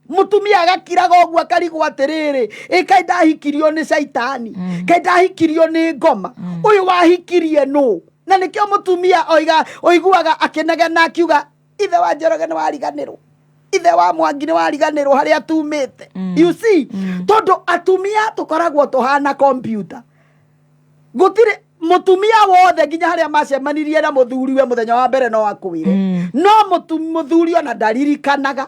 [SPEAKER 4] mutumia agakiraga ũguo akarigwo atĩrĩrĩ, ĩ kaĩ ndahikirio nĩ caitani, kaĩ ndahikirio nĩ ngoma, ũyũ wahikirie nũ? Na nĩkĩo mũtumia oiga ũiguaga akĩnegena akiuga ithe wa Njoroge nĩ wariganĩrwo, ithe wa Mwangi nĩ wariganĩrwo harĩa tumĩte. You see, tondũ atumia tũkoragwo tũhana computer, gũtirĩ mũtumia wothe nginya harĩa macemanirie na mũthuriwe mũthenya wa mbere no akwĩre, no mũthuri ona ndaririkanaga,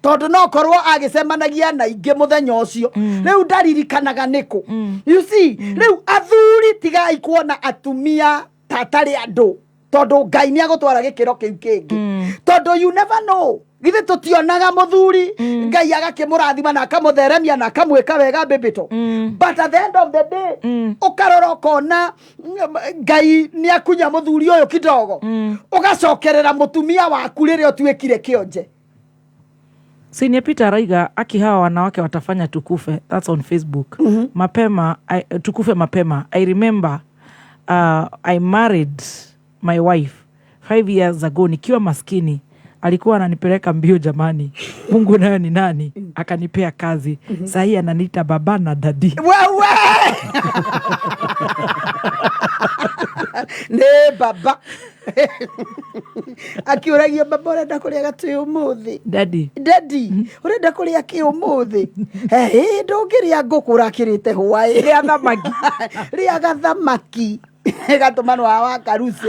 [SPEAKER 4] tondũ no korwo agĩcemanagia na ingĩ mũthenya ũcio, rĩu ndaririkanaga nĩkũ. You see, rĩu athuri tigai kuona atumia ta atarĩ andũ, tondũ Ngai nĩ agũtwara gĩkĩro kĩu kĩngĩ, tondũ you never know. Githĩ tũtionaga mũthuri Ngai agakĩmũrathima na akamũtheremia na akamwĩka wega mbĩmbĩto, but at the end of the day ũkarora ũkona Ngai nĩ akunya mũthuri ũyũ kidogo, ũgacokerera mũtumia waku rĩrĩa ũtuĩkire kĩonje.
[SPEAKER 2] Senior Peter araiga aki hawa wanawake watafanya tukufe. That's on Facebook. Mapema tukufe mapema. I remember I married my wife 5 years ago nikiwa maskini. Alikuwa ananipeleka mbio jamani. Mungu nayo ni nani? Akanipea kazi. Sahii ananiita baba na daddy.
[SPEAKER 4] Wewe nĩ baba akiũragio, baba ũrenda kũrĩa gatĩ ũmũthĩ?
[SPEAKER 2] Daddy.
[SPEAKER 4] Daddy, ũrenda kũrĩa kĩ ũmũthĩ? Ĩ ndũngĩrĩa ngũkũ ũrakĩrĩte hwaĩ.
[SPEAKER 2] Rĩa thamaki.
[SPEAKER 4] Rĩaga thamaki gatũmanwo wa karuci.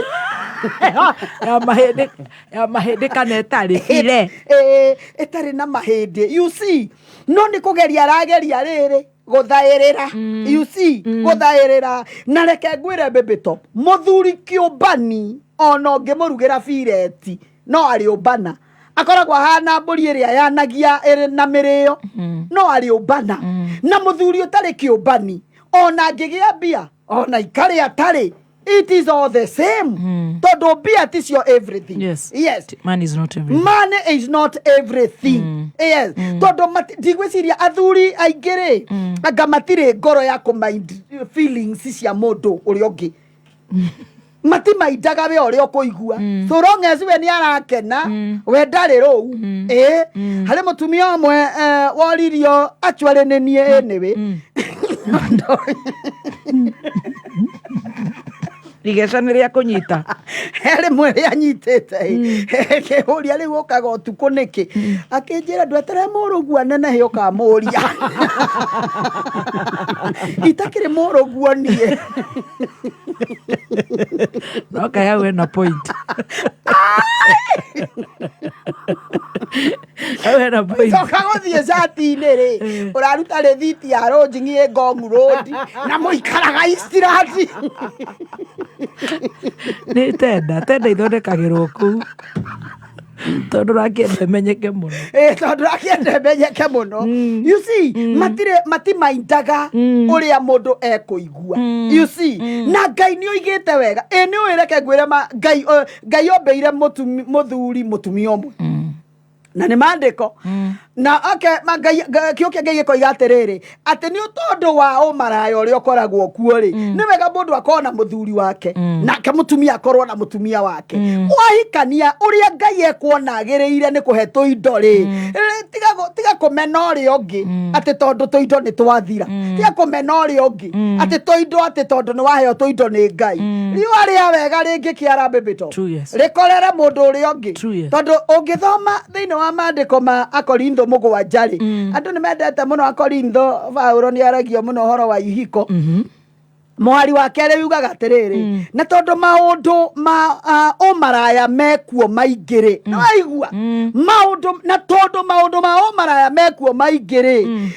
[SPEAKER 2] Ya mahĩndĩ, ya mahĩndĩ kana ĩtarĩ file.
[SPEAKER 4] Ĩĩ, ĩtarĩ na mahĩndĩ, you see. No nĩ kũgeria arageria rĩrĩ gũthaĩrĩra, you see, gũthaĩrĩra. Na reke ngwĩre, baby top, mũthuri kĩũmbani ona ũngĩmũrugĩra bireti no arĩũmbana. Akoragwo ahana mbũri ĩrĩa yanagia ĩrĩ na mĩrĩo, no arĩũmbana. Na mũthuri ũtarĩ kĩũmbani, ona angĩgĩa mbia ona ikarĩ atarĩ, it is all the same, tondũ mbia ticio everything. Yes.
[SPEAKER 2] Man is not everything.
[SPEAKER 4] Money is not everything, yes. Tondũ ndigwĩciria athuri aingĩ rĩ, anga matirĩ ngoro ya kũmind feelings cia mũndũ ũrĩa ũngĩ. Matimaindaga we ũrĩa ũkũigua, so long as we nĩ arakena, we ndarĩ rũu. Ĩ harĩ mũtumia ũmwe woririo, actually nĩ niĩ anyway.
[SPEAKER 2] Igeca nĩ rĩa kũnyita.
[SPEAKER 4] He rĩmwe rĩanyitĩte kĩhũria rĩu ũkaga ũtukũ nĩkĩ, akĩnjĩra ndwetere mũrũguo anenehe ũkamũria itakĩrĩ mũrũguo niĩ.
[SPEAKER 2] No kaĩ hau hena point, hau hena point.
[SPEAKER 4] Coka gũthiĩ cati-inĩ rĩ, ũraruta rĩthiti ya lodging ĩ Ngong Road na mũikaraga Eastlands.
[SPEAKER 2] Nĩ tenda tenda ithondekagĩrwo kũu tondũ rakĩenda ĩmenyeke mũno.
[SPEAKER 4] Ĩ, tondũ rakĩenda ĩmenyeke mũno, you see. Matirĩ matimaindaga ũrĩa mũndũ ekũigua, you see. Na Ngai nĩ oigĩte wega. Ĩ nĩ ũĩ, reke ngwĩre ma Ngai, Ngai ombĩire mũthuri mũtumia ũmwe, na nĩ mandĩko na okay, ma Ngai kĩo kĩa Ngai gĩkoiga atĩrĩrĩ, atĩ nĩ tondũ wa ũmaraya ũrĩa ũkoragwo kuo rĩ, nĩ wega mũndũ akorwo na mũthuri wake, nake mũtumia akorwo na mũtumia wake. Wahikania, ũrĩa Ngai ekuona agĩrĩire nĩ kũhe tũindo rĩ, tiga kũmena ũrĩa ũngĩ atĩ tondũ tũindo nĩ twathira. Tiga kũmena ũrĩa ũngĩ atĩ tũindo, atĩ tondũ nĩ waheo tũindo nĩ Ngai. Riũa rĩa wega rĩngĩ kĩara bĩbĩto rĩkorere mũndũ ũrĩa ũngĩ. Tondũ ũngĩthoma thĩinĩ wa maandĩko ma Akorintho 7 rĩ, andũ nĩ mendete mũno Akorintho, Paulo nĩ aragio mũno ũhoro wa ihiko. Mũhari wa kerĩ yugaga atĩrĩrĩ, na tondũ maũndũ ma ũmaraya mekuo maingĩ rĩ, nĩ waigua maũndũ, na tondũ maũndũ ma ũmaraya mekuo maingĩ rĩ,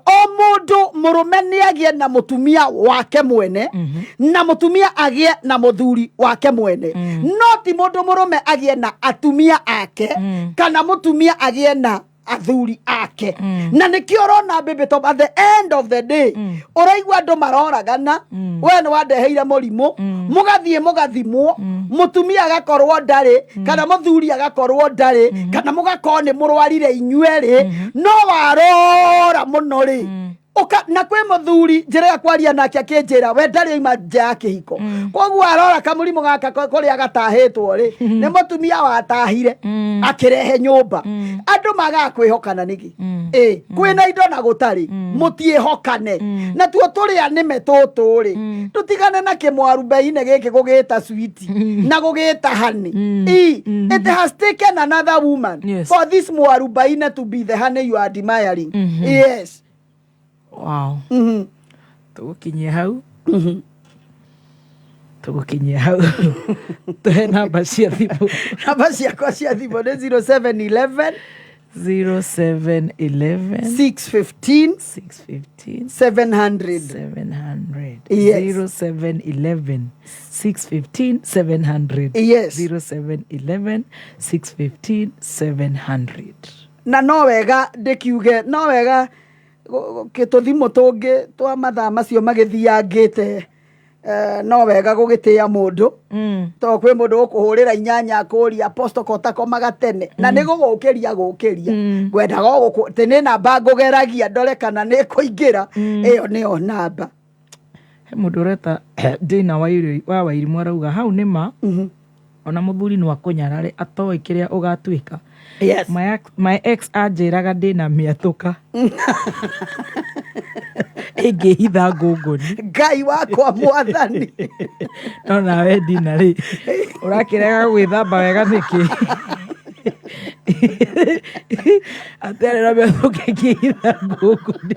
[SPEAKER 4] o mũndũ mũrũme nĩ agĩe na mũtumia wake mwene, na mũtumia agĩe na mũthuri wake mwene, no ti mũndũ mũrũme agĩe na atumia ake kana mũtumia agĩe na athuri ake. Na nĩkĩo ũrona, baby top, at the end of the day ũraigua andũ maroragana, we nĩ wandeheire mũrimũ. Mũgathiĩ mũgathimwo, mũtumia agakorwo ndarĩ kana mũthuri agakorwo ndarĩ, kana mũgakorwo nĩ mũrwarire inyuerĩ, no warora mũno rĩ. Ũka, na kwĩ mũthuri njĩra ya kwaria nake akĩnjĩra we ndarĩ oima nja ya kĩhiko, koguo arora kamũrimũ gaka kũrĩa gatahĩtwo rĩ, nĩ mũtumia watahire akĩrehe nyũmba. Andũ magaga kwĩhokana nĩkĩ? Ĩ kwĩna indo na gũtarĩ mũtiĩhokane. Na tuo tũrĩa nĩme tũtũ rĩ, tũtigane na kĩmwarubaine gĩkĩ gũgĩta sweet na gũgĩta honey. I it has taken another woman for this mwarubaine to be the honey you are admiring. Yes.
[SPEAKER 2] Wow. Tũgũkinyia hau, tũgũkinyia hau. Tũhe namba cia thimũ.
[SPEAKER 4] Namba ciakwa cia thimũ nĩ 0711
[SPEAKER 2] 0711
[SPEAKER 4] 615
[SPEAKER 2] 615
[SPEAKER 4] 700.
[SPEAKER 2] 700.
[SPEAKER 4] Yes.
[SPEAKER 2] 0711 615 700.
[SPEAKER 4] Yes.
[SPEAKER 2] 0711 615 700.
[SPEAKER 4] Na no wega ndĩkiuge, no wega tũthimũ tũngĩ twa mathaa macio magĩthiangĩte, no wega gũgĩtĩa mũndũ, to kwĩ mũndũ ũkũhũrĩra 8 akũria apostle kotakomaga tene na nĩ gũgũkĩria gũkĩria ngwendaga o gũkũ atĩ nĩ namba ngũgeragia ndore kana nĩ kũingĩra. Ĩyo nĩyo namba.
[SPEAKER 2] He mũndũ ũreta Dina wa Wairimũ arauga hau nĩ ma, ona mũthuri no akũnyarare atoĩ kĩrĩa ũgatuĩka. My ex anjĩraga ndĩna mĩatũka ĩngĩhitha ngũngũni.
[SPEAKER 4] Ngai wakwa mwathani.
[SPEAKER 2] No nawe Dina rĩ, ũrakĩrega gwĩthamba wega nĩkĩ atĩ arĩ na mĩatũka ĩngĩhitha ngũngũni?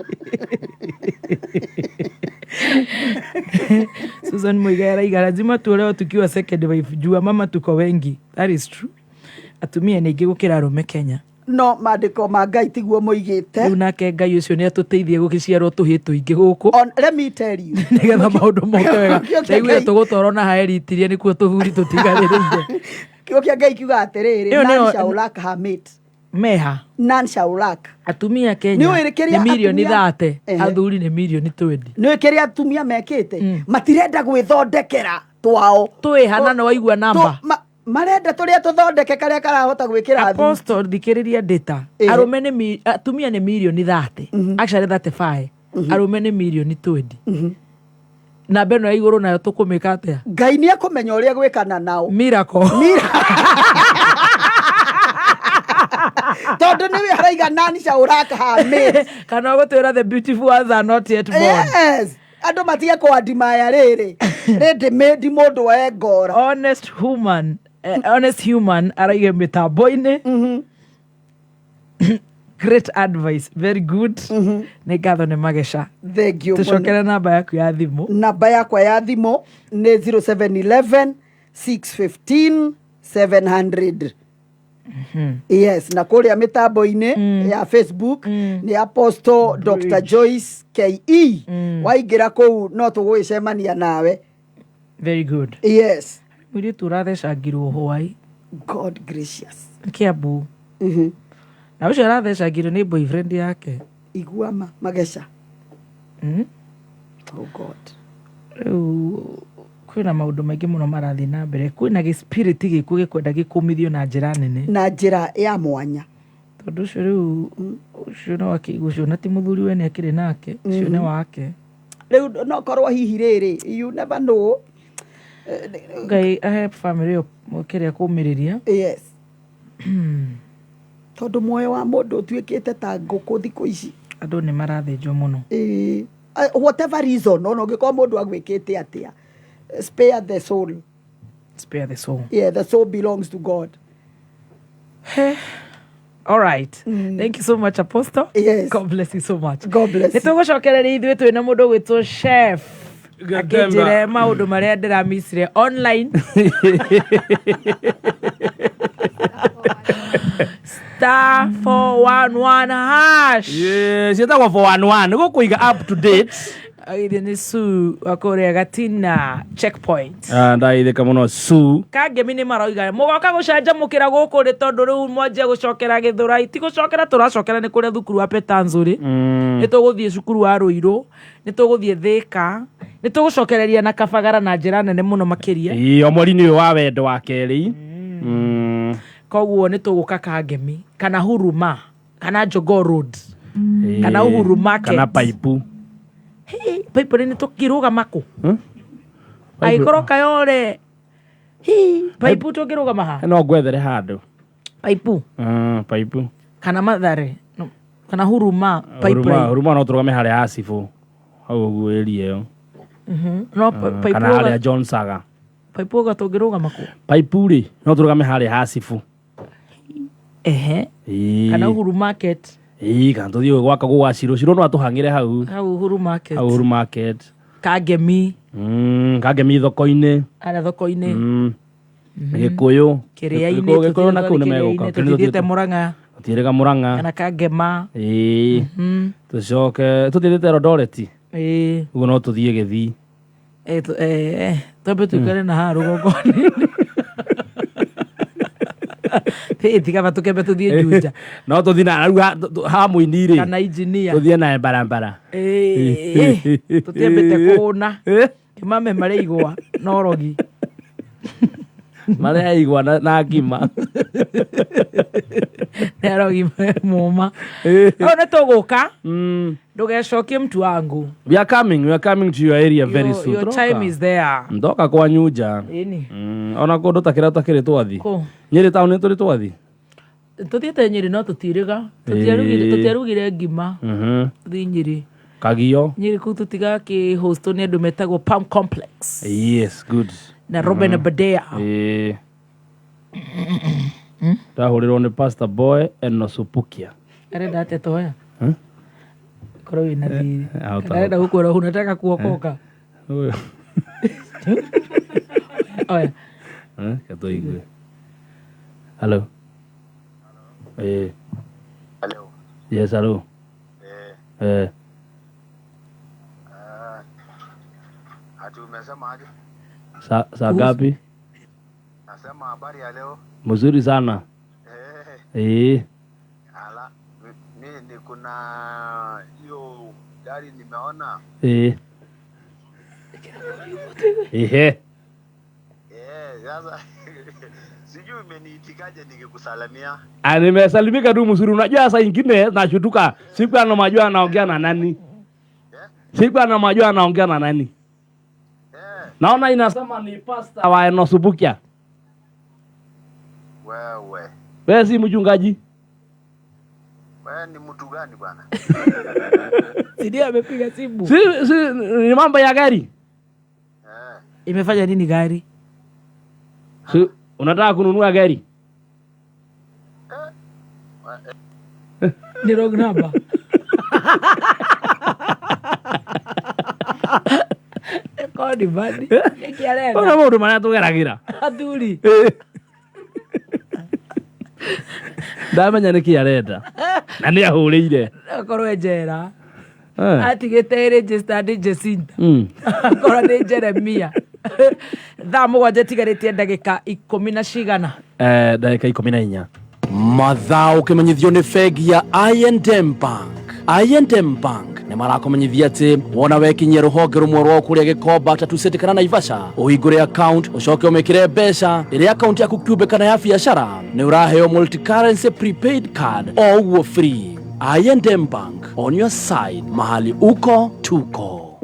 [SPEAKER 2] Susan Muigai araiga lazima tuolewe tukiwa second wife juu mama tuko wengi. That is true. Atumia nĩ aingĩ gũkĩra arũme Kenya.
[SPEAKER 4] No maandĩko ma Ngai tiguo moigĩte.
[SPEAKER 2] Rĩu nake Ngai ũcio nĩ atũteithie gũgĩciarwo tũhĩĩ tũingĩ gũkũ.
[SPEAKER 4] Let me tell you.
[SPEAKER 2] Nĩgetha maũndũ moke wega.
[SPEAKER 4] Kĩo kĩa
[SPEAKER 2] Ndaiguire
[SPEAKER 4] Ngai-
[SPEAKER 2] tũgũtwarwo na haeritirie nĩkuo tũthuri tũtigarĩrĩire.
[SPEAKER 4] Kiugo kĩa Ngai kiugaga atĩrĩrĩ,
[SPEAKER 2] Ĩyo
[SPEAKER 4] none
[SPEAKER 2] nĩyo-
[SPEAKER 4] shall lack her mate.
[SPEAKER 2] Meha.
[SPEAKER 4] None shall lack.
[SPEAKER 2] Atumia Kenya
[SPEAKER 4] Nĩ ũĩ kĩrĩa
[SPEAKER 2] nĩ mirioni
[SPEAKER 4] atumia-
[SPEAKER 2] 30,
[SPEAKER 4] Ehe.
[SPEAKER 2] athuri nĩ mirioni 20.
[SPEAKER 4] Nĩ ũĩ kĩrĩa atumia mekĩte? Matirenda gwĩthondekera twao.
[SPEAKER 2] Twĩha na nĩ waigua namba.
[SPEAKER 4] Marenda tũrĩa tũthondeke karĩa karahota gwĩkĩra athuri.
[SPEAKER 2] Apostle thikĩrĩria data.
[SPEAKER 4] Ehe.
[SPEAKER 2] Arũme nĩ atumia nĩ mirioni 30. Actually 35. Arũme nĩ mirioni 20. Namba ĩno ya igũrũ nayo tũkũmĩka atĩa?
[SPEAKER 4] Ngai nĩ ekũmenya ũrĩa gwĩkana nao.
[SPEAKER 2] Miracle.
[SPEAKER 4] Tondũ nĩwe araiga none shall lack her mate.
[SPEAKER 2] Kana ũgũtwĩra the beautiful ones are not yet born.
[SPEAKER 4] Yes. Andũ matige kũandimaya rĩrĩ. Ready made mũndũ woe ngora.
[SPEAKER 2] Honest human, honest human araiga mĩtambo-inĩ. Great advice, very good. Nĩ ngatho nĩ mageca.
[SPEAKER 4] Thank you.
[SPEAKER 2] Tũcokere namba yaku ya thimũ.
[SPEAKER 4] Namba yakwa ya thimũ nĩ 0711 615 700. Yes, na kũrĩa mĩtambo-inĩ ya Facebook nĩ Apostle Dr. Joyce KE. Waingĩra kũu no tũgũgĩcemania nawe.
[SPEAKER 2] Very good.
[SPEAKER 4] Yes.
[SPEAKER 2] Mũirĩtu ũrathecangirwo hwaĩ.
[SPEAKER 4] God gracious.
[SPEAKER 2] Kĩambu. Na ũcio arathecangirwo nĩ boyfriend yake.
[SPEAKER 4] Igua ma mageca. Oh God.
[SPEAKER 2] Rĩu kwĩna maũndũ maingĩ mũno marathiĩ na mbere. Kwĩna gĩspirit gĩkuo gĩkwenda gĩkũmithio na njĩra nene.
[SPEAKER 4] Na njĩra ya mwanya.
[SPEAKER 2] Tondũ ũcio rĩu ũcio no akĩigua ũcio na ti mũthuri wene akĩrĩ nake ũcio nĩ wake.
[SPEAKER 4] Rĩu no korwo hihi rĩrĩ, you never know.
[SPEAKER 2] Ngai ahe family ĩyo kĩrĩa kũmĩrĩria.
[SPEAKER 4] Yes. Tondũ muoyo wa mũndũ ũtuĩkĩte ta ngũkũ thikũ ici.
[SPEAKER 2] Andũ nĩ marathĩnjwo mũno.
[SPEAKER 4] Ĩĩ. Whatever reason, ona ũngĩkorwo mũndũ agwĩkĩte atĩa, spare the soul.
[SPEAKER 2] Spare the soul.
[SPEAKER 4] Yeah, the soul belongs to God.
[SPEAKER 2] All right. Thank you so much, Apostle.
[SPEAKER 4] Yes.
[SPEAKER 2] God bless you so much.
[SPEAKER 4] God bless
[SPEAKER 2] you. Nĩ tũgũcokereria ithuĩ twĩ na mũndũ ũgwĩtwo chef. Akĩnjĩre maũndũ marĩa ndĩramicire online. Star 411 hash.
[SPEAKER 3] Yeah, ciĩtagwo 411 gũkũiga up to date.
[SPEAKER 2] Agithĩ nĩ Sue wa kũrĩa Gatina checkpoint.
[SPEAKER 3] Ndaithĩka mũno Sue.
[SPEAKER 2] Kangemi nĩ maroiga mũgoka gũcanjamũkĩra gũkũ rĩ tondũ rĩu mwanjia gũcokera Gĩthũrai ti gũcokera tũracokera nĩ kũrĩa thukuru wa Petanzũrĩ. Nĩ tũgũthiĩ cukuru wa Rũirũ, nĩ tũgũthiĩ Thĩka, nĩ tũgũcokereria na Kabagara na njĩra nene mũno makĩria.
[SPEAKER 3] Ĩĩ, o mweri-inĩ ũyũ wa wendo wa kerĩ.
[SPEAKER 2] Koguo nĩ tũgũka Kangemi kana Huruma kana Jogoo Road kana Uhuru Market
[SPEAKER 3] kana Paipu.
[SPEAKER 2] Hey, Paipu nĩ tũkĩrũgama kũ? Angĩkorwo Kayole. Paipu tũngĩrũgama ha?
[SPEAKER 3] No ngwethere handũ.
[SPEAKER 2] Paipu.
[SPEAKER 3] Paipu.
[SPEAKER 2] Kana Mathare. No, kana Huruma pipeline.
[SPEAKER 3] Huruma no tũrũgame harĩa Asifũ. Hau ũguo area ĩyo.
[SPEAKER 2] No Paipu.
[SPEAKER 3] Kana harĩa John Saga.
[SPEAKER 2] Paipu ũga tũngĩrũgama kũ?
[SPEAKER 3] Paipu rĩ, no tũrũgame harĩa Asifũ.
[SPEAKER 2] Ehe. Kana Uhuru Market.
[SPEAKER 3] Ĩĩ, kana tũthiĩ gwaka gwa Ciro. Ciro no atũhang'ĩre hau.
[SPEAKER 2] Hau Uhuru Market.
[SPEAKER 3] Hau Uhuru Market.
[SPEAKER 2] Kangemi.
[SPEAKER 3] Kangemi thoko-inĩ.
[SPEAKER 2] Harĩa thoko-inĩ.
[SPEAKER 3] Gĩkũyũ.
[SPEAKER 2] Kĩrĩa-inĩ.
[SPEAKER 3] Gĩkũyũ na kũu nĩ megũka.
[SPEAKER 2] Tũthiĩte Mũrang'a.
[SPEAKER 3] Tũthiĩrĩga Mũrang'a.
[SPEAKER 2] Kana Kangema.
[SPEAKER 3] Ĩĩ. Tũcoke tũthiĩte Eldoret.
[SPEAKER 2] Ĩĩ.
[SPEAKER 3] Ũguo no tũthiĩ Gĩthii.
[SPEAKER 2] Twambe tũikare na haha rũgongo-inĩ. Tiga tukembe tũthiĩ Juja.
[SPEAKER 3] No tũthiĩ na rĩu ha mũini rĩ.
[SPEAKER 2] Kana engineer.
[SPEAKER 3] Tũthiĩ na barabara.
[SPEAKER 2] Tũtiambĩte kũũna. Kĩmame marĩa igwa na ũrogi.
[SPEAKER 3] Marĩa igwa na ngima.
[SPEAKER 2] Nĩ arogi mũma. No nĩ tũgũka. Ndũgecokie mtu wangu.
[SPEAKER 3] We are coming to your area very soon.
[SPEAKER 2] Your time is there.
[SPEAKER 3] Ndoka kwa Nyuja.
[SPEAKER 2] Ĩni.
[SPEAKER 3] Ona kũndũ ta kĩrĩa tũtakĩrĩ twathi.
[SPEAKER 2] Kũ?
[SPEAKER 3] Nyĩrĩ taũni tũrĩ twathi.
[SPEAKER 2] Tũthiĩte Nyĩrĩ no tũtirĩga. Tũtiarugire ngima. Tũthiĩ Nyĩrĩ.
[SPEAKER 3] Kagio.
[SPEAKER 2] Nyĩrĩ kũu tũtigakĩ host nĩ andũ metagwo Palm Complex.
[SPEAKER 3] Yes, good.
[SPEAKER 2] Na Robin Abadea.
[SPEAKER 3] Ndahũrĩrwo nĩ Pastor Boy Enosupukia.
[SPEAKER 2] Arenda atĩa toya? Korwo wĩna thirĩ.
[SPEAKER 3] Ahota
[SPEAKER 2] Kana arenda gũkwĩra unataka kuokoka.
[SPEAKER 3] Ũyũ.
[SPEAKER 2] Oya.
[SPEAKER 3] Eh, reke tũigue. Hello. Eh.
[SPEAKER 5] Hello.
[SPEAKER 3] Yes, hello. Eh.
[SPEAKER 5] Ati umesema aje?
[SPEAKER 3] Saa ngapi?
[SPEAKER 5] Nasema habari ya leo.
[SPEAKER 3] Mzuri sana. Eh.
[SPEAKER 5] Ala, mi ni kuna hiyo gari nimeona.
[SPEAKER 3] Eh. Ehe.
[SPEAKER 5] Eh, sasa sijui umeniitikaje nikikusalimia.
[SPEAKER 3] Ah, nimesalimika tu mzuri. Unajua saa ingine nashutuka. Siku ana majua anaongea na nani? Siku ana majua anaongea na nani? Naona inasema ni pasta wa Enosubukia.
[SPEAKER 5] Wewe,
[SPEAKER 3] Wewe si mchungaji?
[SPEAKER 5] wewe ni mtu gani bwana?
[SPEAKER 2] Sidia amepiga simu.
[SPEAKER 3] Si ni mambo ya gari.
[SPEAKER 2] Imefanya nini gari?
[SPEAKER 3] Si unataka kununua gari?
[SPEAKER 2] Ni wrong number. Kodi badi. Nĩkĩ arenda?
[SPEAKER 3] Ona maũndũ marĩa tũgeragĩra.
[SPEAKER 2] Athuri.
[SPEAKER 3] Ndamenya nĩkĩ arenda. Na nĩ ahũrĩire.
[SPEAKER 2] Akorwo e njera.
[SPEAKER 3] Eh.
[SPEAKER 2] Atigĩte registered Jacinta.
[SPEAKER 3] Mm.
[SPEAKER 2] Akorwo nĩ Jeremia. Thaa 7 itigarĩtie ndagĩka 10 na cigana.
[SPEAKER 3] Eh, ndagĩka 14.
[SPEAKER 6] Mathaa ũkĩmenyithio nĩ bengi ya I&M Bank. I&M Bank nĩ marakũmenyithia atĩ wona wekinyia rũhonge rũmwe rwao kũrĩa Gĩkomba, Tatu City kana Naivasha, ũhingũre account ũcoke ũmĩkĩre mbeca ĩrĩa account yaku kĩũmbe kana ya biacara, nĩ ũraheo multi-currency prepaid card o ũguo free. I&M Bank on your side, mahali uko tuko.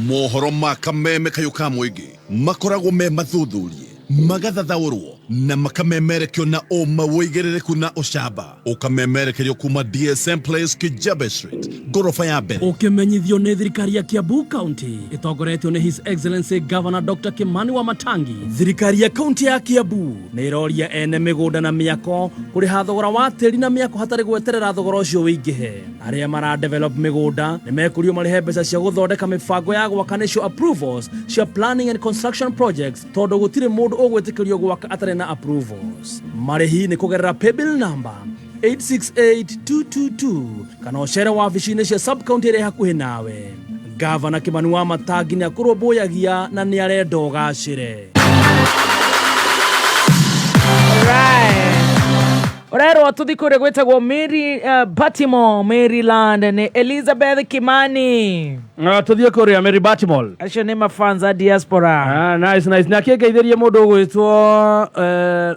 [SPEAKER 8] Mohoro ma kameme kayũ ka mũingĩ makoragwo me mathuthurie, magathathaũrwo na makamemerekio na ũma, wĩigĩrĩrĩku na ũcamba, ũkamemerekerio kuma DSM Place, Kijabe Street, ngoroba ya mbere.
[SPEAKER 6] Ũkĩmenyithio nĩ thirikari ya Kiambu County ĩtongoretio nĩ His Excellency Governor Dr. Kimani wa Matangi. Thirikari ya kaunti ya Kiambu nĩ ĩroria ene mĩgũnda na mĩako kũrĩha thogora wa tĩri na mĩako hatarĩ gweterera thogora ũcio wĩingĩhe. Arĩa mara develop mĩgũnda nĩ mekũrio marĩhe mbeca cia gũthondeka mĩbango ya gwaka nĩcio approvals cia planning and construction projects, tondũ gũtirĩ mũndũ ũgwĩtĩkĩrio gwaka atarĩ na approvals. Marĩhi nĩ kũgerera paybill number 868222 kana ũcere wabici-inĩ cia sub-county ĩrĩa hakuhĩ nawe. Gavana Kimani wa Matangi nĩ akũrũmbũyagia na nĩ arenda ũgacĩre.
[SPEAKER 2] Ũrerwo tũthi kũrĩa gwĩtagwo Mary, Baltimore, Maryland nĩ Elizabeth Kimani.
[SPEAKER 3] Tũthiĩ kũrĩa Mary Baltimore.
[SPEAKER 2] Acio nĩ mafans a diaspora.
[SPEAKER 3] Ah, nice, nice. Na kĩngeithĩrie mũndũ ũgwĩtwo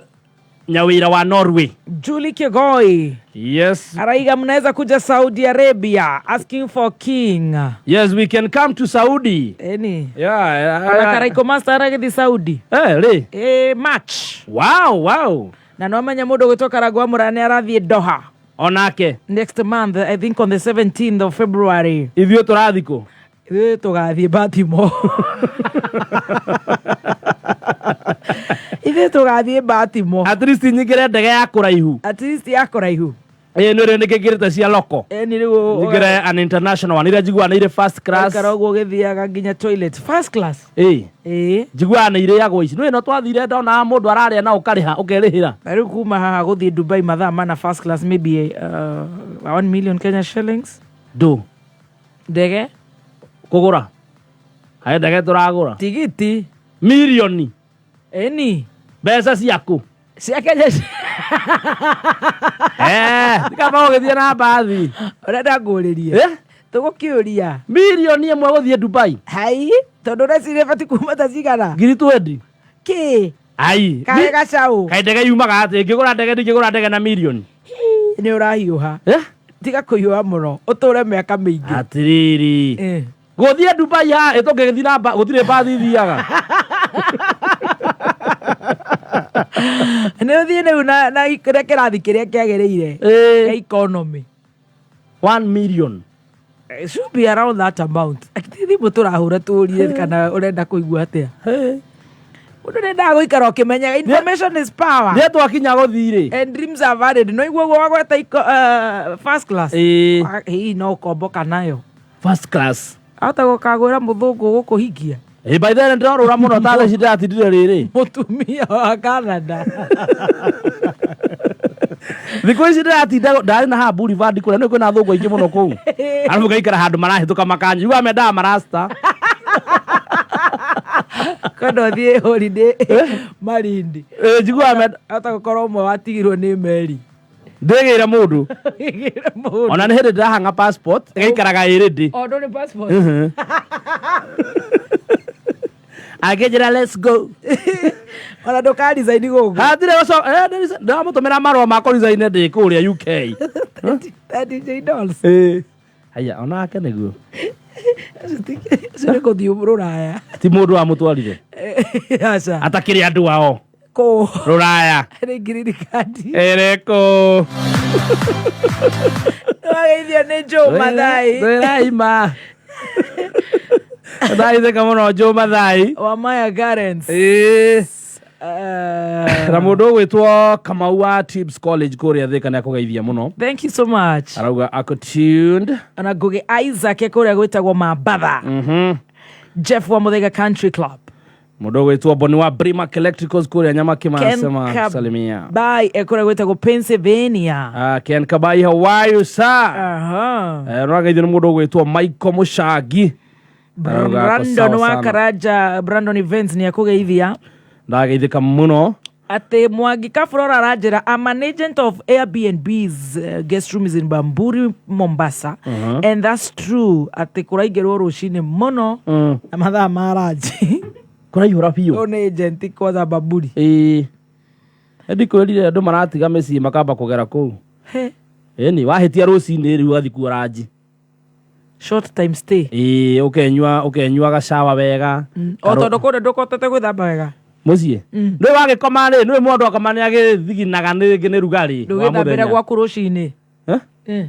[SPEAKER 3] nyawĩra wa Norway.
[SPEAKER 2] Julie Kigoi.
[SPEAKER 3] Yes.
[SPEAKER 2] Araiga mnaweza kuja Saudi Arabia asking for king.
[SPEAKER 3] Yes, we can come to Saudi.
[SPEAKER 2] Eni.
[SPEAKER 3] Yeah.
[SPEAKER 2] Ona Karaiko Master aragĩthiĩ Saudi.
[SPEAKER 3] Eh, rĩ.
[SPEAKER 2] Eh, March.
[SPEAKER 3] Wow, wow.
[SPEAKER 2] Na no amenya mũndũ ũgwĩtwo Karangũ wa Mũraya nĩ arathiĩ Doha.
[SPEAKER 3] Onake.
[SPEAKER 2] Next month, I think on the 17th of February.
[SPEAKER 3] Ithuĩ tũrathiĩ kũ?
[SPEAKER 2] Ithuĩ tũgathiĩ Baltimore. Ithuĩ tũgathiĩ Baltimore.
[SPEAKER 3] At least nyingĩre ndege ya kũraihu.
[SPEAKER 2] At least ya kũraihu.
[SPEAKER 3] Ĩĩ nĩ ũrĩa nĩkĩngĩrĩte cia loko.
[SPEAKER 2] Ĩni rĩu
[SPEAKER 3] Nyingĩre an international one iria njiguaga nĩ irĩ first class.
[SPEAKER 2] Ũikara ũguo ũgĩthiaga nginya toilet. First class.
[SPEAKER 3] Ĩĩ.
[SPEAKER 2] Ĩĩ.
[SPEAKER 3] Njiguaga nĩ irĩagwo ici. Nĩ no twathire ndona mũndũ ararĩa na ũkarĩha ũkerĩhĩra.
[SPEAKER 2] Na rĩu kuma haha gũthiĩ Dubai mathaa mana first class maybe 1 million Kenya shillings.
[SPEAKER 3] Ndũ.
[SPEAKER 2] Ndege.
[SPEAKER 3] Kũgũra. Hae ndege tũragũra.
[SPEAKER 2] Tigiti.
[SPEAKER 3] Mirioni.
[SPEAKER 2] Ĩni.
[SPEAKER 3] Mbeca ciaku.
[SPEAKER 2] Cia Kenya.
[SPEAKER 3] Eh, ndikamba ũgĩthiĩ na mbathi.
[SPEAKER 2] Ũrenda ngũrĩrie.
[SPEAKER 3] Eh?
[SPEAKER 2] Tũgũkĩũria.
[SPEAKER 3] Mirioni ĩmwe gũthiĩ Dubai.
[SPEAKER 2] Hai, tondũ ũreciria ĩbatiĩ kuma ta cigana?
[SPEAKER 3] Ngiri twendi.
[SPEAKER 2] Kĩ?
[SPEAKER 3] Ai.
[SPEAKER 2] Karĩ gacaũ.
[SPEAKER 3] Kaĩ ndege yumaga atĩ ingĩgũra ndege ndingĩgũra ndege na mirioni.
[SPEAKER 2] Nĩ ũrahiũha.
[SPEAKER 3] Eh?
[SPEAKER 2] Tiga kũhiũha mũno. Ũtũre mĩaka mĩingĩ.
[SPEAKER 3] Atĩrĩrĩ.
[SPEAKER 2] Eh.
[SPEAKER 3] Gũthiĩ Dubai ha ĩtũngĩgĩthiĩ na gũtirĩ mbathi ithiaga.
[SPEAKER 2] Nĩ ũthiĩ rĩu na kĩrĩa kĩrathi kĩrĩa kĩagĩrĩire.
[SPEAKER 3] Kĩa
[SPEAKER 2] economy.
[SPEAKER 3] 1 million.
[SPEAKER 2] It should be around that amount. Ti thimũ tũrahũra tũrie kana ũrenda kũigua atĩa. Mũndũ nĩendaga gũikara ũkĩmenyaga information is power.
[SPEAKER 3] Nĩ twakinya gũthiĩ rĩ.
[SPEAKER 2] And dreams are valid. No iguo ũguo wagweta first class.
[SPEAKER 3] Ĩĩ.
[SPEAKER 2] Hihi no ũkomboka nayo.
[SPEAKER 3] First class.
[SPEAKER 2] Ahota gũkagwĩra mũthũngũ gũkũhingia.
[SPEAKER 3] Ĩ by the way ndĩrorũra mũno ta thaa ici ndĩratindire rĩrĩ.
[SPEAKER 2] Mũtumia wa Canada.
[SPEAKER 3] Thikũ ici ndĩratinda ndarĩ na haha Boulevard kũrĩa nĩ kwĩna athũngũ aingĩ mũno kũu. Arabu ngaikara handũ marahĩtũka makanyi. Yugaga mendaga marasta.
[SPEAKER 2] Kwenda ũthiĩ holiday Malindi.
[SPEAKER 3] Ĩ njiguaga menda.
[SPEAKER 2] Ahota gũkorwo ũmwe watigirwo nĩ meri.
[SPEAKER 3] Ndĩgĩre mũndũ.
[SPEAKER 2] Ndĩgĩre mũndũ.
[SPEAKER 3] Ona nĩ hĩndĩ ndĩrahang'a passport ĩgaikaraga ĩ ready.
[SPEAKER 2] O ndũrĩ passport.
[SPEAKER 3] Akĩnjĩra let's go.
[SPEAKER 2] Ona ndũka resign gũkũ.
[SPEAKER 3] Hatirĩ gũcoka ndĩramũtũmĩra marũa ma kũ resign ndĩ kũrĩa UK.
[SPEAKER 2] Ta DJ Dolls.
[SPEAKER 3] Ĩ. Haya onake nĩguo.
[SPEAKER 2] Ũcio nĩ gũthiĩ rũraya.
[SPEAKER 3] Ti mũndũ wamũtwarire.
[SPEAKER 2] Aca.
[SPEAKER 3] Atakĩrĩ andũ ao.
[SPEAKER 2] Kũ?
[SPEAKER 3] Rũraya.
[SPEAKER 2] Nĩ green card.
[SPEAKER 3] Ĩrĩkũ?
[SPEAKER 2] Wageithio nĩ Joe Mathai.
[SPEAKER 3] Twĩraima. Ndaithĩka mũno Joe Mathai.
[SPEAKER 2] Wa Maya Gardens.
[SPEAKER 3] Ĩĩ. Na mũndũ ũgwĩtwo Kamau wa Tibbs College kũrĩa Thĩka nĩ akũgeithia mũno.
[SPEAKER 2] Thank you so much.
[SPEAKER 3] Arauga ako tuned.
[SPEAKER 2] Ona Ngugi Isaac kũrĩa gwĩtagwo Mambatha. Jeff wa Muthaiga Country Club.
[SPEAKER 3] Mũndũ ũgwĩtwo Boni wa Brimac Electricals kũrĩa Nyamakima
[SPEAKER 2] Ken
[SPEAKER 3] anasema salimia.
[SPEAKER 2] Kabai kũrĩa gwĩtagwo Pennsylvania.
[SPEAKER 3] Ken Kabai, how are you sir?
[SPEAKER 2] Aha.
[SPEAKER 3] Nĩwageithio nĩ mũndũ ũgwĩtwo Michael Mũcangi. Arauga ako
[SPEAKER 2] Brandon
[SPEAKER 3] sawa
[SPEAKER 2] wa
[SPEAKER 3] sana.
[SPEAKER 2] Karaja, Brandon Events nĩ akũgeithia.
[SPEAKER 3] Ndageithĩka mũno.
[SPEAKER 2] Atĩ Mwangi Kafurora aranjĩra I'm an agent of Airbnb's guest rooms in Bamburi, Mombasa. And that's true atĩ kũraingĩrwo rũcinĩ mũno na mathaa ma ranji.
[SPEAKER 3] Kũraihũra biũ.
[SPEAKER 2] Ũyũ nĩ agent kwanza Bamburi.
[SPEAKER 3] Ĩĩ. Ndikwĩrire andũ maratiga mĩciĩ makamba kũgera kũu.
[SPEAKER 2] He.
[SPEAKER 3] Ĩni wahĩtia rũcinĩ rĩu ũgathiĩ kuo ranji.
[SPEAKER 2] Short time stay.
[SPEAKER 3] Ĩĩ ũkenyua gacawa wega.
[SPEAKER 2] O tondũ kũrĩa ndũkotete gwĩthamba wega.
[SPEAKER 3] Mũciĩ. Nĩũĩ wagĩkoma rĩ, nĩũĩ mũndũ akoma nĩ agĩthiginaga rĩngĩ nĩ rugarĩ wa
[SPEAKER 2] Ndũgĩthambĩra
[SPEAKER 3] mũthenya.
[SPEAKER 2] gwaku rũcinĩ.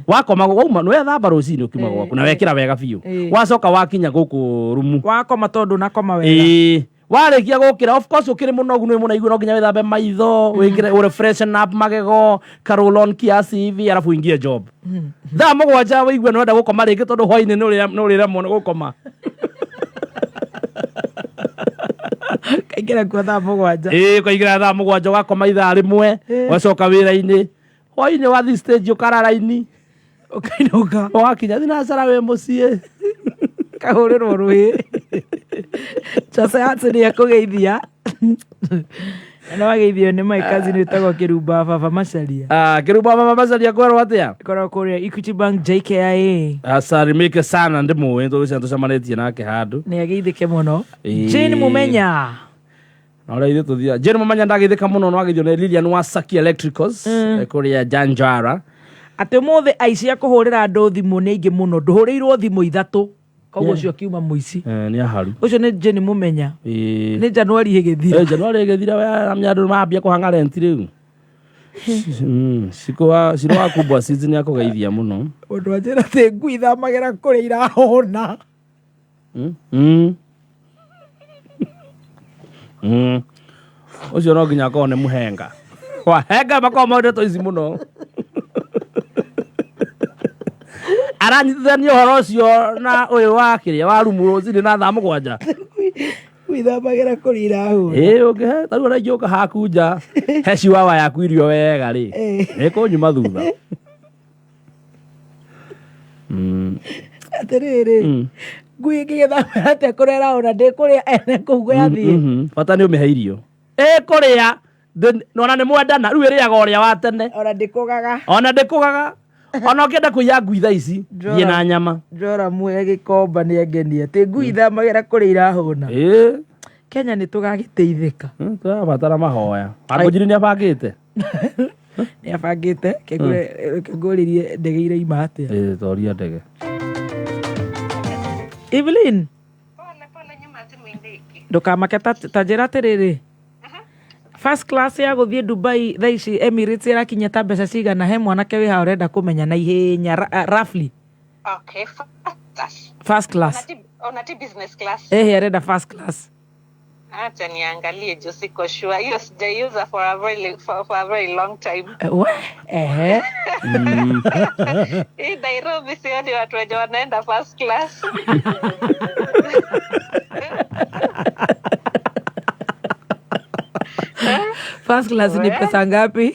[SPEAKER 3] Wakoma wauma nĩwethamba rũcinĩ ũkiuma gwaku na wekĩra wega biũ. Wacoka wakinya gũkũ rumu.
[SPEAKER 2] Wakoma tondũ ndũnakoma wega.
[SPEAKER 3] Ĩĩ. Warĩkia gũkĩra of course ũkĩrĩ mũnogu nĩ mũnaigua no nginya wĩthambe maitho, wĩkĩre ũ freshen up magego, ka roll on kiasi hivi alafu uingie job. Thaa mũgwanja wĩigue nĩwenda gũkoma rĩngĩ tondũ hwainĩ nĩ ũrĩremwo nĩ gũkoma.
[SPEAKER 2] Kaingĩra kuo thaa mũgwanja.
[SPEAKER 3] Ĩĩ ũkaingĩra thaa mũgwanja ũgakoma ithaa rĩmwe, ũgacoka wĩra-inĩ. Hwainĩ wathiĩ stage ũkara raini.
[SPEAKER 2] Ũkainũka.
[SPEAKER 3] Ũgakinya thinacara wĩ mũciĩ.
[SPEAKER 2] Kahũrĩrwo rũhĩ. Jose Hudson nĩ akũgeithia. Na wageithio nĩ my cousin wĩtagwo Kĩrumba Baba Macharia.
[SPEAKER 3] Kĩrumba Baba Macharia kwerwo atĩa?
[SPEAKER 2] Koragwo kũrĩa Equity Bank JKIA.
[SPEAKER 3] Asalimike sana ndĩmũĩ tũgĩcana tũcemanĩtie nake handũ.
[SPEAKER 2] Nĩ ageithĩke mũno.
[SPEAKER 3] Ĩĩ.
[SPEAKER 2] Jane Mumenya.
[SPEAKER 3] Na ũrĩa ithuĩ tũthiaga. Jane Mumenya ndageithĩka mũno nĩwageithio nĩ Lilian wa Saki Electricals kũrĩa Janjara.
[SPEAKER 2] Atĩ ũmũthĩ aici a kũhũrĩra andũ thimũ nĩ aingĩ mũno. Ndũhũrĩirwo thimũ ithatũ. Koguo ũcio akiuma mũici.
[SPEAKER 3] Nĩ aharu.
[SPEAKER 2] Ũcio nĩ Jane Mumenya.
[SPEAKER 3] Ĩĩ.
[SPEAKER 2] Nĩ Januari ĩgĩthira.
[SPEAKER 3] Januari ĩgĩthira we andũ mambia kũhang'a rent rĩu. Ciro wa kubwa season nĩ akũgeithia mũno.
[SPEAKER 2] Mũndũ anjĩra atĩ ngui ithamagĩra kũrĩa irahũna.
[SPEAKER 3] Ũcio no nginya akorwo nĩ mũhenga. Wahenga makoragwo mendetwo ici mũno. Aranyitithania ũhoro ũcio na ũyũ wa kĩrĩa wa rumu rũcinĩ na thaa mũgwanja.
[SPEAKER 2] Ngui ithamagĩra kũrĩa irahũna.
[SPEAKER 3] Ĩĩ ũngĩhe ta rĩu ona ingĩũka haku nja he chihuahua yaku irio wega rĩ nĩkũnyuma thutha.
[SPEAKER 2] Atĩrĩrĩ, ngui ĩngĩgĩthamĩra atĩa kũrĩa ĩrahũna ndĩkũrĩa ene kũu yathiĩ.
[SPEAKER 3] Bata nĩ ũmĩhe irio. Ĩkũrĩa ona nĩ mwendana rĩu ĩrĩaga ũrĩa wa tene.
[SPEAKER 2] Ona ndĩkũgaga.
[SPEAKER 3] Ona ndĩkũgaga. Ona ũngĩenda kũiya ngui thaa ici thiĩ na nyama.
[SPEAKER 2] Njora muoya gĩkomba nĩ angenia atĩ ngui ithamagĩra kũrĩa irahũna.
[SPEAKER 3] Ĩĩ.
[SPEAKER 2] Kenya nĩ tũgagĩteithĩka.
[SPEAKER 3] Tũrabatara mahoya. Wangũnjiri nĩ abangĩte?
[SPEAKER 2] Nĩ abangĩte kengũrĩrie ndege iraima atĩa.
[SPEAKER 3] Ĩĩ toria ndege.
[SPEAKER 2] Evelyn. Ndũkamake ta njĩra atĩrĩrĩ. First class ya gũthiĩ Dubai thaa ici Emirates ĩrakinya ta mbeca cigana he mwanake wĩ haha ũrenda kũmenya na ihenya roughly.
[SPEAKER 7] Okay, first class.
[SPEAKER 2] First class.
[SPEAKER 7] Ona ti business class.
[SPEAKER 2] Ehe arenda first class.
[SPEAKER 7] Acha niangalie juu siko sure. Hiyo sijaiuza for a very long time.
[SPEAKER 2] We, ehe.
[SPEAKER 7] Hii Nairobi sioni watu wenye wanaenda first class.
[SPEAKER 2] First class ni
[SPEAKER 7] We.
[SPEAKER 2] pesa ngapi?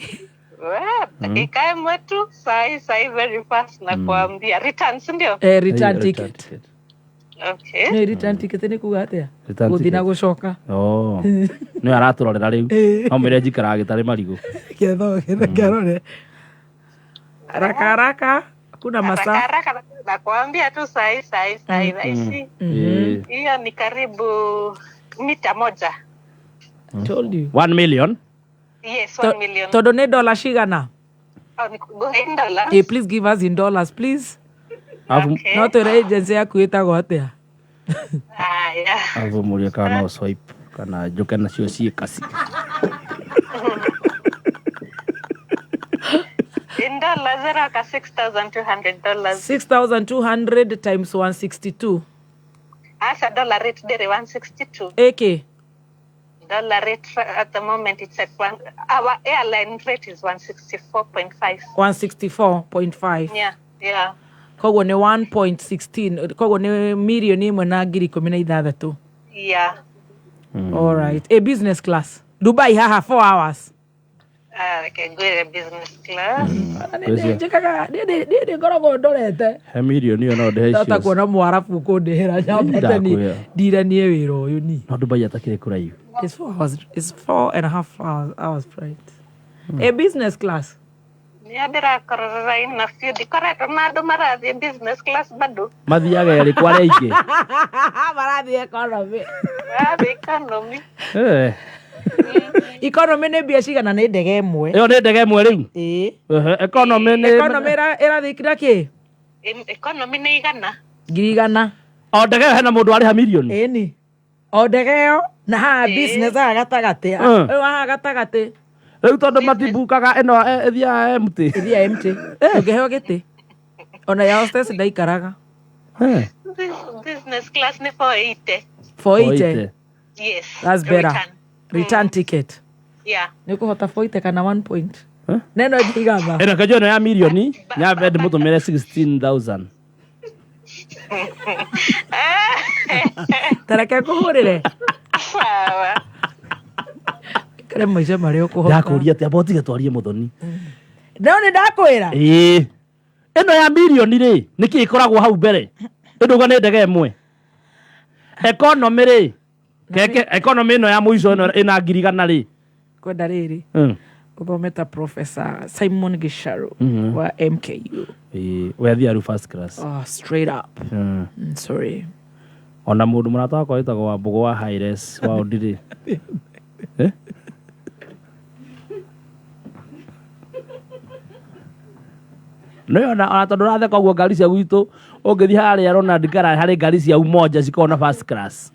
[SPEAKER 7] We, dakika imwe tu sahi sahi very fast nakuambia. Return, si ndio?
[SPEAKER 2] Eh, return ticket.
[SPEAKER 7] Okay.
[SPEAKER 2] Nĩ return ticket nĩ kuga atĩa?
[SPEAKER 3] Return
[SPEAKER 2] Gũthiĩ na
[SPEAKER 3] ticket.
[SPEAKER 2] gũcoka.
[SPEAKER 3] Oh. Nĩ aratũrorera rĩu.
[SPEAKER 2] Eh.
[SPEAKER 3] No mwĩre njikaraga gĩtarĩ marigũ.
[SPEAKER 2] Ketho ketho kĩarore. Haraka haraka hakuna
[SPEAKER 7] Haraka
[SPEAKER 2] masaa.
[SPEAKER 7] haraka nakuambia tu sahi sahi sahi rahisi.
[SPEAKER 3] Eh.
[SPEAKER 7] Hiyo ni karibu 100.
[SPEAKER 2] Told you.
[SPEAKER 3] 1 million.
[SPEAKER 7] Yes, 1 million.
[SPEAKER 2] Tondũ nĩ dola cigana?
[SPEAKER 7] Oh, ni go in dollars.
[SPEAKER 2] Eh, please give us in dollars please.
[SPEAKER 3] Alafu
[SPEAKER 7] Okay.
[SPEAKER 2] No twĩre agency yaku ĩtagwo atĩa?
[SPEAKER 7] Haya.
[SPEAKER 3] alafu mũrie kana no swipe kana njũke nacio ciĩ kasi.
[SPEAKER 7] In dollars, eraka $6,200.
[SPEAKER 2] 6200 times 162.
[SPEAKER 7] Asa dollar rate dere 162.
[SPEAKER 2] AK.
[SPEAKER 7] Dollar rate at the moment it's at one. Our airline rate is 164.5.
[SPEAKER 2] 164.5.
[SPEAKER 7] Yeah, yeah.
[SPEAKER 2] Koguo nĩ 1.16 koguo nĩ mirioni ĩmwe na ngiri ikũmi na ithathatũ.
[SPEAKER 7] Yeah.
[SPEAKER 2] All right. A business class Dubai haha 4 hours.
[SPEAKER 7] Okay, go business class.
[SPEAKER 2] Njĩkaga niĩ ngoragwo ndorete
[SPEAKER 3] He mirioni ĩyo no ndĩhe
[SPEAKER 2] ndahota
[SPEAKER 3] icio.
[SPEAKER 2] kuona mwarabu kũndĩhĩra nyambate ni
[SPEAKER 3] Ndakwĩra.
[SPEAKER 2] ndiranie wĩra ũyũ ni.
[SPEAKER 3] No Dubai atakĩrĩ kũraihu.
[SPEAKER 2] It's 4 hours, it's 4.5 hours flight. A business class.
[SPEAKER 7] Nĩa ndĩrakorora ina few ndikoretwo na andũ marathiĩ business class bado.
[SPEAKER 3] Mathiaga erĩ kwa arĩa aingĩ.
[SPEAKER 2] Marathiĩ economy.
[SPEAKER 7] Marathiĩ economy.
[SPEAKER 3] Eh.
[SPEAKER 2] Economy nĩ mbia cigana nĩ ndege ĩmwe?
[SPEAKER 3] Ĩyo nĩ ndege ĩmwe rĩu.
[SPEAKER 2] Ĩĩ.
[SPEAKER 3] Ehe, economy nĩ
[SPEAKER 2] Economy ĩrathiĩ kira kĩ?
[SPEAKER 7] Economy nĩ 100.
[SPEAKER 2] 100,000.
[SPEAKER 3] O ndege ĩyo hena mũndũ arĩha mirioni.
[SPEAKER 2] Ĩni. O ndege ĩyo na haha business haha gatagatĩ. Ĩyo haha gatagatĩ.
[SPEAKER 3] Rĩu tondũ matibukaga ĩno ĩthiaga empty.
[SPEAKER 2] Ĩthiaga empty. Ũngĩheo gĩtĩ. Ona ya hostess ndaikaraga.
[SPEAKER 7] Business class nĩ 480.
[SPEAKER 2] 480.
[SPEAKER 7] Yes.
[SPEAKER 2] That's better.
[SPEAKER 7] Return.
[SPEAKER 2] Return ticket.
[SPEAKER 7] Yeah.
[SPEAKER 2] Nĩ ũkũhota 480 kana 1 point. Neno njigamba.
[SPEAKER 3] Ĩno kenjo ĩno ya mirioni nyambe ndĩmũtũmĩre 16,000.
[SPEAKER 2] Tareke ngũhũrĩre.
[SPEAKER 7] Sawa.
[SPEAKER 2] Kare maica marĩa ũkũhota.
[SPEAKER 3] Ndakũria atĩ amba ũtige twarie mũthoni.
[SPEAKER 2] No nĩ ndakwĩra.
[SPEAKER 3] Ĩĩ. Ĩno ya mirioni rĩ, nĩkĩ ĩkoragwo hau mbere? Ĩndũga nĩ ndege ĩmwe. Economy rĩ, keke economy ĩno ya mũico ĩno ĩna 100,000 rĩ.
[SPEAKER 2] Kwenda rĩrĩ. Ũthome ta Professor Simon Gicharu wa MKU.
[SPEAKER 3] Ĩĩ, we athiaga rĩu first class.
[SPEAKER 2] Oh, straight up. Sorry.
[SPEAKER 3] Ona mũndũ mũrata wakwa wĩtagwo Wambũgũ wa High-res wa Ũndirĩ. Eh? Nĩ ona tondũ ũratheka ũguo ngari cia gwitũ ũngĩthiĩ harĩa Ronald Ngara harĩ ngari cia Umoja cikoragwo na first class.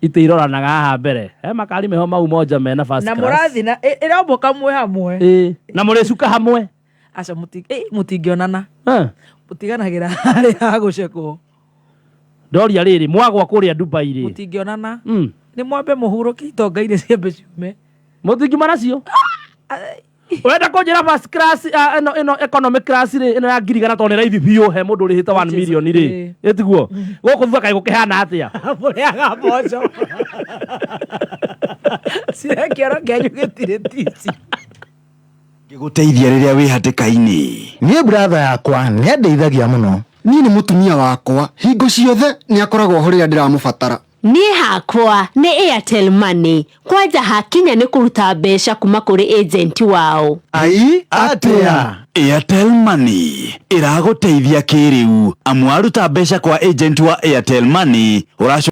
[SPEAKER 3] Itĩ iroranaga haha mbere. He makari meho ma Umoja mena first
[SPEAKER 2] Na
[SPEAKER 3] class.
[SPEAKER 2] mũrathi na ĩrombũka mwĩ hamwe.
[SPEAKER 3] Ĩĩ. Na mũrĩcuka hamwe.
[SPEAKER 2] Aca mũtingĩonana. Mũtiganagĩra harĩa ha gũcekwo.
[SPEAKER 3] Ndoria rĩrĩ mwagwa kũrĩa Dubai rĩ.
[SPEAKER 2] Mũtingĩonana. Nĩ mwambe mũhurũke itonga iria ciambe ciume.
[SPEAKER 3] Mũtingiuma nacio? Ũrenda kũnjĩra first class ĩno ĩno economy class rĩ ĩno ya 100,000 tondũ nĩ raithi biũ he mũndũ ũrĩhĩte 1 million rĩ. Ĩtiguo. Gũkũ thutha kaĩ gũkĩhana atĩa?
[SPEAKER 2] Mũrĩaga mboco. Cira kĩoro kĩanyu gĩtirĩ tici.
[SPEAKER 9] Gĩgũteithia rĩrĩa wĩ hatĩka-inĩ.
[SPEAKER 11] Niĩ bratha yakwa nĩ andeithagia mũno.
[SPEAKER 12] Niĩ nĩ mũtumia wakwa hingo ciothe nĩ akoragwo ho rĩrĩa ndĩramũbatara.
[SPEAKER 25] Niĩ hakwa nĩ Airtel Money kwanja hakinya nĩ kũruta mbeca kuma kũrĩ agent wao.
[SPEAKER 9] Ai atĩa? Airtel Money ĩragũteithia kĩrĩu amu waruta mbeca kwa agent wa Airtel Money ũracoka